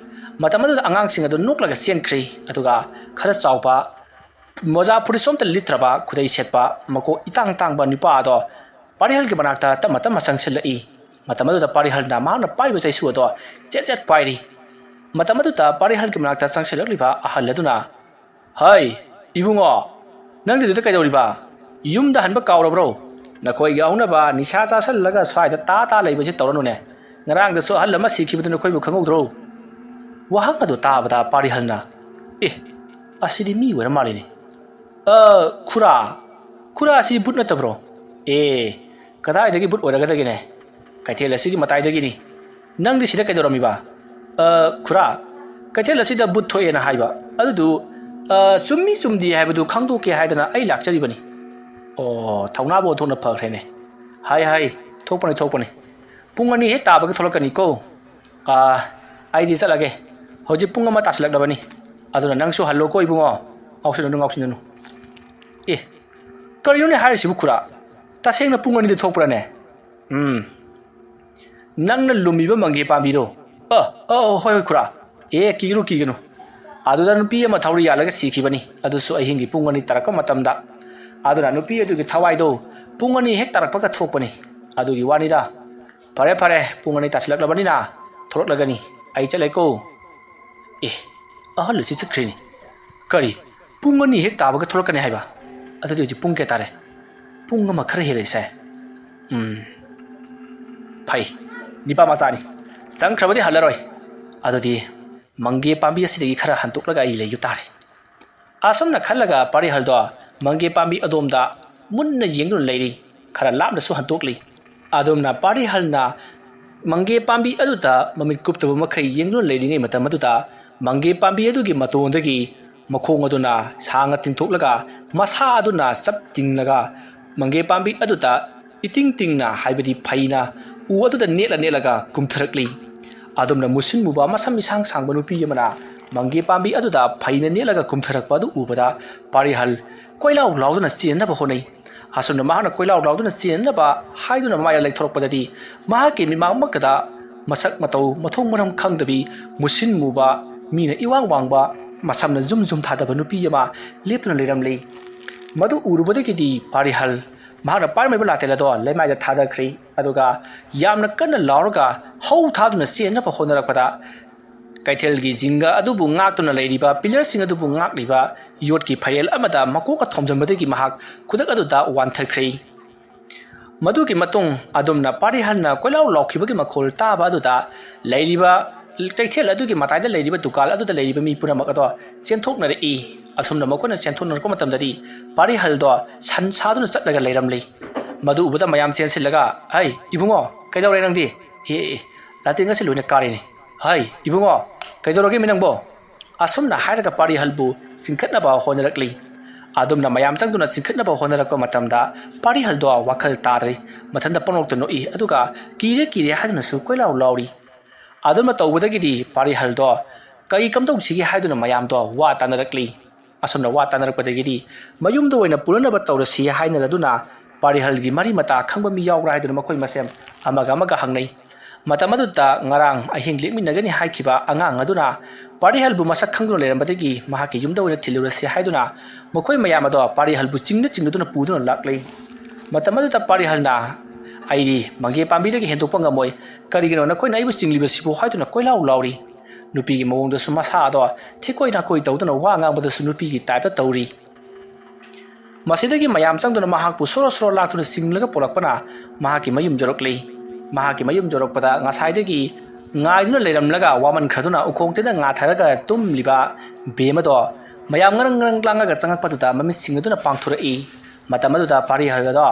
ꯃꯇꯝ ꯑꯗꯨꯗ ꯑꯉꯥꯡꯁꯤꯡ ꯑꯗꯨ ꯅꯣꯛꯂꯒ ꯆꯦꯟꯈ꯭ꯔꯤ꯫ ꯑꯗꯨꯒ ꯈꯔ ꯆꯥꯎꯕ, ꯃꯣꯖꯥ ꯐꯨꯔꯤꯠꯁꯨ ꯑꯝꯇ ꯂꯤꯠꯇ꯭ꯔꯕ, ꯈꯨꯗꯩ ꯁꯦꯠꯄ, ꯃꯀꯣꯛ ꯏꯇꯥꯡ ꯇꯥꯡꯕ ꯅꯨꯄꯥ ꯑꯗꯣ ꯄꯥꯔꯤꯍꯜꯒꯤ ꯃꯅꯥꯛꯇ ꯇꯞꯅ ꯇꯞꯅ ꯆꯪꯁꯤꯜꯂꯛꯏ꯫ ꯃꯇꯝ ꯑꯗꯨꯗ ꯄꯥꯔꯤꯍꯜꯅ ꯃꯍꯥꯛꯅ ꯄꯥꯏꯔꯤꯕ ꯆꯩꯁꯨ ꯑꯗꯣ ꯆꯦꯠ ꯆꯦꯠ ꯄꯥꯏꯔꯤ꯫ ꯃꯇꯝ ꯑꯗꯨꯗ ꯄꯥꯔꯤꯍꯜꯒꯤ ꯃꯅꯥꯛꯇ ꯆꯪꯁꯤꯜꯂꯛꯂꯤꯕ ꯑꯍꯜ ꯑꯗꯨꯅ, "ꯍꯩ, ꯏꯕꯨꯡꯉꯣ, ꯅꯪꯗꯤ ꯑꯗꯨꯗ ꯀꯩꯗꯧꯔꯤꯕ? ꯌꯨꯝꯗ ꯍꯟꯕ ꯀꯥꯎꯔꯕ꯭ꯔꯣ? ꯅꯈꯣꯏꯒꯤ ꯍꯧꯅꯕ ꯅꯤꯁꯥ ꯆꯥꯁꯤꯜꯂꯒ ꯁ꯭ꯋꯥꯏꯗ ꯇꯥ ꯇꯥ ꯂꯩꯕꯁꯤ ꯇꯧꯔꯅꯨꯅꯦ꯫ ꯉꯔꯥꯡꯗꯁꯨ ꯑꯍꯜ ꯑꯃ ꯁꯤꯈꯤꯕꯗꯨ ꯅꯈꯣꯏꯕꯨ ꯈꯪꯍꯧꯗ꯭ꯔꯣ?" ꯋꯥꯍꯪ ꯑꯗꯨ ꯇꯥꯕꯗ ꯄꯥꯔꯤꯍꯜꯅ, "ꯑꯦ, ꯑꯁꯤꯗꯤ ꯃꯤ ꯑꯣꯏꯔ ꯃꯥꯜꯂꯤꯅꯦ꯫ ꯑ, ꯈꯨꯔꯥ, ꯈꯨꯔꯥ ꯑꯁꯤ ꯚꯨꯠ ꯅꯠꯇꯕ꯭ꯔꯣ? ꯑꯦ, ꯀꯗꯥꯏꯗꯒꯤ ꯚꯨꯠ ꯑꯣꯏꯔꯒꯗꯒꯦꯅꯦ? ꯀꯩꯊꯦꯜ ꯑꯁꯤꯒꯤ ꯃꯇꯥꯏꯗꯒꯤꯅꯤ꯫ ꯅꯪꯗꯤ ꯁꯤꯗ ꯀꯩꯗꯧꯔꯝꯃꯤꯕ?" "ꯑ, ꯈꯨꯔꯥ, ꯀꯩꯊꯦꯜ ꯑꯁꯤꯗ ꯚꯨꯠ ꯊꯣꯛꯑꯦꯅ ꯍꯥꯏꯕ꯫ ꯑꯗꯨꯗꯨ, ꯑ, ꯆꯨꯝꯃꯤ ꯆꯨꯝꯗꯦ ꯍꯥꯏꯕꯗꯨ ꯈꯪꯗꯣꯛꯀꯦ ꯍꯥꯏꯗꯅ ꯑꯩ ꯂꯥꯛꯆꯔꯤꯕꯅꯤ꯫" "ꯑꯣ, ꯊꯧꯅꯥꯕꯨ ꯑꯣꯟꯊꯣꯛꯅ ꯐꯈ꯭ꯔꯦꯅꯦ꯫ ꯍꯥꯏ, ꯍꯥꯏ, ꯊꯣꯛꯄꯅꯤ, ꯊꯣꯛꯄꯅꯤ꯫ ꯄꯨꯡ ꯑꯅꯤ ꯍꯦꯛ ꯇꯥꯕꯒ ꯊꯣꯛꯂꯛꯀꯅꯤꯀꯣ꯫ ꯑ, ꯑꯩꯗꯤ ꯆꯠꯂꯒꯦ꯫ ꯍꯧꯖꯤꯛ ꯄꯨꯡ ꯑꯃ ꯇꯥꯁꯤꯜꯂꯛꯂꯕꯅꯤ꯫ ꯑꯗꯨꯅ ꯅꯪꯁꯨ ꯍꯜꯂꯣꯀꯣ ꯏꯕꯨꯡꯉꯣ꯫ ꯉꯥꯎꯁꯤꯟꯅꯅꯨ, ꯉꯥꯎꯁꯤꯟꯅꯅꯨ꯫" "ꯑꯦ, ꯀꯔꯤꯅꯣꯅꯦ ꯍꯥꯏꯔꯤꯁꯤꯕꯨ ꯈꯨꯔꯥ? ꯇꯁꯦꯡꯅ ꯄꯨꯡ ꯑꯅꯤꯗ ꯊꯣꯛꯄ꯭ꯔꯥꯅꯦ?" ꯎꯝ, ꯅꯪꯅ ꯂꯨꯝꯃꯤꯕ ꯃꯪꯒꯦ ꯄꯥꯝꯕꯤꯗꯣ? ꯑ, ꯑ, ꯑ, ꯍꯣꯏ, ꯍꯣꯏ, ꯈꯨꯔꯥ꯫ ꯑꯦ, ꯀꯤꯒꯅꯨ, ꯀꯤꯒꯅꯨ꯫ ꯑꯗꯨꯗ ꯅꯨꯄꯤ ꯑꯃ ꯊꯧꯔꯤ ꯌꯥꯜꯂꯒ ꯁꯤꯈꯤꯕꯅꯤ, ꯑꯗꯨꯁꯨ ꯑꯍꯤꯡꯒꯤ ꯄꯨꯡ ꯑꯅꯤ ꯇꯥꯔꯛꯄ ꯃꯇꯝꯗ꯫ ꯑꯗꯨꯅ ꯅꯨꯄꯤ ꯑꯗꯨꯒꯤ ꯊꯋꯥꯏꯗꯣ ꯄꯨꯡ ꯑꯅꯤ ꯍꯦꯛ ꯇꯥꯔꯛꯄꯒ ꯊꯣꯛꯄꯅꯤ꯫ ꯑꯗꯨꯒꯤ ꯋꯥꯅꯤꯗ꯫ ꯐꯔꯦ, ꯐꯔꯦ, ꯄꯨꯡ ꯑꯅꯤ ꯇꯥꯁꯤꯜꯂꯛꯂꯕꯅꯤꯅ ꯊꯣꯛꯂꯛꯂꯒꯅꯤ꯫ ꯑꯩ ꯆꯠꯂꯦꯀꯣ꯫ ꯑꯦ, ꯑꯍꯜ ꯑꯁꯤ ꯆꯠꯈ꯭ꯔꯦꯅꯦ꯫ ꯀꯔꯤ? ꯄꯨꯡ ꯑꯅꯤ ꯍꯦꯛ ꯇꯥꯕꯒ ꯊꯣꯛꯂꯛꯀꯅꯤ ꯍꯥꯏꯕ? ꯑꯗꯨꯗꯤ ꯍꯧꯖꯤꯛ ꯄꯨꯡ ꯀꯌꯥ ꯇꯥꯔꯦ? ꯄꯨꯡ ꯑꯃ ꯈꯔ ꯍꯦꯜꯂꯦ ꯏꯁꯦ꯫ ꯎꯝ, ꯐꯩ, ꯅꯤꯄꯥ ꯃꯆꯥꯅꯤ, ꯆꯪꯈ꯭ꯔꯕꯗꯤ ꯍꯜꯂꯔꯣꯏ꯫ ꯑꯗꯨꯗꯤ ꯃꯪꯒꯦ ꯄꯥꯝꯕꯤ ꯑꯁꯤꯗꯒꯤ ꯈꯔ ꯍꯟꯇꯣꯛꯂꯒ ꯑꯩ ꯂꯩꯕ ꯇꯥꯔꯦ꯫ ꯑꯁꯨꯝꯅ ꯈꯜꯂꯒ ꯄꯥꯔꯤꯍꯜꯗꯣ ꯃꯪꯒꯦ ꯄꯥꯝꯕꯤ ꯑꯗꯣꯝꯗ ꯃꯨꯟꯅ ꯌꯦꯡꯗꯨꯅ ꯂꯩꯔꯤ꯫ ꯈꯔ ꯂꯥꯞꯅꯁꯨ ꯍꯟꯇꯣꯛꯂꯤ꯫ ꯑꯗꯣꯝꯅ ꯄꯥꯔꯤꯍꯜꯅ ꯃꯪꯒꯦ ꯄꯥꯝꯕꯤ ꯑꯗꯨꯗ ꯃꯃꯤꯠ ꯀꯨꯞꯇꯕ ꯃꯈꯩ ꯌꯦꯡꯗꯨꯅ ꯂꯩꯔꯤꯉꯩ ꯃꯇꯝ ꯑꯗꯨꯗ, ꯃꯪꯒꯦ ꯄꯥꯝꯕꯤ ꯑꯗꯨꯒꯤ ꯃꯇꯣꯟꯗꯒꯤ ꯃꯈꯣꯡ ꯑꯗꯨꯅ ꯁꯥꯡꯅ ꯇꯤꯡꯊꯣꯛꯂꯒ, ꯃꯁꯥ ꯑꯗꯨꯅ ꯆꯞ ꯇꯤꯡꯂꯒ, ꯃꯪꯒꯦ ꯄꯥꯝꯕꯤ ꯑꯗꯨꯗ ꯏꯇꯤꯡ ꯇꯤꯡꯅ, ꯍꯥꯏꯕꯗꯤ ꯐꯩꯅ, ꯎ ꯑꯗꯨꯗ ꯅꯦꯠꯂ ꯅꯦꯠꯂꯒ ꯀꯨꯝꯊꯔꯛꯂꯤ꯫ ꯑꯗꯣꯝꯅ ꯃꯨꯁꯤꯟ ꯃꯨꯕ, ꯃꯁꯝ ꯏꯁꯥꯡ ꯁꯥꯡꯕ ꯅꯨꯄꯤ ꯑꯃꯅ ꯃꯪꯒꯦ ꯄꯥꯝꯕꯤ ꯑꯗꯨꯗ ꯐꯩꯅ ꯅꯦꯠꯂꯒ ꯀꯨꯝꯊꯔꯛꯄ ꯑꯗꯨ ꯎꯕꯗ, ꯄꯥꯔꯤꯍꯜ ꯀꯣꯏꯂꯥꯎ ꯂꯥꯎꯗꯨꯅ ꯆꯦꯟꯅꯕ ꯍꯣꯠꯅꯩ꯫ ꯑꯁꯨꯝꯅ ꯃꯍꯥꯛꯅ ꯀꯣꯏꯂꯥꯎ ꯂꯥꯎꯗꯨꯅ ꯆꯦꯟꯅꯕ ꯍꯥꯏꯗꯨꯅ ꯃꯃꯥꯏꯗ ꯂꯩꯊꯣꯔꯛꯄꯗꯗꯤ, ꯃꯍꯥꯛꯀꯤ ꯃꯤꯃꯥꯡꯃꯛꯇꯗ ꯃꯁꯛ ꯃꯇꯧ ꯃꯊꯣꯡ ꯃꯔꯝ ꯈꯪꯗꯕꯤ, ꯃꯨꯁꯤꯟ ꯃꯨꯕ, ꯃꯤꯅ ꯏꯋꯥꯡ ꯋꯥꯡꯕ, ꯃꯁꯝꯅ ꯖꯨꯝ ꯖꯨꯝ ꯊꯥꯗꯕ ꯅꯨꯄꯤ ꯑꯃ ꯂꯦꯞꯇꯨꯅ ꯂꯩꯔꯝꯂꯤ꯫ ꯃꯗꯨ ꯎꯔꯨꯕꯗꯒꯤꯗꯤ ꯄꯥꯔꯤꯍꯜ ꯃꯍꯥꯛꯅ ꯄꯥꯏꯔꯝꯂꯤꯕ ꯂꯥꯇꯦꯜ ꯑꯗꯣ ꯂꯩꯃꯥꯏꯗ ꯊꯥꯗꯈ꯭ꯔꯦ꯫ ꯑꯗꯨꯒ ꯌꯥꯝꯅ ꯀꯟꯅ ꯂꯥꯎꯔꯒ ꯍꯧ ꯊꯥꯗꯨꯅ ꯆꯦꯟꯅꯕ ꯍꯣꯠꯅꯔꯛꯄꯗ, ꯀꯩꯊꯦꯜꯒꯤ ꯖꯤꯡꯒ ꯑꯗꯨꯕꯨ ꯉꯥꯛꯇꯨꯅ ꯂꯩꯔꯤꯕ, ꯄꯤꯂꯔꯁꯤꯡ ꯑꯗꯨꯕꯨ ꯉꯥꯛꯂꯤꯕ ꯌꯣꯠꯀꯤ ꯐꯩꯔꯦꯜ ꯑꯃꯗ ꯃꯀꯣꯛꯀ ꯊꯣꯝꯖꯤꯟꯕꯗꯒꯤ ꯃꯍꯥꯛ ꯈꯨꯗꯛ ꯑꯗꯨꯗ ꯋꯥꯟꯊꯈ꯭ꯔꯦ꯫ ꯃꯗꯨꯒꯤ ꯃꯇꯨꯡ ꯑꯗꯨꯝꯅ ꯄꯥꯔꯤꯍꯜꯅ ꯀꯣꯏꯂꯥꯎ ꯂꯥꯎꯈꯤꯕꯒꯤ ꯃꯈꯣꯜ ꯇꯥꯕ ꯑꯗꯨꯗ, ꯂꯩꯔꯤꯕ ꯀꯩꯊꯦꯜ ꯑꯗꯨꯒꯤ ꯃꯇꯥꯏꯗ ꯂꯩꯔꯤꯕ ꯗꯨꯀꯥꯟ ꯑꯗꯨꯗ ꯂꯩꯔꯤꯕ ꯃꯤ ꯄꯨꯝꯅꯃꯛ ꯑꯗꯣ ꯆꯦꯟꯊꯣꯛꯅꯔꯛꯏ꯫ ꯑꯁꯨꯝꯅ ꯃꯈꯣꯏꯅ ꯆꯦꯟꯊꯣꯛꯅꯔꯛꯄ ꯃꯇꯝꯗꯗꯤ, ꯄꯥꯔꯤꯍꯜꯗꯣ ꯁꯟ ꯁꯥꯗꯨꯅ ꯆꯠꯂꯒ ꯂꯩꯔꯝꯂꯤ꯫ ꯃꯗꯨ ꯎꯕꯗ ꯃꯌꯥꯝ ꯆꯦꯟꯁꯤꯜꯂꯒ, "ꯍꯩ, ꯏꯕꯨꯡꯉꯣ, ꯀꯩꯗꯧꯔꯦ ꯅꯪꯗꯤ? ꯑꯦ, ꯑꯦ, ꯂꯥꯇꯦꯟꯒꯁꯦ ꯂꯣꯏꯅ ꯀꯥꯔꯦꯅꯦ꯫ ꯍꯩ, ꯏꯕꯨꯡꯉꯣ, ꯀꯩꯗꯧꯔꯒꯦ ꯃꯤ ꯅꯪꯕꯣ?" ꯑꯁꯨꯝꯅ ꯍꯥꯏꯔꯒ ꯄꯥꯔꯤꯍꯜꯕꯨ ꯆꯤꯡꯈꯠꯅꯕ ꯍꯣꯠꯅꯔꯛꯂꯤ꯫ ꯑꯗꯨꯝꯅ ꯃꯌꯥꯝ ꯆꯪꯗꯨꯅ ꯆꯤꯡꯈꯠꯅꯕ ꯍꯣꯠꯅꯔꯛꯄ ꯃꯇꯝꯗ, ꯄꯥꯔꯤꯍꯜꯗꯣ ꯋꯥꯈꯜ ꯇꯥꯗ꯭ꯔꯦ꯫ ꯃꯊꯟꯇ ꯄꯪꯅꯣꯛꯇ ꯅꯣꯛꯏ, ꯑꯗꯨꯒ "ꯀꯤꯔꯦ, ꯀꯤꯔꯦ" ꯍꯥꯏꯗꯨꯅꯁꯨ ꯀꯣꯏꯂꯥꯎ ꯂꯥꯎꯔꯤ꯫ ꯑꯗꯨꯝꯅ ꯇꯧꯕꯗꯒꯤꯗꯤ ꯄꯥꯔꯤꯍꯜꯗꯣ ꯀꯔꯤ ꯀꯝꯗꯧꯁꯤꯒꯦ ꯍꯥꯏꯗꯨꯅ ꯃꯌꯥꯝꯗꯣ ꯋꯥ ꯇꯥꯅꯔꯛꯂꯤ꯫ ꯑꯁꯨꯝꯅ ꯋꯥ ꯇꯥꯅꯔꯛꯄꯗꯒꯤꯗꯤ, ꯃꯌꯨꯝꯗ ꯑꯣꯏꯅ ꯄꯨꯅꯅꯕ ꯇꯧꯔꯁꯤ ꯍꯥꯏꯅꯔꯗꯨꯅ, ꯄꯥꯔꯤꯍꯜꯒꯤ ꯃꯔꯤ ꯃꯇꯥ ꯈꯪꯕ ꯃꯤ ꯌꯥꯎꯕ꯭ꯔꯥ ꯍꯥꯏꯗꯨꯅ ꯃꯈꯣꯏ ꯃꯁꯦꯟ ꯑꯃꯒ ꯑꯃꯒ ꯍꯪꯅꯩ꯫ ꯃꯇꯝ ꯑꯗꯨꯗ ꯉꯔꯥꯡ ꯑꯍꯤꯡ ꯂꯦꯛꯃꯤꯟꯅꯒꯅꯤ ꯍꯥꯏꯈꯤꯕ ꯑꯉꯥꯡ ꯑꯗꯨꯅ ꯄꯥꯔꯤꯍꯜꯕꯨ ꯃꯁꯛ ꯈꯪꯗꯨꯅ ꯂꯩꯔꯝꯕꯗꯒꯤ ꯃꯍꯥꯛꯀꯤ ꯌꯨꯝꯗ ꯑꯣꯏꯅ ꯊꯤꯜꯂꯨꯔꯁꯤ ꯍꯥꯏꯗꯨꯅ ꯃꯈꯣꯏ ꯃꯌꯥꯝ ꯑꯗꯣ ꯄꯥꯔꯤꯍꯜꯕꯨ ꯆꯤꯡꯅ ꯆꯤꯡꯅꯗꯨꯅ ꯄꯨꯗꯨꯅ ꯂꯥꯛꯂꯤ꯫ ꯃꯇꯝ ꯑꯗꯨꯗ ꯄꯥꯔꯤꯍꯜꯅ, "ꯑꯩꯗꯤ ꯃꯪꯒꯦ ꯄꯥꯝꯕꯤꯗꯒꯤ ꯍꯦꯟꯗꯣꯛꯄ ꯉꯝꯃꯣꯏ꯫ ꯀꯔꯤꯒꯤꯅꯣ ꯅꯈꯣꯏꯅ ꯑꯩꯕꯨ ꯆꯤꯡꯂꯤꯕꯁꯤꯕꯨ?" ꯍꯥꯏꯗꯨꯅ ꯀꯣꯏꯂꯥꯎ ꯂꯥꯎꯔꯤ꯫ ꯅꯨꯄꯤꯒꯤ ꯃꯑꯣꯡꯗꯁꯨ ꯃꯁꯥ ꯑꯗꯣ ꯊꯤꯀꯣꯏ ꯅꯥꯀꯣꯏ ꯇꯧꯗꯨꯅ ꯋꯥ ꯉꯥꯡꯕꯗꯁꯨ ꯅꯨꯄꯤꯒꯤ ꯇꯥꯏꯞꯇ ꯇꯧꯔꯤ꯫ ꯃꯁꯤꯗꯒꯤ ꯃꯌꯥꯝ ꯆꯪꯗꯨꯅ ꯃꯍꯥꯛꯄꯨ ꯁꯣꯔꯣ ꯁꯣꯔꯣ ꯂꯥꯛꯇꯨꯅ ꯆꯤꯡꯂꯒ ꯄꯨꯔꯛꯄꯅ ꯃꯍꯥꯛꯀꯤ ꯃꯌꯨꯝ ꯌꯧꯔꯛꯂꯤ꯫ ꯃꯍꯥꯛꯀꯤ ꯃꯌꯨꯝ ꯌꯧꯔꯛꯄꯗ ꯉꯁꯥꯏꯗꯒꯤ ꯉꯥꯏꯗꯨꯅ ꯂꯩꯔꯝꯂꯒ ꯋꯥꯃꯟꯈ꯭ꯔꯗꯨꯅ ꯎꯈꯣꯡ ꯇꯦꯟꯗ ꯉꯥꯊꯔꯒ ꯇꯨꯝꯂꯤꯕ ꯕꯦꯝ ꯑꯗꯣ ꯃꯌꯥꯝ ꯉꯔꯪ ꯉꯔꯪ ꯂꯥꯡꯉꯒ ꯆꯪꯉꯛꯄꯗꯨꯗ ꯃꯃꯤꯠꯁꯤꯡ ꯑꯗꯨꯅ ꯄꯥꯡꯊꯣꯔꯛꯏ꯫ ꯃꯇꯝ ꯑꯗꯨꯗ ꯄꯥꯔꯤꯍꯜ ꯑꯗꯣ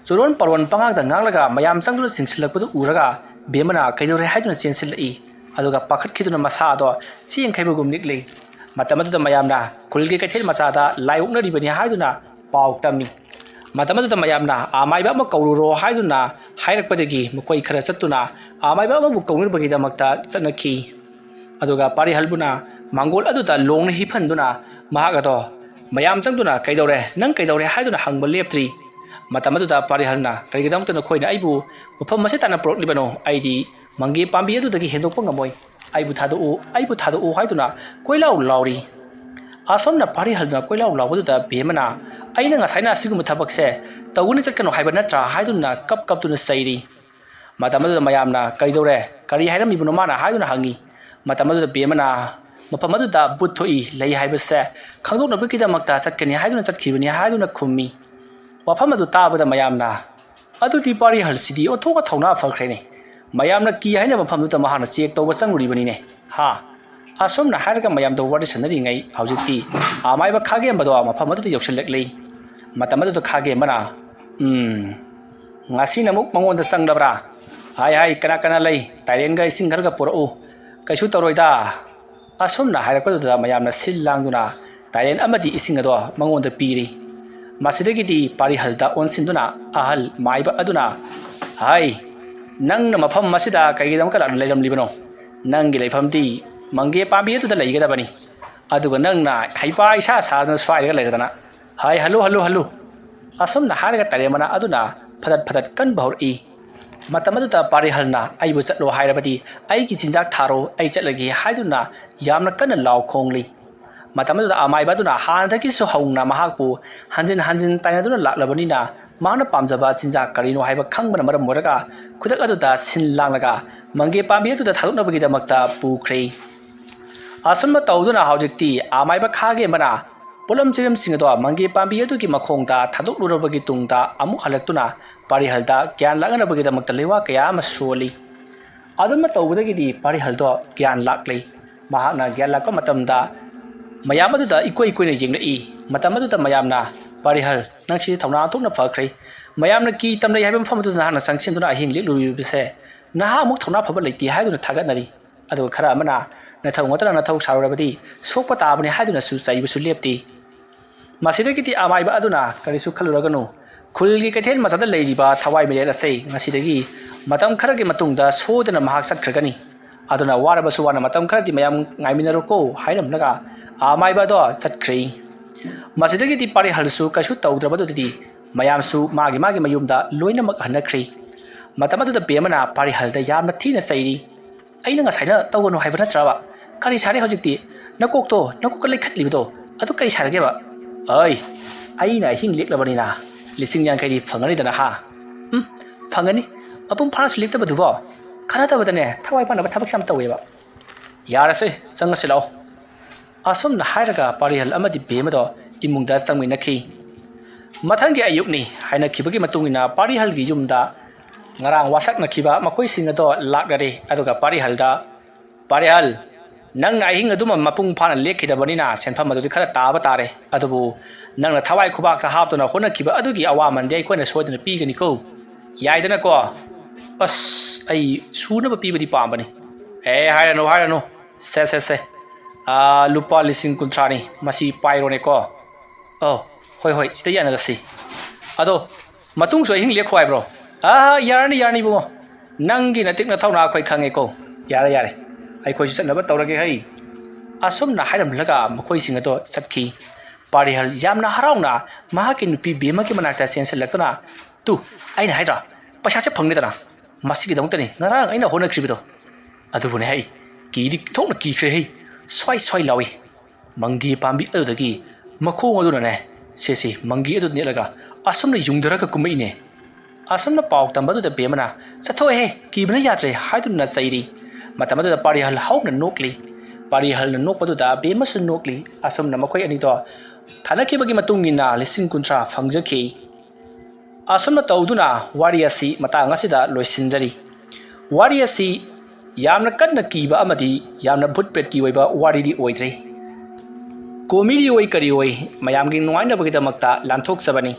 ꯆꯨꯔꯣꯟ ꯄꯥꯔꯣꯟ ꯄꯉꯥꯡꯗ ꯉꯥꯡꯂꯒ ꯃꯌꯥꯝ ꯆꯪꯗꯨꯅ ꯆꯤꯡꯁꯤꯜꯂꯛꯄꯗꯨ ꯎꯔꯒ ꯕꯦꯝꯃꯅ "ꯀꯩꯗꯧꯔꯦ?" ꯍꯥꯏꯗꯨꯅ ꯆꯦꯟꯁꯤꯜꯂꯛꯏ꯫ ꯑꯗꯨꯒ ꯄꯥꯈꯠꯈꯤꯗꯨꯅ ꯃꯁꯥ ꯑꯗꯣ ꯆꯦꯟꯈꯤꯕꯒꯨꯝ ꯅꯤꯛꯂꯤ꯫ ꯃꯇꯝ ꯑꯗꯨꯗ ꯃꯌꯥꯝꯅ ꯈꯨꯜꯒꯤ ꯀꯩꯊꯦꯜ ꯃꯆꯥꯗ ꯂꯥꯏ ꯑꯣꯛꯅꯔꯤꯕꯅꯤ ꯍꯥꯏꯗꯨꯅ ꯄꯥꯎ ꯇꯝꯃꯤ꯫ ꯃꯇꯝ ꯑꯗꯨꯗ ꯃꯌꯥꯝꯅ "ꯑꯥ ꯃꯥꯏꯕ ꯑꯃ ꯀꯧꯔꯨꯔꯣ" ꯍꯥꯏꯗꯨꯅ ꯍꯥꯏꯔꯛꯄꯗꯒꯤ ꯃꯈꯣꯏ ꯈꯔ ꯆꯠꯇꯨꯅ ꯑꯥ ꯃꯥꯏꯕ ꯑꯃꯕꯨ ꯀꯧꯅꯕꯒꯤꯗꯃꯛꯇ ꯆꯠꯅꯈꯤ꯫ ꯑꯗꯨꯒ ꯄꯥꯔꯤꯍꯜꯕꯨꯅ ꯃꯥꯡꯒꯣꯜ ꯑꯗꯨꯗ ꯂꯣꯡꯅ ꯍꯤꯞꯍꯟꯗꯨꯅ ꯃꯍꯥꯛ ꯑꯗꯣ ꯃꯌꯥꯝ ꯆꯪꯗꯨꯅ "ꯀꯩꯗꯧꯔꯦ? ꯅꯪ ꯀꯩꯗꯧꯔꯦ?" ꯍꯥꯏꯗꯨꯅ ꯍꯪꯕ ꯂꯦꯞꯇ꯭ꯔꯤ꯫ ꯃꯇꯝ ꯑꯗꯨꯗ ꯄꯥꯔꯤꯍꯜꯅ, "ꯀꯔꯤꯒꯤꯗꯃꯛꯇ ꯅꯈꯣꯏꯅ ꯑꯩꯕꯨ ꯃꯐꯝ ꯑꯁꯤ ꯇꯥꯟꯅ ꯄꯨꯔꯛꯂꯤꯕꯅꯣ? ꯑꯩꯗꯤ ꯃꯪꯒꯦ ꯄꯥꯝꯕꯤ ꯑꯗꯨꯗꯒꯤ ꯍꯦꯟꯗꯣꯛꯄ ꯉꯝꯃꯣꯏ꯫ ꯑꯩꯕꯨ ꯊꯥꯗꯣꯛꯎ, ꯑꯩꯕꯨ ꯊꯥꯗꯣꯛꯎ" ꯍꯥꯏꯗꯨꯅ ꯀꯣꯏꯂꯥꯎ ꯂꯥꯎꯔꯤ꯫ ꯑꯁꯣꯝꯅ ꯄꯥꯔꯤꯍꯜꯗꯨꯅ ꯀꯣꯏꯂꯥꯎ ꯂꯥꯎꯕꯗꯨꯗ ꯕꯦꯝꯃꯅ, "ꯑꯩꯅ ꯉꯁꯥꯏꯅ ꯑꯁꯤꯒꯨꯝꯕ ꯊꯕꯛꯁꯦ ꯇꯧꯒꯅꯤ ꯆꯠꯀꯅꯨ ꯍꯥꯏꯕ ꯅꯠꯇ꯭ꯔꯥ?" ꯍꯥꯏꯗꯨꯅ ꯀꯞ ꯀꯞꯇꯨꯅ ꯆꯩꯔꯤ꯫ ꯃꯇꯝ ꯑꯗꯨꯗ ꯃꯌꯥꯝꯅ, "ꯀꯩꯗꯧꯔꯦ? ꯀꯔꯤ ꯍꯥꯏꯔꯝꯃꯤꯕꯅꯣ ꯃꯥꯅ?" ꯍꯥꯏꯗꯨꯅ ꯍꯪꯉꯤ꯫ ꯃꯇꯝ ꯑꯗꯨꯗ ꯕꯦꯝꯃꯅ, "ꯃꯐꯝ ꯑꯗꯨꯗ ꯚꯨꯠ ꯊꯣꯛꯏ, ꯂꯩ ꯍꯥꯏꯕꯁꯦ ꯈꯪꯗꯣꯛꯅꯕꯒꯤꯗꯃꯛꯇ ꯆꯠꯀꯅꯤ ꯍꯥꯏꯗꯨꯅ ꯆꯠꯈꯤꯕꯅꯤ" ꯍꯥꯏꯗꯨꯅ ꯈꯨꯝꯃꯤ꯫ ꯋꯥꯐꯝ ꯑꯗꯨ ꯇꯥꯕꯗ ꯃꯌꯥꯝꯅ, "ꯑꯗꯨꯗꯤ ꯄꯥꯔꯤꯍꯜꯁꯤꯗꯤ ꯑꯣꯟꯊꯣꯛꯅ ꯊꯧꯅꯥ ꯐꯈ꯭ꯔꯦꯅꯦ꯫ ꯃꯌꯥꯝꯅ ꯀꯤ ꯍꯥꯏꯅ ꯃꯐꯝꯗꯨꯗ ꯃꯍꯥꯛꯅ ꯆꯦꯛ ꯇꯧꯕ ꯆꯪꯂꯨꯔꯤꯕꯅꯤꯅꯦ, ꯍꯥ?" ꯑꯁꯨꯝꯅ ꯍꯥꯏꯔꯒ ꯃꯌꯥꯝꯗ ꯋꯥꯔꯤ ꯁꯥꯟꯅꯔꯤꯉꯩ ꯍꯧꯖꯤꯛꯇꯤ ꯑꯃꯥꯏꯕ ꯈꯥꯒꯦꯝꯕꯗꯣ ꯃꯐꯝ ꯑꯗꯨꯗ ꯌꯧꯁꯤꯜꯂꯛꯂꯤ꯫ ꯃꯇꯝ ꯑꯗꯨꯗ ꯈꯥꯒꯦꯝꯕꯅ, "ꯎꯝ, ꯉꯁꯤꯅ ꯑꯃꯨꯛ ꯃꯉꯣꯟꯗ ꯆꯪꯂꯕ꯭ꯔꯥ? ꯍꯥꯏ ꯍꯥꯏ, ꯀꯅꯥ ꯀꯅꯥ ꯂꯩ? ꯇꯥꯏꯔꯦꯟꯒ ꯏꯁꯤꯡ ꯈꯔꯒ ꯄꯨꯔꯛꯎ꯫ ꯀꯩꯁꯨ ꯇꯧꯔꯣꯏꯗ"꯫ ꯑꯁꯨꯝꯅ ꯍꯥꯏꯔꯛꯄꯗꯨꯗ ꯃꯌꯥꯝꯅ ꯁꯤꯜ ꯂꯥꯡꯗꯨꯅ ꯇꯥꯏꯔꯦꯟ ꯑꯃꯗꯤ ꯏꯁꯤꯡ ꯑꯗꯣ ꯃꯉꯣꯟꯗ ꯄꯤꯔꯤ꯫ ꯃꯁꯤꯗꯒꯤꯗꯤ ꯄꯥꯔꯤꯍꯜꯗ ꯑꯣꯟꯁꯤꯟꯗꯨꯅ ꯑꯍꯜ ꯃꯥꯏꯕ ꯑꯗꯨꯅ, "ꯍꯥꯏ, ꯅꯪꯅ ꯃꯐꯝ ꯑꯁꯤꯗ ꯀꯩꯒꯤꯗꯃꯛꯇ ꯂꯥꯛ-, ꯂꯩꯔꯝꯂꯤꯕꯅꯣ? ꯅꯪꯒꯤ ꯂꯩꯐꯝꯗꯤ ꯃꯪꯒꯦ ꯄꯥꯝꯕꯤ ꯑꯗꯨꯗ ꯂꯩꯒꯗꯕꯅꯤ꯫ ꯑꯗꯨꯒ ꯅꯪꯅ ꯍꯩꯄꯥ ꯏꯁꯥ ꯁꯥꯗꯅ ꯁ꯭ꯋꯥꯏꯗꯒ ꯂꯩꯔꯗꯅ꯫ ꯍꯥꯏ, ꯍꯜꯂꯨ, ꯍꯜꯂꯨ, ꯍꯜꯂꯨ"꯫ ꯑꯁꯨꯝꯅ ꯍꯥꯏꯔꯒ ꯇꯔꯦꯠꯃꯅꯥ ꯑꯗꯨꯅ ꯐꯗꯠ ꯐꯗꯠ ꯀꯟꯕ ꯍꯧꯔꯛꯏ꯫ ꯃꯇꯝ ꯑꯗꯨꯗ ꯄꯥꯔꯤꯍꯜꯅ "ꯑꯩꯕꯨ ꯆꯠꯂꯣ ꯍꯥꯏꯔꯕꯗꯤ ꯑꯩꯒꯤ ꯆꯤꯟꯖꯥꯛ ꯊꯥꯔꯣ, ꯑꯩ ꯆꯠꯂꯒꯦ" ꯍꯥꯏꯗꯨꯅ ꯌꯥꯝꯅ ꯀꯟꯅ ꯂꯥꯎ ꯈꯣꯡꯂꯤ꯫ ꯃꯇꯝ ꯑꯗꯨꯗ ꯑꯃꯥꯏꯕ ꯑꯗꯨꯅ ꯍꯥꯟꯅꯗꯒꯤꯁꯨ ꯍꯧꯅ ꯃꯍꯥꯛꯄꯨ ꯍꯟꯖꯤꯟ ꯍꯟꯖꯤꯟ ꯇꯥꯏꯅꯗꯨꯅ ꯂꯥꯛꯂꯕꯅꯤꯅ, ꯃꯍꯥꯛꯅ ꯄꯥꯝꯖꯕ ꯆꯤꯟꯖꯥꯛ ꯀꯔꯤꯅꯣ ꯍꯥꯏꯕ ꯈꯪꯕꯅ ꯃꯔꯝ ꯑꯣꯏꯔꯒ ꯈꯨꯗꯛ ꯑꯗꯨꯗ ꯁꯤꯟ ꯂꯥꯡꯂꯒ ꯃꯪꯒꯦ ꯄꯥꯝꯕꯤ ꯑꯗꯨꯗ ꯊꯥꯗꯣꯛꯅꯕꯒꯤꯗꯃꯛꯇ ꯄꯨꯈ꯭ꯔꯦ꯫ ꯑꯁꯨꯝꯅ ꯇꯧꯗꯨꯅ ꯍꯧꯖꯤꯛꯇꯤ ꯑꯃꯥꯏꯕ ꯈꯥꯒꯦꯝꯕꯅ ꯄꯣꯠꯂꯝ ꯆꯩꯔꯝꯁꯤꯡ ꯑꯗꯣ ꯃꯪꯒꯦ ꯄꯥꯝꯕꯤ ꯑꯗꯨꯒꯤ ꯃꯈꯣꯡꯗ ꯊꯥꯗꯣꯛꯂꯨꯔꯕꯒꯤ ꯇꯨꯡꯗ ꯑꯃꯨꯛ ꯍꯜꯂꯛꯇꯨꯅ ꯄꯥꯔꯤꯍꯜꯗ ꯒ꯭ꯌꯥꯟ ꯂꯥꯛꯅꯅꯕꯒꯤꯗꯃꯛꯇ ꯂꯩꯋꯥ ꯀꯌꯥ ꯑꯃ ꯁꯣꯜꯂꯤ꯫ ꯑꯗꯨꯝꯅ ꯇꯧꯕꯗꯒꯤꯗꯤ ꯄꯥꯔꯤꯍꯜꯗꯣ ꯒ꯭ꯌꯥꯟ ꯂꯥꯛꯂꯦ꯫ ꯃꯍꯥꯛꯅ ꯒ꯭ꯌꯥꯟ ꯂꯥꯛꯄ ꯃꯇꯝꯗ ꯃꯌꯥꯝ ꯑꯗꯨꯗ ꯏꯀꯣꯏ ꯀꯣꯏꯅ ꯌꯦꯡꯂꯛꯏ꯫ ꯃꯇꯝ ꯑꯗꯨꯗ ꯃꯌꯥꯝꯅ, "ꯄꯥꯔꯤꯍꯜ, ꯅꯪꯁꯤꯗꯤ ꯊꯧꯅꯥ ꯊꯣꯛꯅ ꯐꯈ꯭ꯔꯦ꯫ ꯃꯌꯥꯝꯅ ꯀꯤ ꯇꯝꯅꯩ ꯍꯥꯏꯕ ꯃꯐꯝ ꯑꯗꯨꯗ ꯅꯍꯥꯛꯅ ꯆꯪꯁꯤꯟꯗꯨꯅ ꯑꯍꯤꯡ ꯂꯦꯛꯂꯨꯔꯤꯕꯁꯦ ꯅꯍꯥꯛꯃꯨꯛ ꯊꯧꯅꯥ ꯐꯕ ꯂꯩꯇꯦ" ꯍꯥꯏꯗꯨꯅ ꯊꯥꯒꯠꯅꯔꯤ꯫ ꯑꯗꯨꯒ ꯈꯔ ꯑꯃꯅ, "ꯅꯊꯧ ꯅꯠꯇꯅ ꯅꯊꯧ ꯁꯥꯔꯨꯔꯕꯗꯤ ꯁꯣꯛꯄ ꯇꯥꯕꯅꯤ" ꯍꯥꯏꯗꯨꯅꯁꯨ ꯆꯩꯕꯁꯨ ꯂꯦꯞꯇꯦ꯫ ꯃꯁꯤꯗꯒꯤꯗꯤ ꯑꯃꯥꯏꯕ ꯑꯗꯨꯅ, "ꯀꯔꯤꯁꯨ ꯈꯜꯂꯨꯔꯒꯅꯨ, ꯈꯨꯜꯒꯤ ꯀꯩꯊꯦꯜ ꯃꯆꯥꯗ ꯂꯩꯔꯤꯕ ꯊꯋꯥꯏ ꯃꯤꯔꯦꯜ ꯑꯁꯦ ꯉꯁꯤꯗꯒꯤ ꯃꯇꯝ ꯈꯔꯒꯤ ꯃꯇꯨꯡꯗ ꯁꯣꯏꯗꯅ ꯃꯍꯥꯛ ꯆꯠꯈ꯭ꯔꯒꯅꯤ꯫ ꯑꯗꯨꯅ ꯋꯥꯔꯕꯁꯨ ꯋꯥꯅ ꯃꯇꯝ ꯈꯔꯗꯤ ꯃꯌꯥꯝ ꯉꯥꯏꯃꯤꯟꯅꯔꯣꯀꯣ" ꯍꯥꯏꯔꯝꯂꯒ ꯑꯃꯥꯏꯕ ꯑꯗꯣ ꯆꯠꯈ꯭ꯔꯦ꯫ ꯃꯁꯤꯗꯒꯤꯗꯤ ꯄꯥꯔꯤꯍꯜꯁꯨ ꯀꯩꯁꯨ ꯇꯧꯗ꯭ꯔꯕꯗꯨꯗꯗꯤ ꯃꯌꯥꯝꯁꯨ ꯃꯥꯒꯤ ꯃꯥꯒꯤ ꯃꯌꯨꯝꯗ ꯂꯣꯏꯅꯃꯛ ꯍꯟꯅꯈ꯭ꯔꯦ꯫ ꯃꯇꯝ ꯑꯗꯨꯗ ꯕꯦꯝꯃꯅ ꯄꯥꯔꯤꯍꯜꯗ ꯌꯥꯝꯅ ꯊꯤꯅ ꯆꯩꯔꯤ꯫ "ꯑꯩꯅ ꯉꯁꯥꯏꯅ ꯇꯧꯒꯅꯨ ꯍꯥꯏꯕ ꯅꯠꯇ꯭ꯔꯕ? ꯀꯔꯤ ꯁꯥꯔꯦ ꯍꯧꯖꯤꯛꯇꯤ? ꯅꯀꯣꯛꯇꯣ, ꯅꯀꯣꯛꯇ ꯂꯩꯈꯠꯂꯤꯕꯗꯣ, ꯑꯗꯨ ꯀꯔꯤ ꯁꯥꯔꯒꯦꯕ?" "ꯑꯩ, ꯑꯩꯅ ꯑꯍꯤꯡ ꯂꯦꯛꯂꯕꯅꯤꯅ ꯂꯤꯁꯤꯡ ꯌꯥꯡꯈꯩꯗꯤ ꯐꯪꯒꯅꯤꯗꯅ, ꯍꯥ?" "ꯎꯝ, ꯐꯪꯒꯅꯤ꯫ ꯃꯄꯨꯡ ꯐꯥꯅꯁꯨ ꯂꯦꯛꯇꯕꯗꯨꯕꯣ꯫ ꯀꯥꯟꯅꯗꯕꯗꯅꯦ, ꯊꯋꯥꯏ ꯄꯥꯟꯅꯕ ꯊꯕꯛꯁꯦ ꯌꯥꯝ ꯇꯧꯋꯦꯕ꯫ ꯌꯥꯔꯁꯦ, ꯆꯪꯉꯁꯤ ꯂꯥꯛꯑꯣ꯫" ꯑꯁꯨꯝꯅ ꯍꯥꯏꯔꯒ ꯄꯥꯔꯤꯍꯜ ꯑꯃꯗꯤ ꯕꯦꯝꯃꯗꯣ ꯏꯃꯨꯡꯗ ꯆꯪꯃꯤꯟꯅꯈꯤ꯫ ꯃꯊꯪꯒꯤ ꯑꯌꯨꯛꯅꯤ꯫ ꯍꯥꯏꯅꯈꯤꯕꯒꯤ ꯃꯇꯨꯡ ꯏꯟꯅ ꯄꯥꯔꯤꯍꯜꯒꯤ ꯌꯨꯝꯗ ꯉꯔꯥꯡ ꯋꯥꯁꯛꯅꯈꯤꯕ ꯃꯈꯣꯏꯁꯤꯡ ꯑꯗꯣ ꯂꯥꯛꯅꯔꯦ꯫ ꯑꯗꯨꯒ ꯄꯥꯔꯤꯍꯜꯗ, "ꯄꯥꯔꯤꯍꯜ, ꯅꯪꯅ ꯑꯍꯤꯡ ꯑꯗꯨꯃ ꯃꯄꯨꯡ ꯐꯥꯅ ꯂꯦꯛꯈꯤꯗꯕꯅꯤꯅ ꯁꯦꯟꯐꯝ ꯑꯗꯨꯗꯤ ꯈꯔ ꯇꯥꯕ ꯇꯥꯔꯦ꯫ ꯑꯗꯨꯕꯨ ꯅꯪꯅ ꯊꯋꯥꯏ ꯈꯨꯕꯥꯛꯇ ꯍꯥꯞꯇꯨꯅ ꯍꯣꯠꯅꯈꯤꯕ ꯑꯗꯨꯒꯤ ꯑꯋꯥꯃꯟꯗꯤ ꯑꯩꯈꯣꯏꯅ ꯁꯣꯏꯗꯅ ꯄꯤꯒꯅꯤꯀꯣ꯫ ꯌꯥꯏꯗꯅꯀꯣ?" "ꯑꯁ, ꯑꯩ ꯁꯨꯅꯕ ꯄꯤꯕꯗꯤ ꯄꯥꯝꯕꯅꯤ꯫" "ꯑꯦ, ꯍꯥꯏꯔꯅꯨ, ꯍꯥꯏꯔꯅꯨ꯫ ꯁꯦ, ꯁꯦ, ꯁꯦ꯫ ꯑꯥ, ꯂꯨꯄꯥ ꯂꯤꯁꯤꯡ ꯀꯨꯟꯊ꯭ꯔꯥꯅꯤ꯫ ꯃꯁꯤ ꯄꯥꯏꯔꯣꯅꯦꯀꯣ꯫" "ꯑꯣ, ꯍꯣꯏ, ꯍꯣꯏ, ꯁꯤꯗ ꯌꯥꯅꯔꯁꯤ꯫ ꯑꯗꯣ ꯃꯇꯨꯡꯁꯨ ꯑꯍꯤꯡ ꯂꯦꯛꯈꯣ ꯍꯥꯏꯕ꯭ꯔꯣ?" "ꯑꯥ, ꯌꯥꯔꯅꯤ, ꯌꯥꯔꯅꯤ, ꯏꯕꯨꯡꯉꯣ꯫ ꯅꯪꯒꯤ ꯅꯇꯤꯛ ꯅꯊꯧꯅꯥ ꯑꯩꯈꯣꯏ ꯈꯪꯉꯦꯀꯣ꯫ ꯌꯥꯔꯦ, ꯌꯥꯔꯦ꯫ ꯑꯩꯈꯣꯏꯁꯨ ꯆꯠꯅꯕ ꯇꯧꯔꯒꯦ ꯍꯩ꯫" ꯑꯁꯨꯝꯅ ꯍꯥꯏꯔꯝꯂꯒ ꯃꯈꯣꯏꯁꯤꯡ ꯑꯗꯣ ꯆꯠꯈꯤ꯫ ꯄꯥꯔꯤꯍꯜ ꯌꯥꯝꯅ ꯍꯔꯥꯎꯅ ꯃꯍꯥꯛꯀꯤ ꯅꯨꯄꯤ ꯕꯦꯝꯃꯒꯤ ꯃꯅꯥꯛꯇ ꯆꯦꯟꯁꯤꯜꯂꯛꯇꯨꯅ, "ꯇꯨ, ꯑꯩꯅ ꯍꯥꯏꯗ꯭ꯔꯥ, ꯄꯩꯁꯥꯁꯦ ꯐꯪꯂꯦꯗꯅ, ꯃꯁꯤꯒꯤꯗꯃꯛꯇꯅꯤ ꯉꯔꯥꯡ ꯑꯩꯅ ꯍꯣꯠꯅꯈ꯭ꯔꯤꯕꯗꯣ꯫ ꯑꯗꯨꯕꯨꯅꯦ ꯍꯩ, ꯀꯤꯗꯤ ꯊꯣꯛꯅ ꯀꯤꯈ꯭ꯔꯦ ꯍꯩ, ꯁ꯭ꯋꯥꯏ ꯁ꯭ꯋꯥꯏ ꯂꯥꯎꯏ꯫ ꯃꯪꯒꯤ ꯄꯥꯝꯕꯤ ꯑꯗꯨꯗꯒꯤ ꯃꯈꯣꯡ ꯑꯗꯨꯅꯅꯦ ꯁꯦꯁꯤ ꯃꯪꯒꯤ ꯑꯗꯨ ꯅꯦꯠꯂꯒ ꯑꯁꯨꯝꯅ ꯌꯨꯡꯊꯔꯒ ꯀꯨꯝꯃꯛꯏꯅꯦ"꯫ ꯑꯁꯨꯝꯅ ꯄꯥꯎ ꯇꯝꯕꯗꯨꯗ ꯕꯦꯝꯃꯅ, "ꯆꯠꯊꯣꯛꯑꯦꯍꯦ, ꯀꯤꯕꯅ ꯌꯥꯗ꯭ꯔꯦ" ꯍꯥꯏꯗꯨꯅ ꯆꯩꯔꯤ꯫ ꯃꯇꯝ ꯑꯗꯨꯗ ꯄꯥꯔꯤꯍꯜ ꯍꯧꯅ ꯅꯣꯛꯂꯤ꯫ ꯄꯥꯔꯤꯍꯜꯅ ꯅꯣꯛꯄꯗꯨꯗ ꯕꯦꯝꯃꯁꯨ ꯅꯣꯛꯂꯤ꯫ ꯑꯁꯨꯝꯅ ꯃꯈꯣꯏ ꯑꯅꯤꯗꯣ ꯊꯥꯅꯈꯤꯕꯒꯤ ꯃꯇꯨꯡ ꯏꯟꯅ ꯂꯤꯁꯤꯡ ꯀꯨꯟꯊ꯭ꯔꯥ ꯐꯪꯖꯈꯤ꯫ ꯑꯁꯨꯝꯅ ꯇꯧꯗꯨꯅ ꯋꯥꯔꯤ ꯑꯁꯤ ꯃꯇꯥꯡ ꯑꯁꯤꯗ ꯂꯣꯏꯁꯤꯟꯖꯔꯤ꯫ ꯋꯥꯔꯤ ꯑꯁꯤ ꯌꯥꯝꯅ ꯀꯟꯅ ꯀꯤꯕ ꯑꯃꯗꯤ ꯌꯥꯝꯅ ꯚꯨꯠ ꯄ꯭ꯔꯦꯠꯀꯤ ꯑꯣꯏꯕ ꯋꯥꯔꯤꯗꯤ ꯑꯣꯏꯗ꯭ꯔꯤ꯫ ꯀꯣꯃꯦꯗꯤ ꯑꯣꯏ ꯀꯔꯤ ꯑꯣꯏ ꯃꯌꯥꯝꯒꯤ ꯅꯨꯡꯉꯥꯏꯅꯕꯒꯤꯗꯃꯛꯇ ꯂꯥꯟꯊꯣꯛꯆꯕꯅꯤ꯫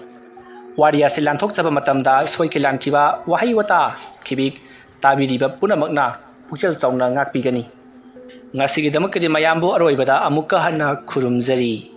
ꯋꯥꯔꯤ ꯑꯁꯤ ꯂꯥꯟꯊꯣꯛꯆꯕ ꯃꯇꯝꯗ ꯁꯣꯏꯈꯤ ꯂꯥꯟꯈꯤꯕ ꯋꯥꯍꯩ ꯋꯥꯇꯥ ꯈꯤꯕꯤꯛ ꯇꯥꯕꯤꯔꯤꯕ ꯄꯨꯝꯅꯃꯛꯅ ꯄꯨꯛꯆꯦꯜ ꯆꯥꯎꯅ ꯉꯥꯛꯄꯤꯒꯅꯤ꯫ ꯉꯁꯤꯒꯤꯗꯃꯛꯀꯤꯗꯤ ꯃꯌꯥꯝꯕꯨ ꯑꯔꯣꯏꯕꯗ ꯑꯃꯨꯛꯀ ꯍꯟꯅ ꯈꯨꯔꯨꯝꯖꯔꯤ꯫